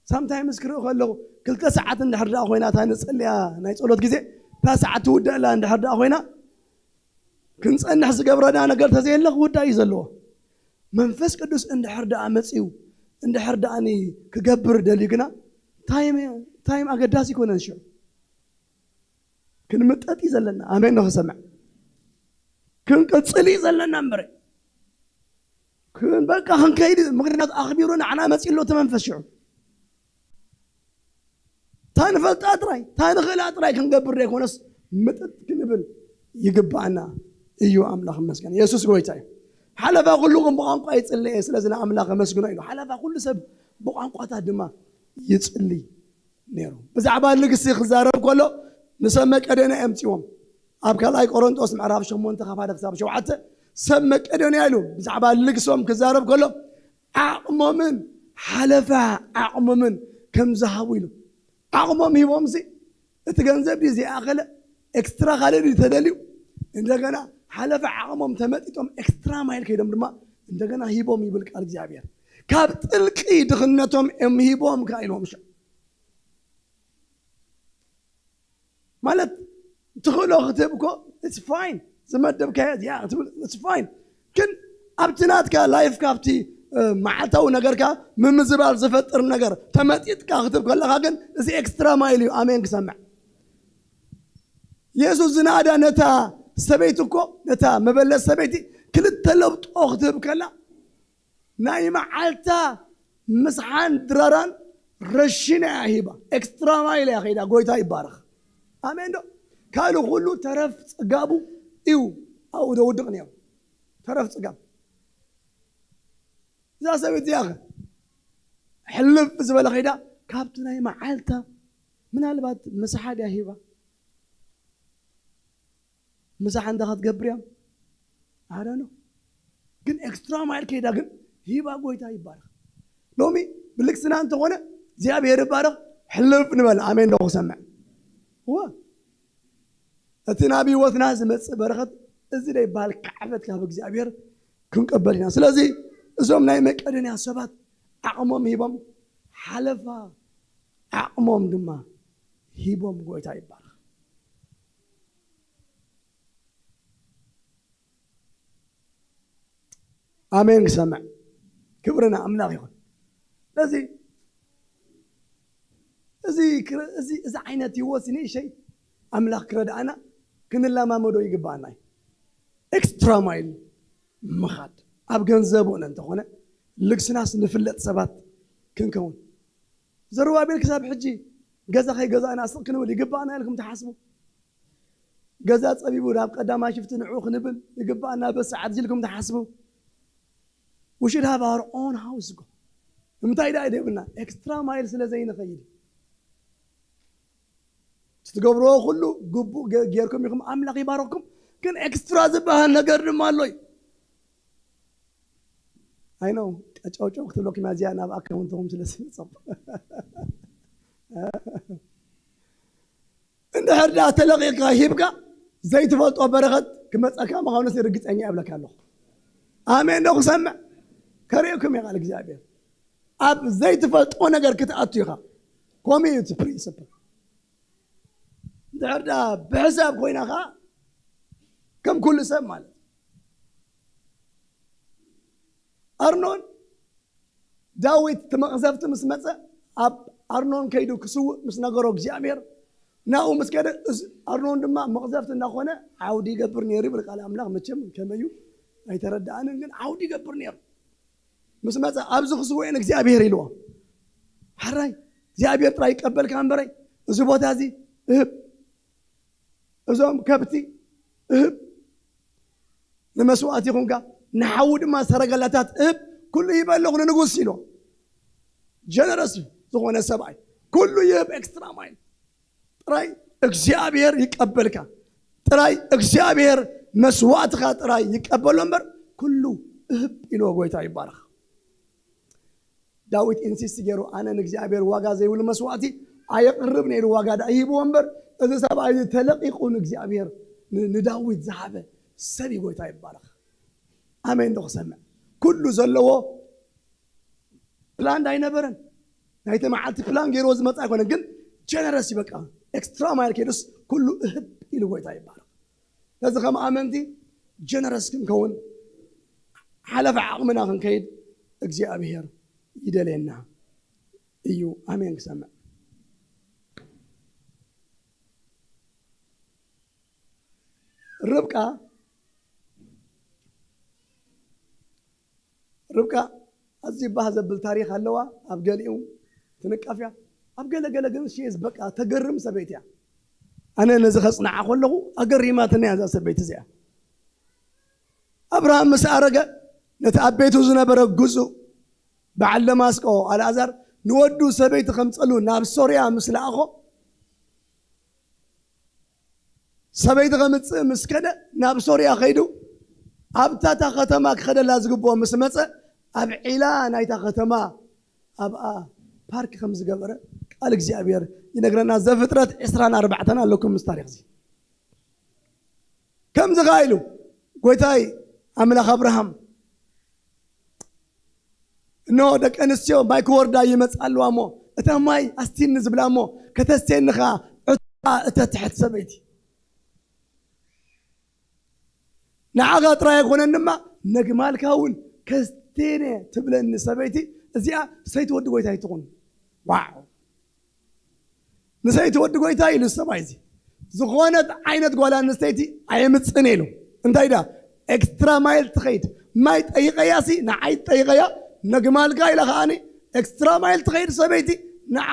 ሳምታይምስ ክርኢ ከለኹ ክልተ ሰዓት እንድሕር ደኣ ኮይና እታ ንጸልያ ናይ ጸሎት ግዜ እታ ሰዓት ትውደእላ እንድሕር ደኣ ኮይና ክንጸንሕ ዝገብረና ነገር ተዘየለ ክውዳእ እዩ ዘለዎ። መንፈስ ቅዱስ እንድሕር ደኣ መጺኡ እንድሕር ደኣኒ ክገብር ደልዩ ግና ታይም ታይም ኣገዳሲ ይኮነን ሽዑ ክንምጠጥ እዩ ዘለና። ኣሜን ንክሰምዕ ክንቅፅል እዩ ዘለና እምበር ክን በቃ ክንከይድ ምክንያቱ ኣኽቢሩ ንዓና መፂ ኣሎ እቲ መንፈስ ሽዑ ታንፈልጣ ጥራይ ታንኽእላ ጥራይ ክንገብር ዘይኮነስ ምጥጥ ክንብል ይግባኣና እዩ። ኣምላኽ መስገን የሱስ ጎይታ እዩ። ሓለፋ ኩሉ ግን ብቋንቋ ይፅልየ ስለዚ ንኣምላኽ መስግኖ ኢሉ ሓለፋ ኩሉ ሰብ ብቋንቋታት ድማ ይፅልይ ነይሩ። ብዛዕባ ልግሲ ክዛረብ ከሎ ንሰብ መቄዶንያ የምፅዎም። ኣብ ካልኣይ ቆሮንጦስ ምዕራፍ ሸሞንተ ካብ ሓደ ክሳብ ሸውዓተ ሰብ መቄዶንያ ኢሉ ብዛዕባ ልግሶም ክዛረብ ከሎ ዓቕሞምን ሓለፋ ዓቕሞምን ከም ዝሃቡ ኢሉ ዓቕሞም ሂቦም ሲ እቲ ገንዘብ ድዩ ዘይኣኸለ ኤክስትራ ካልእ ድዩ ተደልዩ እንደገና ሓለፈ ዓቕሞም ተመጢጦም ኤክስትራ ማይል ከይዶም ድማ እንደገና ሂቦም ይብል ቃል እግዚኣብሔር። ካብ ጥልቂ ድኽነቶም እዮም ሂቦም ከኣ ኢልዎም። ሸ ማለት ትኽእሎ ክትህብ እኮ it's fine ዝመደብካዮ እዚኣ ክትብል it's fine ግን ኣብቲ ናትካ ላይፍ ካብቲ መዓልታዊ ነገርካ ምምዝባል ዝፈጥር ነገር ተመጢጥካ ክትብ ከለካ ግን እዚ ኤክስትራ ማይል እዩ። ኣሜን ክሰምዕ የሱስ ዝናዳ ነታ ሰበይቲ እኮ ነታ መበለት ሰበይቲ ክልተ ለብጦ ክትህብ ከላ ናይ መዓልታ ምስሓን ድራራን ረሽና እያ ሂባ። ኤክስትራ ማይል እያ ከይዳ። ጎይታ ይባረኽ። ኣሜን ዶ? ካልእ ኩሉ ተረፍ ጽጋቡ እዩ ኣብኡ ደውድቕ ነይሩ። ተረፍ ጽጋብ እዛ ሰበይቲ እዚኣ ኸ ሕልፍ ዝበለ ከይዳ ካብቲ ናይ መዓልታ ምናልባት ምስሓ ድያ ሂባ ምሳሕ እንዳ ክትገብር እያ ኣረኖ ግን ኤክስትራ ማይል ከይዳ ግን ሂባ ጎይታ ይባረክ። ሎሚ ብልግስና እንተኾነ እግዚኣብሔር ይባረክ። ሕልፍ ንበል ኣሜን ዶ ክሰምዕ እወ እቲ ናብ ህይወትና ዝመፅእ በረኸት እዚ ደይበሃል ካዕበት ካብ እግዚኣብሔር ክንቀበል ኢና። ስለዚ እዞም ናይ መቄዶንያ ሰባት ዓቕሞም ሂቦም ሓለፋ ዓቕሞም ድማ ሂቦም ጎይታ ይባረክ። ኣሜን ክሰምዕ ክብርና ኣምላኽ ይኹን። ስለዚ እዚ እዚ ዓይነት ህይወት ንእሸይ ኣምላኽ ክረድኣና ክንለማመዶ ይግባኣና እዩ። ኤክስትራ ማይል ምኻድ ኣብ ገንዘብ ሆነ እንተኾነ ልግስናስ ንፍለጥ ሰባት ክንከውን ዘሩባቤል ክሳብ ሕጂ ገዛ ከይገዛእና ስቕ ክንብል ይግባእና ኢልኩም ትሓስቡ? ገዛ ጸቢቡ ናብ ቀዳማይ ሽፍቲ ንዑ ክንብል ይግባእና በሰዓት ኢልኩም ትሓስቡ? We should have our own house እኮ እንታይ ደኣ ደብና ኤክስትራ ማይል ስለ ዘይንኸይድ ትትገብርዎ ኩሉ ግቡእ ጌርኩም ኢኹም ኣምላኽ ይባረኩም። ግን ኤክስትራ ዝበሃል ነገር ድማ ኣሎ እዩ። I know ቀጨውጨው ክትብለኩም እያ እዚኣ ናብ ኣካውንትኹም ስለ ዝመፀኹ እንድሕር ዳ ተለቂቕካ ሂብካ ዘይትፈልጦ በረኸት ክመፀካ ምዃኑስ ርግፀኛ እብለካ ኣለኹ። ኣሜን ዶ ክሰምዕ ከርእየኩም እየ ቃል እግዚኣብሔር። ኣብ ዘይትፈልጦ ነገር ክትኣቱ ኢኻ። ኮሚዩኒቲ ፕሪንስፕል ድሕር ደኣ ብሕሳብ ኮይና ኸዓ ከም ኩሉ ሰብ ማለት። ኣርኖን ዳዊት እቲ መቕዘፍቲ ምስ መጸ፣ ኣብ ኣርኖን ከይዱ ክስውእ ምስ ነገሮ እግዚኣብሔር፣ ናብኡ ምስ ከደ፣ እዚ ኣርኖን ድማ መቕዘፍቲ እናኾነ ዓውዲ ይገብር ነይሩ ይብል ቃል ኣምላኽ። መቸም ከመዩ ኣይተረዳእንን፣ ግን ዓውዲ ይገብር ነይሩ። ምስ መጸ፣ ኣብዚ ክስውእን እግዚኣብሔር ኢልዎ። ሕራይ እግዚኣብሔር ጥራይ ይቀበልካ እምበረይ፣ እዚ ቦታ እዚ እህብ፣ እዞም ከብቲ እህብ፣ ንመስዋእቲ ይኹንካ፣ ንሓዊ ድማ ሰረገላታት እህብ፣ ኩሉ ይበለኹ ንንጉስ ኢልዎ። ጀነረስ ዝኾነ ሰብኣይ ኩሉ ይህብ፣ ኤክስትራ ማይል። ጥራይ እግዚኣብሔር ይቀበልካ፣ ጥራይ እግዚኣብሔር መስዋእትኻ ጥራይ ይቀበሎ እምበር፣ ኩሉ እህብ ኢልዎ። ጎይታ ይባረኽ። ዳዊት ኢንሲስት ገይሩ፣ ኣነ ንእግዚኣብሔር ዋጋ ዘይብሉ መስዋእቲ ኣየቕርብን ኢሉ ዋጋ ደኣ ይህብዎ እምበር፣ እዚ ሰብኣይ እዚ ተለቒቑ ንእግዚኣብሔር ን-፣ ንዳዊት ዝሃበ ሰብ እዩ። ጎይታ ይባረኽ። ኣሜን ዶ ክሰምዕ? ኩሉ ዘለዎ ፕላን ኣይነበረን። ናይቲ መዓልቲ ፕላን ገይርዎ ዝመጽእ ኣይኮነን፣ ግን ጀነረስ እዩ። በቃ ኤክስትራ ማይል ከይዱስ ኩሉ እህብ ኢሉ። ጎይታ ይባረኽ። ስለዚ ከም ኣመንቲ ጀነረስ ክንከውን፣ ሓለፈ ዓቕምና ክንከይድ እግዚኣብሔር ይደልየና እዩ። ኣሜን ክሰምዕ። ርብቃ፣ ርብቃ ኣዝዩ ባህ ዘብል ታሪኽ ኣለዋ። ኣብ ገሊኡ ትንቀፍ እያ፣ ኣብ ገለ ገለ ግን ሺዝ በቃ ተገርም ሰበይቲ እያ። ኣነ ነዚ ከጽንዓ ከለኹ ኣገሪማትኒ እያ እዛ ሰበይቲ እዚኣ። ኣብርሃም ምስ ኣረገ፣ ነቲ ኣብ ቤቱ ዝነበረ ግዙእ በዓል ደማስቆ ኣልኣዛር ንወዱ ሰበይቲ ከምጸሉ ናብ ሶርያ ምስ ለኣኾ፣ ሰበይቲ ከምጽእ ምስ ከደ፣ ናብ ሶርያ ከይዱ ኣብታ እታ ከተማ ክኸደላ ዝግብኦ ምስ መጸ፣ ኣብ ዒላ ናይታ ከተማ ኣብኣ ፓርክ ከም ዝገበረ ቃል እግዚኣብሔር ይነግረና። ዘፍጥረት ዕስራን ኣርባዕተን ኣለኩም ምስ ታሪኽ እዚ። ከምዚ ኸዓ ኢሉ፣ ጎይታይ ኣምላኽ ኣብርሃም፣ እንሆ ደቂ ኣንስትዮ ማይ ክወርዳ ይመጻ ኣለዋ እሞ፣ እታ ማይ ኣስቲኒ ዝብላ እሞ፣ ከተስቴኒ ኸዓ ዕትሮኣ እተትሕት ሰበይቲ። ንዓኻ ጥራይ ኣይኮነን ድማ፣ ነግማልካ እውን ከስቴነ ትብለኒ ሰበይቲ፣ እዚኣ ሰይቲ ወዲ ጎይታይ ትኹን። ዋው! ንሰይቲ ወዲ ጎይታ ኢሉ ሰብኣይ እዚ ዝኾነት ዓይነት ጓል ኣንስተይቲ ኣየምጽእን ኢሉ። እንታይ ዳ ኤክስትራ ማይል ትኸይድ፣ ማይ ጠይቀያ ሲ ንዓይ ጠይቀያ፣ ነግማልካ ኢላ ከዓኒ ኤክስትራ ማይል ትኸይድ ሰበይቲ ንዓ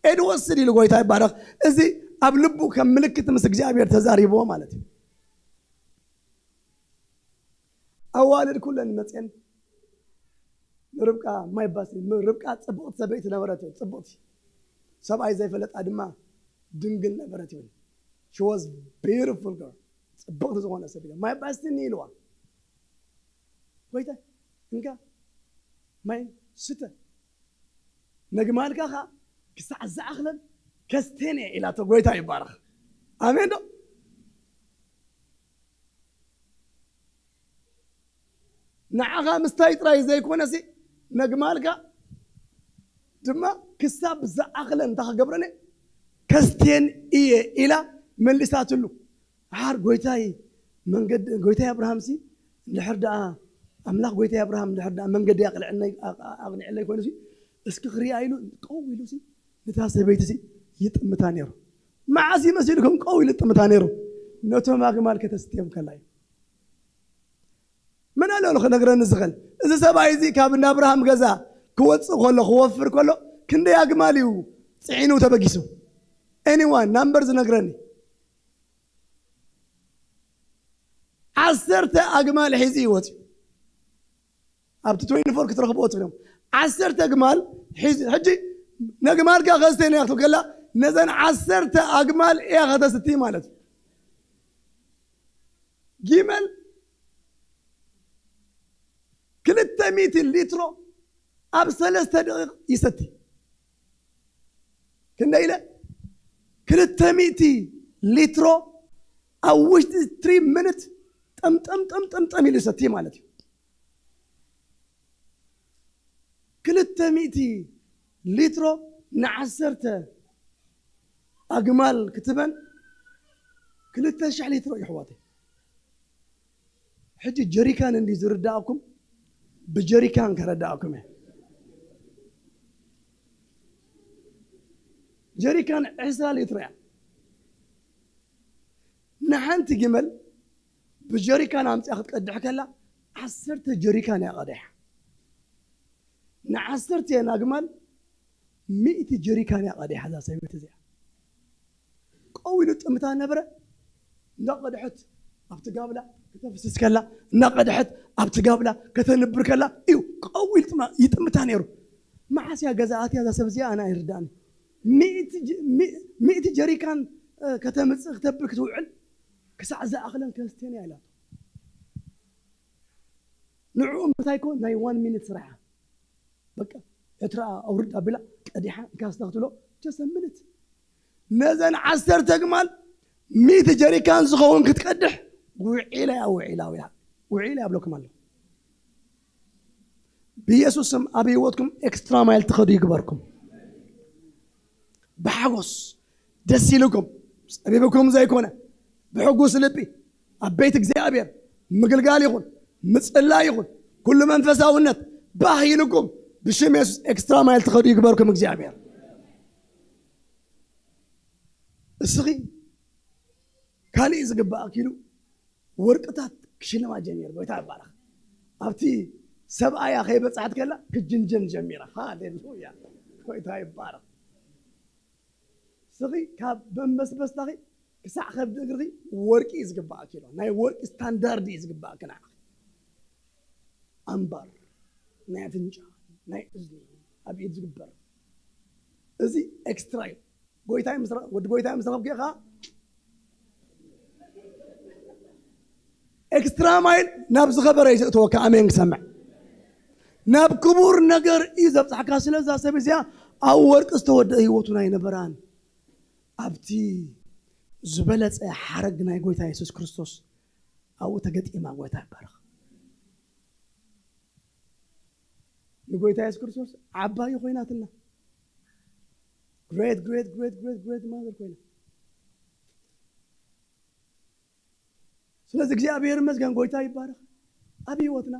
ኤድ ወስድ ኢሉ። ጎይታ ይባረኽ። እዚ ኣብ ልቡ ከም ምልክት ምስ እግዚኣብሔር ተዛሪብዎ ማለት እዩ። ኣዋልድ ኩለን መፅየን ንርብቃ ማይ ባሲ፣ ርብቃ ፅብቕቲ ሰበይቲ ነበረት፣ ፅብቕቲ፣ ሰብኣይ ዘይፈለጣ ድማ ድንግል ነበረት ይብል። She was beautiful girl። ፅብቕቲ ዝኾነ ሰብ ኢለ ማይ ባስትኒ ኢልዋ። ጎይታ እንካ ማይ ስተ፣ ነግማልካ ኸዓ ክሳዕ ዝኣኽለን ከስቴን እየ ኢላቶ። ጎይታ ይባረኽ። ኣሜን ዶ? ንዓኻ ምስታይ ጥራይ ዘይኮነሲ ነግማልካ ድማ ክሳብ ዝኣኽለን እንታይ ክገብረን እየ? ከስቴን እየ ኢላ መሊሳትሉ። ሓር ጎይታይ መንገዲ፣ ጎይታይ ኣብርሃምሲ እንድሕር ደኣ ኣምላኽ ጎይታይ ኣብርሃም እንድሕር ደኣ መንገዲ ኣቕልዕለይ፣ ኣቕ-፣ ኣቕኒዕለይ ኮይኑሲ እስኪ ክሪኣ ኢሉ ቀው ኢሉሲ ነታ ሰበይቲሲ ይጥምታ ነይሩ። መዓስ እዩ መሲልኩም ቀው ኢሉ ጥምታ ነይሩ? ነቶም ኣግማል ከተስትዮም ከላ እዩ። መን ኣሎ ክነግረኒ ዝኽእል? እዚ ሰብኣይ እዚ ካብ እንዳ ኣብርሃም ገዛ ክወፅእ ከሎ፣ ክወፍር ከሎ ክንደይ ኣግማል እዩ ፅዒኑ ተበጊሱ? ኤኒዋን ናምበር ዝነግረኒ? ዓሰርተ ኣግማል ሒዙ እዩ ወፂኡ። ኣብቲ ትዌንቲ ፎር ክትረኽብዎ ትኽእሎም። ዓሰርተ ኣግማል ሒዙ። ሕጂ ነግማልካ ከስተን እያ ክትብል ከላ፣ ነዘን ዓሰርተ ኣግማል እያ ከተስቲ ማለት እዩ። ጊመል ክልተ ሚእቲ ሊትሮ ኣብ ሰለስተ ደቂቕ ይሰቲ። ክንደይ ኢለ? ክልተ ሚእቲ ሊትሮ ኣብ ውሽጢ ትሪ ሚኒት ጠምጠም ጠምጠም ጠም ኢሉ ይሰቲ ማለት እዩ። ክልተ ሚእቲ ሊትሮ ንዓሰርተ ኣግማል ክትበን ክልተ ሽሕ ሊትሮ እዩ ኣሕዋተይ። ሕጂ ጀሪካን እንዲ ዝርዳእኩም ብጀሪካን ከረዳእኩም እየ። ጀሪካን ዕስራ ሊትሮ እያ። ንሓንቲ ግመል ብጀሪካን ኣምፅያ ክትቀድሕ ከላ ዓሰርተ ጀሪካን እያ ቀዲሓ። ንዓሰርተ ኣግማል ሚእቲ ጀሪካን እያ ቀዲሓ እዛ ሰበይቲ እዚኣ። ቀው ኢሉ ጥምታ ነበረ። እንዳቐድሐት ኣብቲ ጋብላ ከተፍስስ ከላ፣ እንዳቐድሐት ኣብቲ ጋብላ ከተንብር ከላ እዩ ቀው ኢሉ ጥማ- ይጥምታ ነይሩ። መዓስ እያ ገዛ ኣትያ እዛ ሰብ እዚኣ? ኣነ ኣይርዳእኒ። ሚእቲ ጀ- ሚ- ሚእቲ ጀሪካን እ፣ ከተምፅእ ክተብል ክትውዕል ክሳዕ ዝኣኽለን ከስተን እያ ኢላቶ። ንዕኡ ምንታይ ኮ ናይ ዋን ሚኒት ስራሕ እያ። በቃ ኤርትራ ኣውርድ ኣቢላ ቀዲሓ እንካ ስታ ክትብሎ ጀሰ ምንት ነዘን ዓሰርተ ግማል ሚእቲ ጀሪካን ዝኸውን ክትቀድሕ ውዒላ እያ። ውዒላ ውዒላ ውዒላ እያ ብለኩም ኣሎ። ብኢየሱስ ስም ኣብ ህይወትኩም ኤክስትራ ማይል ትኸዱ ይግበርኩም። ብሓጎስ ደስ ኢልኩም ጸቢብኩም ዘይኮነ ብሕጉስ ልቢ ኣብ ቤት እግዚኣብሔር ምግልጋል ይኹን ምጽላይ ይኹን ኩሉ መንፈሳውነት ባህ ኢልኩም ብሽም የሱስ ኤክስትራ ማይል ትኸዱ ይግበርኩም እግዚኣብሔር። እስኺ ካሊእ ዝግባእ ኪሉ ወርቅታት ክሽልማ ጀሚሩ። ጎይታ ይባረኽ። ኣብቲ ሰብኣያ ከይበጻሕት ከላ ክጅንጀን ጀሚራ። ሃሌሉያ! ጎይታ ይባረኽ። ስኺ ካብ በንበስበስታኺ ክሳዕ ከብዲ እግርኺ ወርቂ እዩ ዝግባእ ኪሎ። ናይ ወርቂ ስታንዳርድ እዩ ዝግባእ ክና ኣምባር ናይ ኣፍንጫ ናይ እዝኒ ኣብ ኢድ ዝግበር እዚ ኤክስትራ እዩ። ጎይታይ ምስ ረኸ- ወዲ ጎይታይ ምስ ረኸብኩ ኢኻ ኤክስትራ ማይል ናብ ዝኸበረ እዩ ዘእተወካ። ኣሜን ክሰምዕ ናብ ክቡር ነገር እዩ ዘብፅሓካ። ስለዛ ሰብ እዚኣ ኣብ ወርቂ ዝተወደአ ህይወቱ ናይ ነበራን ኣብቲ ዝበለፀ ሓረግ ናይ ጎይታ የሱስ ክርስቶስ ኣብኡ ተገጢማ። ጎይታ ይባረኽ። ንጎይታ የሱስ ክርስቶስ ዓባዩ ኮይናትና ግሬት ግሬት ግሬት ግሬት ግሬት ማዘር ኮይና። ስለዚ እግዚኣብሔር ይመስገን፣ ጎይታ ይባረኽ። ኣብ ህይወትና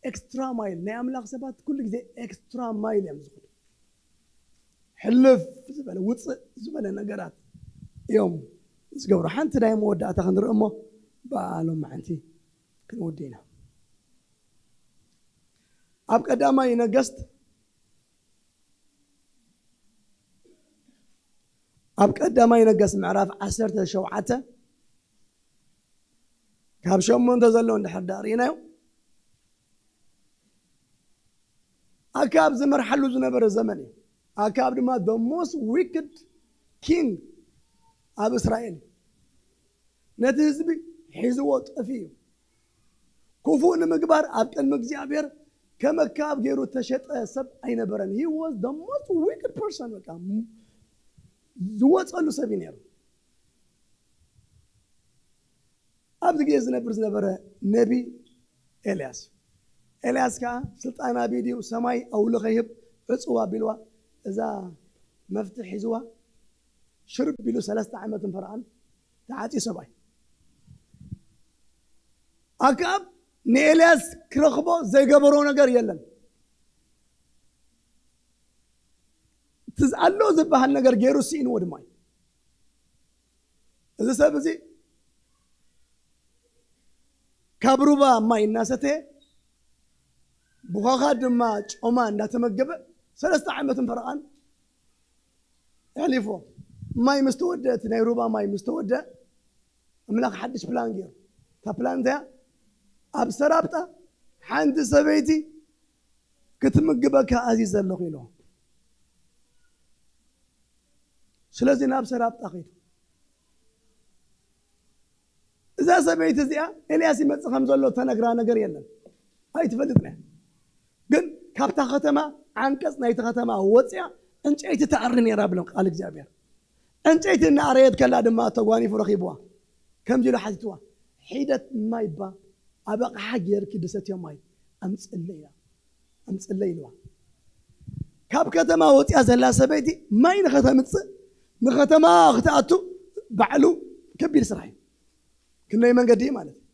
ኤክስትራ ማይል ናይ ኣምላኽ ሰባት ኩሉ ግዜ ኤክስትራ ማይል እዮም ዝኹዱ። ሕልፍ ዝበለ ውፅእ ዝበለ ነገራት እዮም ዝገብሩ። ሓንቲ ናይ መወዳእታ ክንርኢ እሞ ብኣሎም መዓንቲ ክንውዲ ኢና። ኣብ ቀዳማይ ነገስት ኣብ ቀዳማይ ነገስት ምዕራፍ ዓሰርተ ሸውዓተ ካብ ሸሞንተ ዘሎ እንድሕር ዳ ርኢናዮ ኣካብ ዝመርሓሉ ዝነበረ ዘመን እዩ። ኣካብ ድማ the most wicked king ኣብ እስራኤል እዩ። ነቲ ህዝቢ ሒዝዎ ጠፊ እዩ። ክፉእ ንምግባር ኣብ ቅድሚ እግዚኣብሔር ከም ኣካብ ገይሩ ተሸጠ ሰብ ኣይነበረን። He was the most wicked person። በቃ ዝወፀሉ ሰብ እዩ ነይሩ። ኣብዚ ግዜ ዝነብር ዝነበረ ነቢ ኤልያስ። ኤልያስ ከዓ ስልጣን ኣቢድ እዩ፣ ሰማይ ኣውሎ ከይህብ ዕፅው ኣቢልዋ እዛ መፍትሕ ሒዝዋ ሽርብ ኢሉ ሰለስተ ዓመትን ፈርዓን ተዓፅዩ ሰብኣይ። ኣክኣብ ንኤልያስ ክረኽቦ ዘይገበሮ ነገር የለን። እቲ ኣሎ ዝበሃል ነገር ገይሩ ስኢንዎ ድማ እዩ። እዚ ሰብ እዚ ካብ ሩባ ማይ እናሰተየ ብዃኻ ድማ ጮማ እንዳተመገበ ሰለስተ ዓመትን ፈረቓን ኣሕሊፎ። ማይ ምስ ተወደአ፣ እቲ ናይ ሩባ ማይ ምስ ተወደአ፣ ኣምላኽ ሓድሽ ፕላን ገይሩ። እታ ፕላን እንታይ እያ? ኣብ ሰራብጣ ሓንቲ ሰበይቲ ክትምግበካ ኣዚዘ ኣለኹ ኢሉ። ስለዚ ናብ ሰራብጣ ኸይዱ። እዛ ሰበይቲ እዚኣ ኤልያስ ይመጽእ ከም ዘሎ ተነግራ ነገር የለን፣ ኣይትፈልጥን እያ። ግን ካብታ ከተማ ዓንቀጽ ናይቲ ከተማ ወጽያ ዕንጨይቲ ትኣሪ ነይራ ብሎም ቃል እግዚኣብሔር። ዕንጨይቲ እናኣረየት ከላ ድማ ተጓኒፉ ረኺብዋ። ከምዚ ኢሉ ሓቲትዋ፣ ሒደት ማይ እባ ኣብ ኣቕሓ ጌርኪ ድሰትዮ ማይ ኣምጽእለይ ኢላ። ኣምጽለይ ኢልዋ። ካብ ከተማ ወጽያ ዘላ ሰበይቲ ማይ ንኸተምጽእ ንከተማ ክትኣቱ ባዕሉ ከቢድ ስራሕ እዩ። ክንደይ መንገዲ ማለት እዩ።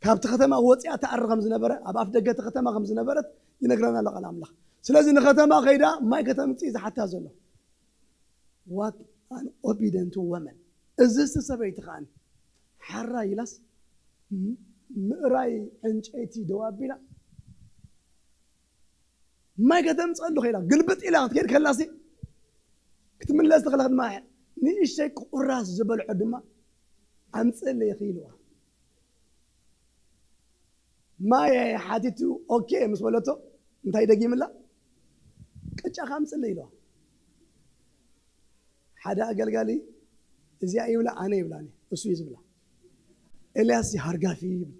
ካብቲ ከተማ ወፂኣ ትኣሪ ከም ዝነበረ፣ ኣብ ኣፍ ደገ እቲ ከተማ ከም ዝነበረት ይነግረና ኣሎ ቃል ኣምላኽ። ስለዚ ንከተማ ከይዳ ማይ ከተምፅእ ዝሓታ ዘሎ። What an obedient woman። እዚ ሰበይቲ ከኣ ሓራ ኢላስ፣ ም- ምእራይ ዕንጨይቲ ደው ኣቢላ ማይ ከተምፀሉ ከይላ ግልብጥ ኢላ ክትከይድ ከላሲ ክትምለስ ተኸላ ድማ ንእሽተይ ቁራስ ዝበልዖ ድማ ኣምፅእለይ ኢልዋ። ማይ ሓቲቱ ኦኬ ምስ በለቶ እንታይ ደጊምላ? ቅጫ ካምፅእለይ ኢልዋ። ሓደ ኣገልጋሊ እዚኣ ይብላ ኣነ ይብላኒ እሱ እዩ ዝብላ። ኤልያስ ሃርጋፊ ይብል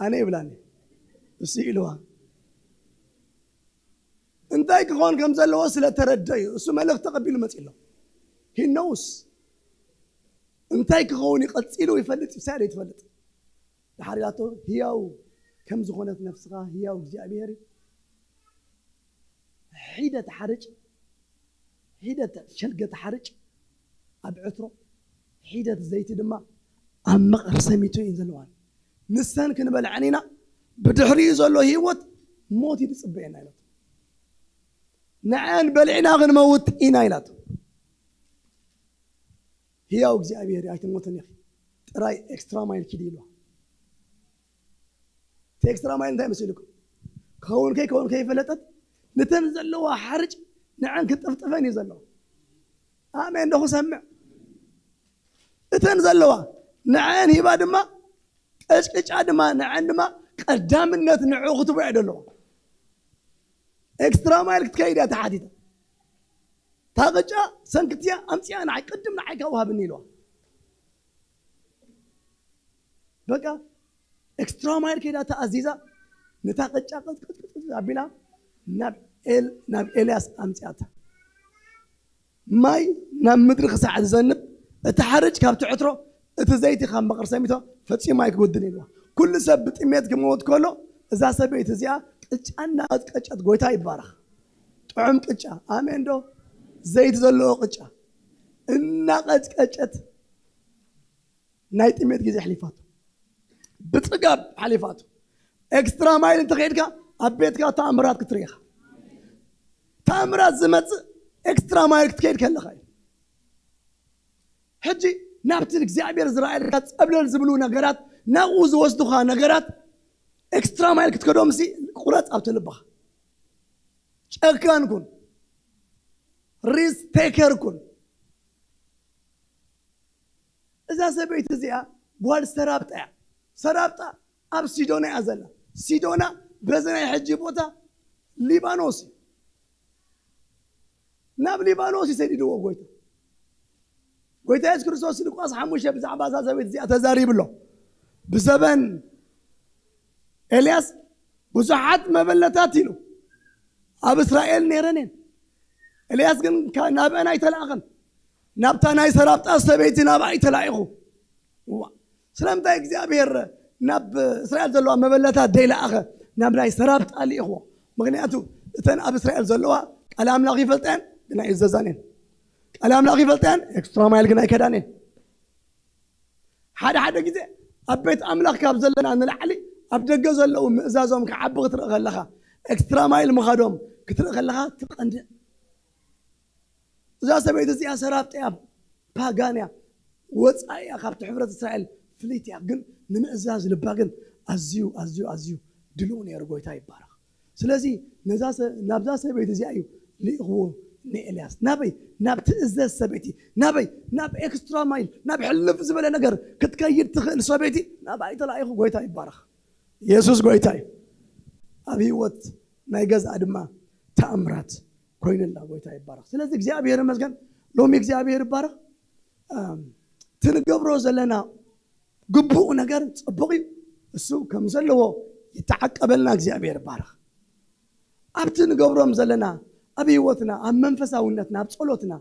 ኣነ ይብላኒ እሱ ኢልዋ። እንታይ ክኾን ከም ዘለዎ ስለ ተረደ እዩ እሱ መልእኽቲ ተቐቢሉ መፂ ኣሎ። ሂነውስ እንታይ ክኸውን ይቐፂሉ ይፈልጥ ይሳደ ትፈልጥ። ድሓር ኢላቶ ህያው ከም ዝኾነት ነፍስኻ ህያው እግዚኣብሔር እዩ። ሒደት ሓርጭ ሒደት ሸልገት ሓርጭ ኣብ ዕትሮ ሒደት ዘይቲ ድማ ኣብ መቐር ሰሚቱ እዩ ዘለዋን ንሰን ክንበልዐን ኢና። ብድሕሪኡ ዘሎ ህይወት ሞት እዩ ዝፅበየና ኢላት። ንዐን በሊዕና ክንመውት ኢና ኢላት። ህያው እግዚኣብሔር ኣይትሞትን ኢኺ ጥራይ ኤክስትራ ማይል ኪዲ ኢልዋ። እቲ ኤክስትራ ማይል እንታይ መሲልኩም? ክኸውን ከይከውን ከይፈለጠት ንተን ዘለዋ ሓርጭ ንዐን ክጥፍጥፈን እዩ ዘለዎ። ኣሜን ዶ ክሰምዕ? እተን ዘለዋ ንዐን ሂባ ድማ ቀጭቅጫ ድማ ንዐን ድማ ቀዳምነት ንዑ ክትበዕ ደለዋ። ኤክስትራ ማይል ክትከይድ እያ ተሓቲታ። ታቕጫ ሰንክትያ ኣምፅያ ንዓይ ቅድም ንዓይ ካብ ውሃብኒ ኢልዋ። በቃ ኤክስትራ ማይል ከይዳ ተኣዚዛ ነታ ቅጫ ቅጥቅጥቅጥ ኣቢላ ናብ ኤል ናብ ኤልያስ ኣምፅያታ። ማይ ናብ ምድሪ ክሳዕ ዝዘንብ እቲ ሓርጭ ካብ ትዕትሮ እቲ ዘይቲ ካብ መቕር ሰሚቶ ፈጺሙ ኣይክውድን ኢልዋ። ኩሉ ሰብ ብጥሜት ክመውት ከሎ እዛ ሰበይቲ እዚኣ ቅጫ እናቐጥቀጨት ጎይታ ይባረኽ። ጥዑም ቅጫ ኣሜን ዶ? ዘይቲ ዘለዎ ቅጫ እናቐጥቀጨት ናይ ጥሜት ግዜ ኣሕሊፋቶ። ብፅጋብ ሓሊፋቶ። ኤክስትራ ማይል እንተኸይድካ ኣብ ቤትካ ተኣምራት ክትርኢ ኢኻ። ተኣምራት ዝመፅእ ኤክስትራ ማይል ክትከይድ ከለኻ እዩ። ሕጂ ናብቲ እግዚኣብሔር ዝረኣየልካ ፀብለል ዝብሉ ነገራት ናብኡ ዝወስዱኻ ነገራት ኤክስትራ ማይል ክትከዶም ሲ ቁረፅ ኣብቲ ልብኻ። ጨካን ኩን። ሪስክ ቴከር ኩን። እዛ ሰበይቲ እዚኣ ጓል ሰራብጣ እያ። ሰራብጣ ኣብ ሲዶና እያ ዘላ። ሲዶና በዚ ናይ ሕጂ ቦታ ሊባኖስ እዩ። ናብ ሊባኖስ ይሰዲድዎ ጎይታ። ጎይታ የሱስ ክርስቶስ ሉቃስ ሓሙሽተ ብዛዕባ እዛ ሰበይቲ እዚኣ ተዛሪቡ ኣሎ። ብዘበን ኤልያስ ብዙሓት መበለታት ኢሉ ኣብ እስራኤል ነይረን እየን። ኤልያስ ግን ናብአን ኣይተላእኸን። ናብታ ናይ ሰራብጣ ሰበይቲ ናብኣ እዩ ተላኢኹ። ስለምንታይ እግዚኣብሔር ናብ እስራኤል ዘለዋ መበለታት ደይለኣኸ ናብ ናይ ሰራብጣ ልኢኽዎ? ምክንያቱ እተን ኣብ እስራኤል ዘለዋ ቃል ኣምላኽ ይፈልጠን ግን ኣይእዘዛን እየን። ቃል ኣምላኽ ይፈልጠን ኤክስትራ ማይል ግን ኣይከዳን እየን። ሓደ ሓደ ግዜ ኣብ ቤት ኣምላኽ ካብ ዘለና ንላዕሊ ኣብ ደገ ዘለዉ ምእዛዞም ክዓቢ ክትርኢ ከለኻ ኤክስትራ ማይል ምኻዶም ክትርኢ ከለኻ ትቐንድእ። እዛ ሰበይቲ እዚኣ ሰራብጣ እያ፣ ፓጋን እያ፣ ወፃኢ እያ፣ ካብቲ ሕብረት እስራኤል ፍልይቲ እያ። ግን ንምእዛዝ ልባ ግን ኣዝዩ ኣዝዩ ኣዝዩ ድልው ነይሩ። ጎይታ ይባረኽ። ስለዚ ነዛ ሰ- ናብዛ ሰበይቲ እዚኣ እዩ ልኢኽዎ ንኤልያስ። ናበይ? ናብ ትእዘዝ ሰበይቲ። ናበይ? ናብ ኤክስትራ ማይል፣ ናብ ሕልፍ ዝበለ ነገር ክትከይድ ትኽእል ሰበይቲ ናብኣ እዩ ተላኢኹ። ጎይታ ይባረኽ። የሱስ ጎይታ እዩ። ኣብ ህይወት ናይ ገዝኣ ድማ ተኣምራት ኮይኑላ። ጎይታ ይባረኽ። ስለዚ እግዚኣብሔር ይመስገን። ሎሚ እግዚኣብሔር ይባረኽ። እቲ ንገብሮ ዘለና ግቡእ ነገር ጽቡቕ እዩ። እሱ ከም ዘለዎ ይተዓቀበልና። እግዚኣብሔር ይባረኽ። ኣብቲ ንገብሮም ዘለና ኣብ ህይወትና ኣብ መንፈሳውነትና ኣብ ጸሎትና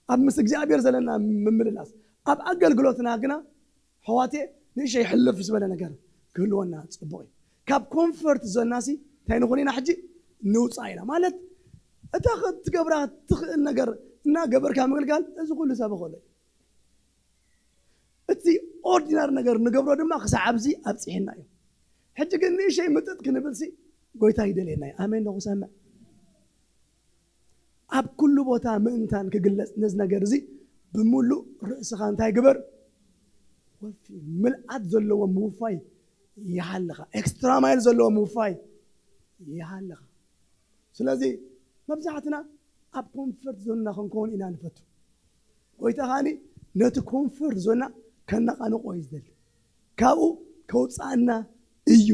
ኣብ ምስ እግዚኣብሔር ዘለና ምምልላስ ኣብ ኣገልግሎትና ግና ኣሕዋቴ ንእሽተይ ሕልፍ ዝበለ ነገር ክህልወና ጽቡቕ እዩ። ካብ ኮንፈርት ዞናሲ እንታይ ንኹን ኢና ሕጂ ንውፃእ ኢና ማለት እታ ክትገብራ ትኽእል ነገር እናገበርካ ምግልጋል እዚ ኩሉ ሰብ ኸሎ እዩ። ኦርዲናሪ ነገር ንገብሮ ድማ ክሳዕ ኣብዚ ኣብፂሕና እዩ። ሕጂ ግን ንእሸይ ምጥጥ ክንብልሲ ጎይታ ይደልየና እዩ። ኣሜን ዶ ክሰምዕ? ኣብ ኩሉ ቦታ ምእንታን ክግለጽ ነዚ ነገር እዚ ብምሉእ ርእስኻ እንታይ ግበር? ወፊ። ምልኣት ዘለዎ ምውፋይ ይሃልኻ። ኤክስትራ ማይል ዘለዎ ምውፋይ ይሃልኻ። ስለዚ መብዛሕትና ኣብ ኮንፈርት ዞንና ክንከውን ኢና ንፈቱ። ጎይታ ኸኣኒ ነቲ ኮንፈርት ዞንና ከነቓንቆ እዩ ዝደሊ። ካብኡ ከውፅኣና እዩ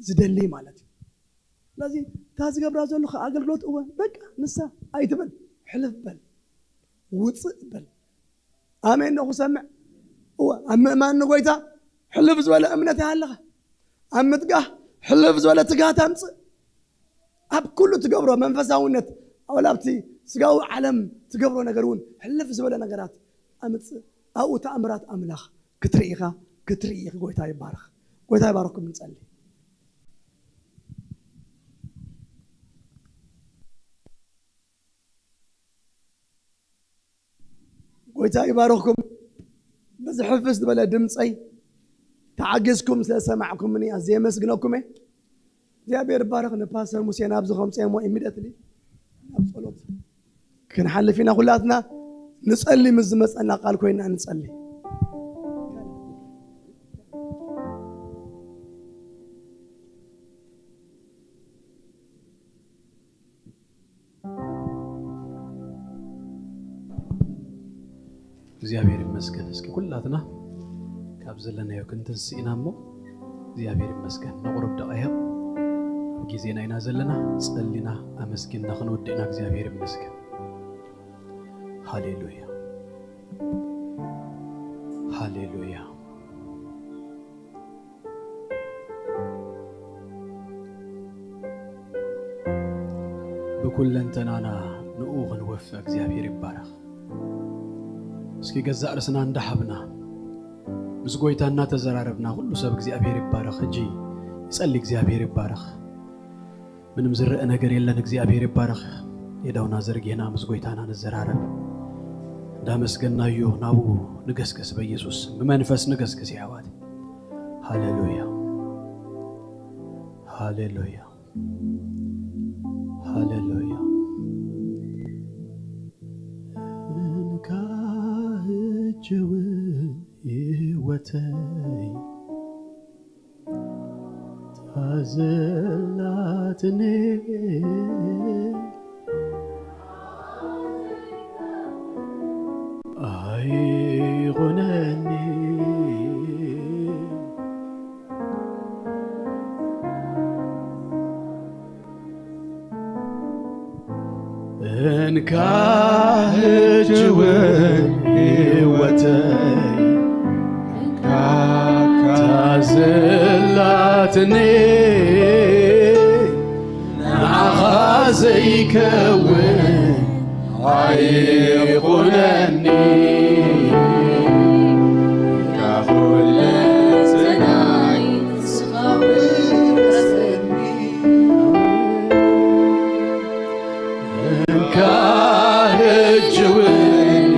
ዝደሊ ማለት እዩ። ስለዚ እታ ዝገብራ ዘለኹ ኣገልግሎት እወ በቃ ንሳ ኣይትበል፣ ሕልፍ በል፣ ውፅእ በል። ኣሜን ዶ ክሰምዕ? እወ ኣብ ምእማን ንጎይታ ሕልፍ ዝበለ እምነት ይሃለኻ። ኣብ ምትጋህ ሕልፍ ዝበለ ትግሃት ኣምፅእ። ኣብ ኩሉ ትገብሮ መንፈሳውነት፣ ኣብ ላብቲ ስጋዊ ዓለም ትገብሮ ነገር እውን ሕልፍ ዝበለ ነገራት ኣምፅእ። ኣብኡ ተኣምራት ኣምላኽ ክትርኢ ኢኻ፣ ክትርኢ ኢኺ። ጎይታ ይባረኽ። ጎይታ ይባረኽኩም። ንጸሊ። ጎይታ ይባረኽኩም። በዚ ሕፍስ ዝበለ ድምፀይ ተዓጊዝኩም ስለ ዝሰማዕኩምኒ ኣዝየ የመስግነኩም እየ። እግዚኣብሔር ይባረኽ። ንፓስተር ሙሴ ናብዚ ከምፀ እሞ ኢሚደትሊ ናብ ጸሎት ክንሓልፍ ኢና። ኩላትና ንጸሊ፣ ምስ ዝመጸና ቃል ኮይና ንጸሊ። እግዚኣብሔር ይመስገን። እስኪ ኩላትና ካብ ዘለናዮ ክንትንስእ ኢና እሞ እግዚኣብሔር ይመስገን። ንቑሩብ ደቓይቕ ኣብ ግዜና ኢና ዘለና። ጸሊና ኣመስጊንና ክንወድእ ኢና። እግዚኣብሔር ይመስገን። ሃሌሉያ፣ ሃሌሉያ። ብኩለንተናና ንኡ ክንወፍእ እግዚኣብሔር ይባረኽ። እስኪ ገዛእ ርእስና እንዳሓብና ምስ ጎይታ እናተዘራረብና ኩሉ ሰብ እግዚኣብሔር ይባረኽ። ሕጂ ይጸሊ እግዚኣብሔር ይባረኽ። ምንም ዝረአ ነገር የለን። እግዚኣብሔር ይባረኽ። የዳውና ዘርጊህና ምስ ጎይታና ንዘራረብ። እንዳመስገናዮ ናብኡ ንገስገስ። በኢየሱስ ብመንፈስ ንገስግስ የሕዋት። ሃሌሉያ፣ ሃሌሉያ፣ ሃሌሉያ። እንካ ሕጂ እውን ህይወተይ ታዘላትኒ ኣይኹነኒ። እንካ ሕጂ እውን ህይወተይ እንካ ታዘላትኒ። ንዓኻ ዘይከውን ኣይኹነኒ። ካብ ኩለንተናይ ንስኻ ውረሰኒ። እንካ ሕጂ እውን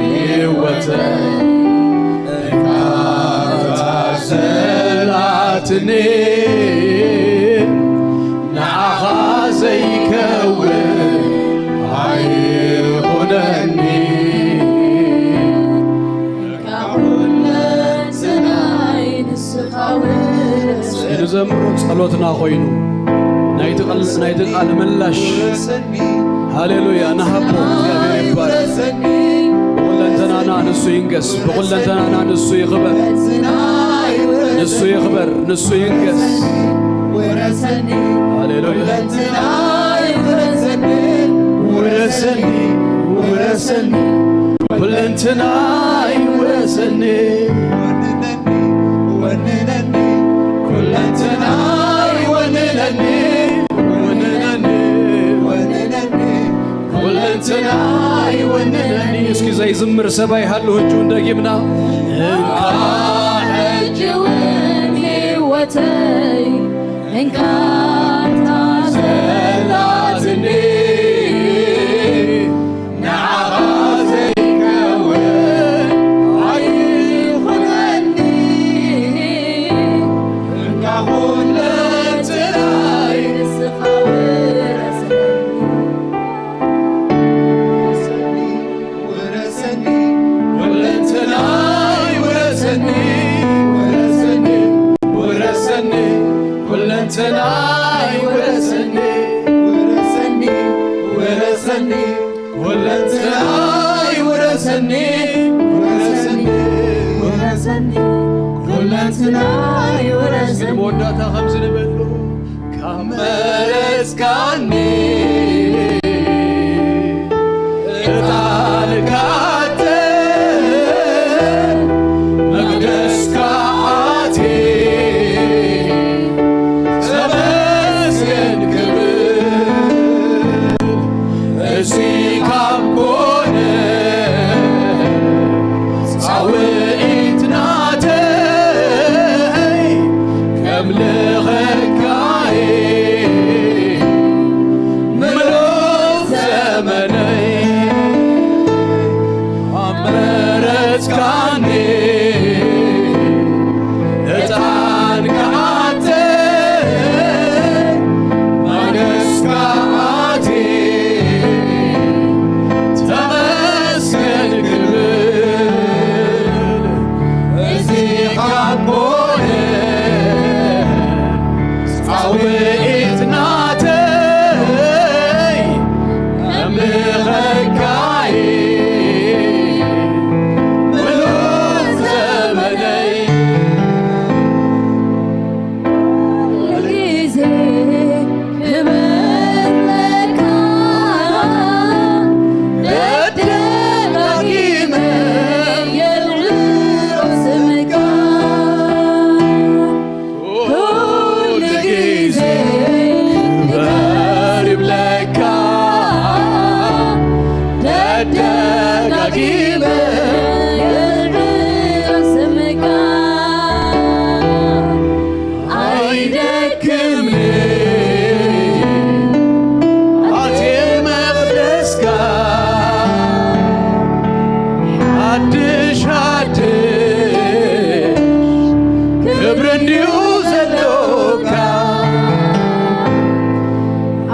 ህይወተይ እንካ ታዘላትኒ። ንዓኻ ዘይከውን ኣይኹነኒ። ካብ ኩለንተናይ ንስኻ ውረሰኒ። ንዘምሮ ጸሎትና ኮይኑ ናይቲ ቃል፣ ናይቲ ቃል ምላሽ ሃሌሉያ ንሃቦ። እግዚኣብሔር ይባረክ። ብኩለንተናና ንሱ ይንገስ፣ ብኩለንተናና ንሱ ይኽበር፣ ንሱ ይኽበር፣ ንሱ ይንገስ። ሃሌሉያ። ውረሰኒ፣ ውረሰኒ፣ ኩለንተናይ ውረሰኒ። ወንነኒ፣ ኩለንተናይ ወንነኒ፣ ወንነኒ፣ ወንነኒ፣ ኩለንተናይ ወንነኒ። እስኪ ዘይዝምር ሰብ ኣይሃሉ። ሕጂ እውን ደጊምና። እንካ ሕጂ እውን ህይወተይ እንካ ታዘላትኒ። ንዓኻ ዘይከውን ኣይኹነኒ። ናይ ውረስ ግን መወዳእታ ከምዚ ንበሉ ካብ መረጽካኒ ዕጣን ክዓጥን መቕደስካ ኣትየ ተመስገን ክብል እዚ ካብ ኮነ ጻውዒት ናተይ ከምልኸካየ ምሉእ ዘመነይ ኣመረጽካኒ ዕጣን ክዓጥን መቕደስካ ኣትየ ተመስገን ክብል እዚ ካብ ኮነ ጻውዒት ናተይ ከምልኸካየ ምሉእ ዘመነይ ግዜ ክብር ለካ ደጋጊመ የልዕሎ ስምካ ኩሉ ግዜ ክብር ይብለካ ደጋጊመ የልዕሎ ስምካ ኣይደክምን ኣትየ መቕደስካ ሓድሽ ሓድሽ ክብሪ እንድዩ ዘለካ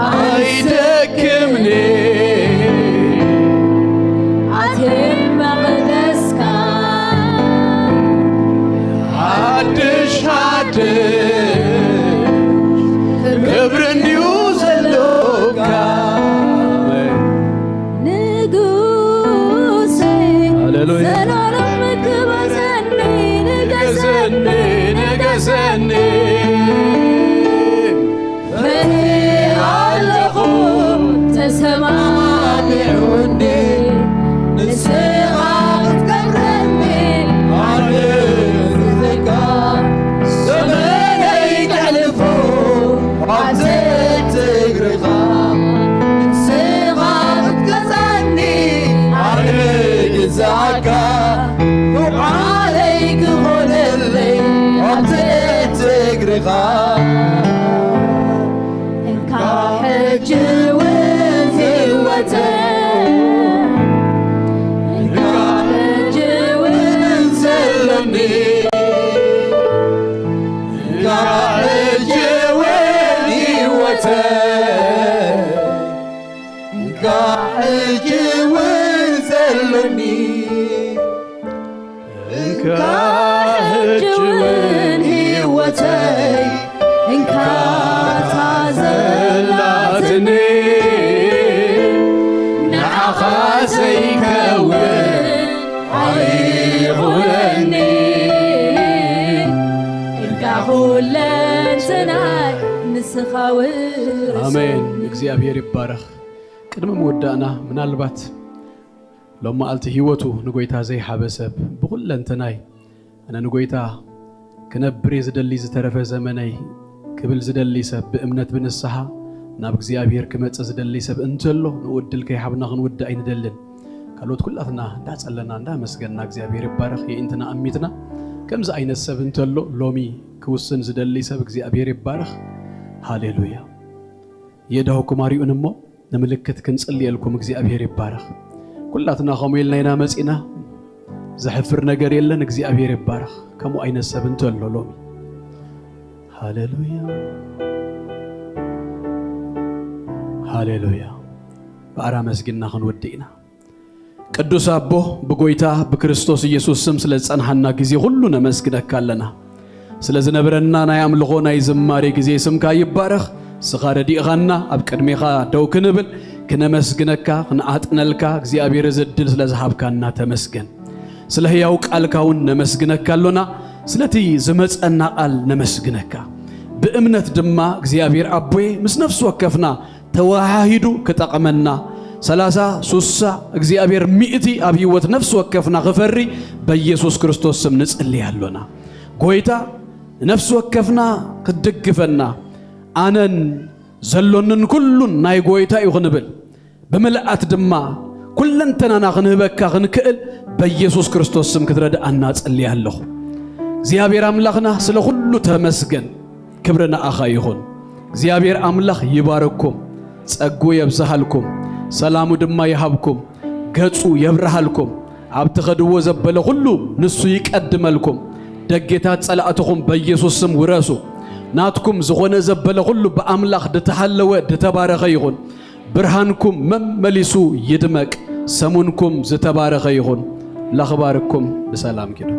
ኣይደክምን ኣትየ መቕደስካ ሓድሽ ሓድሽ ክብሪ እንድዩ ዘለካ ንጉሰይ ሃሌሉያ። ዘላለም ክበረኒ ንገሰኒ ንገሰኒ ፈትየ ኣለኹ ተሰማሚዑኒ ንስኻ ክትገብረኒ ኣነ ዝዘካ ዘመነይ ከሕልፎ ኣብ ትሕቲ እግርኻ ንስኻ ክትገዛኒ ኣነ ግዛእካ ውዓለይ ክኾነለይ ኣብ ትሕቲ እግርኻ እንካ ሕጂ እውን ህይወተይ እንካ ሕጂ እውን ዘሎኒ እንካ ሕጂ እውን ህይወተይ እንካ ሕጂ እውን ዘሎኒ እንካ ሕጂ እውን ህይወተይ እንካ እታ ዘላትኒ ንዓኻ ዘይከውን ኣይኹነኒ እንካ ኩለንትናይ ንስኻ ውርስ ኣሜን። እግዚኣብሔር ይባረኽ። ቅድሚ ምውዳእና ምናልባት ሎም መዓልቲ ህይወቱ ንጎይታ ዘይሃበ ሰብ ብኹለንተናይ ኣነ ንጎይታ ክነብር እየ ዝደሊ ዝተረፈ ዘመነይ ክብል ዝደሊ ሰብ ብእምነት ብንስሓ ናብ እግዚኣብሔር ክመጽእ ዝደሊ ሰብ እንተሎ ንኡ ዕድል ከይሃብና ክንውድእ ኣይንደልን። ካልኦት ኩላትና እንዳጸለና እንዳመስገንና እግዚኣብሔር ይባረኽ የኢንትና ኣሚትና ከምዚ ዓይነት ሰብ እንተሎ ሎሚ ክውስን ዝደሊ ሰብ እግዚኣብሔር ይባረኽ። ሃሌሉያ። የዳውኩም ኣሪኡን እሞ ንምልክት ክንጽልየልኩም እግዚኣብሔር ይባረኽ። ኩላትና ከምኡ ኢልና ኢና መጺና። ዘሕፍር ነገር የለን። እግዚኣብሔር ይባረኽ። ከምኡ ዓይነት ሰብ እንተሎ ሎሚ ሃሌሉያ ሃሌሉያ ብኣራ መስጊድና ክንውድእ ኢና። ቅዱስ ኣቦ ብጎይታ ብክርስቶስ ኢየሱስ ስም ስለ ዝጸንሓና ግዜ ኩሉ ነመስግነካ ኣለና። ስለ ዝነበረና ናይ ኣምልኾ ናይ ዝማሬ ግዜ ስምካ ይባረኽ። ስኻ ረዲእኻና ኣብ ቅድሜኻ ደው ክንብል ክነመስግነካ ክንዓጥነልካ እግዚኣብሔር እዚ ዕድል ስለ ዝሃብካና ተመስገን። ስለ ህያው ቃልካ እውን ነመስግነካ ኣሎና። ስለቲ ዝመጸና ቃል ነመስግነካ። ብእምነት ድማ እግዚኣብሔር ኣቦይ ምስ ነፍሲ ወከፍና ተወሃሂዱ ክጠቕመና፣ ሰላሳ ሱሳ እግዚኣብሔር ሚእቲ ኣብ ህይወት ነፍሲ ወከፍና ክፈሪ በኢየሱስ ክርስቶስ ስም ንጽሊ ኣሎና። ጎይታ ንነፍሲ ወከፍና ክትድግፈና፣ ኣነን ዘሎንን ኩሉን ናይ ጎይታ እዩ ክንብል፣ ብምልኣት ድማ ኩለንተናና ክንህበካ ክንክእል በኢየሱስ ክርስቶስ ስም ክትረድኣና ጸልየ ኣለኹ። እግዚኣብሔር ኣምላኽና ስለ ኩሉ ተመስገን። ክብሪ ንኣኻ ይኹን። እግዚኣብሔር ኣምላኽ ይባርኩም፣ ጸጉ የብዝሃልኩም፣ ሰላሙ ድማ ይሃብኩም፣ ገጹ የብርሃልኩም። ኣብ ትኸድዎ ዘበለ ኩሉ ንሱ ይቀድመልኩም። ደጌታት ጸላእትኹም በኢየሱስ ስም ውረሱ። ናትኩም ዝኾነ ዘበለ ኩሉ ብኣምላኽ ድተሃለወ ድተባረኸ ይኹን። ብርሃንኩም መመሊሱ ይድመቅ። ሰሙንኩም ዝተባረኸ ይኹን። ላኽባርኩም ብሰላም ኪዱ።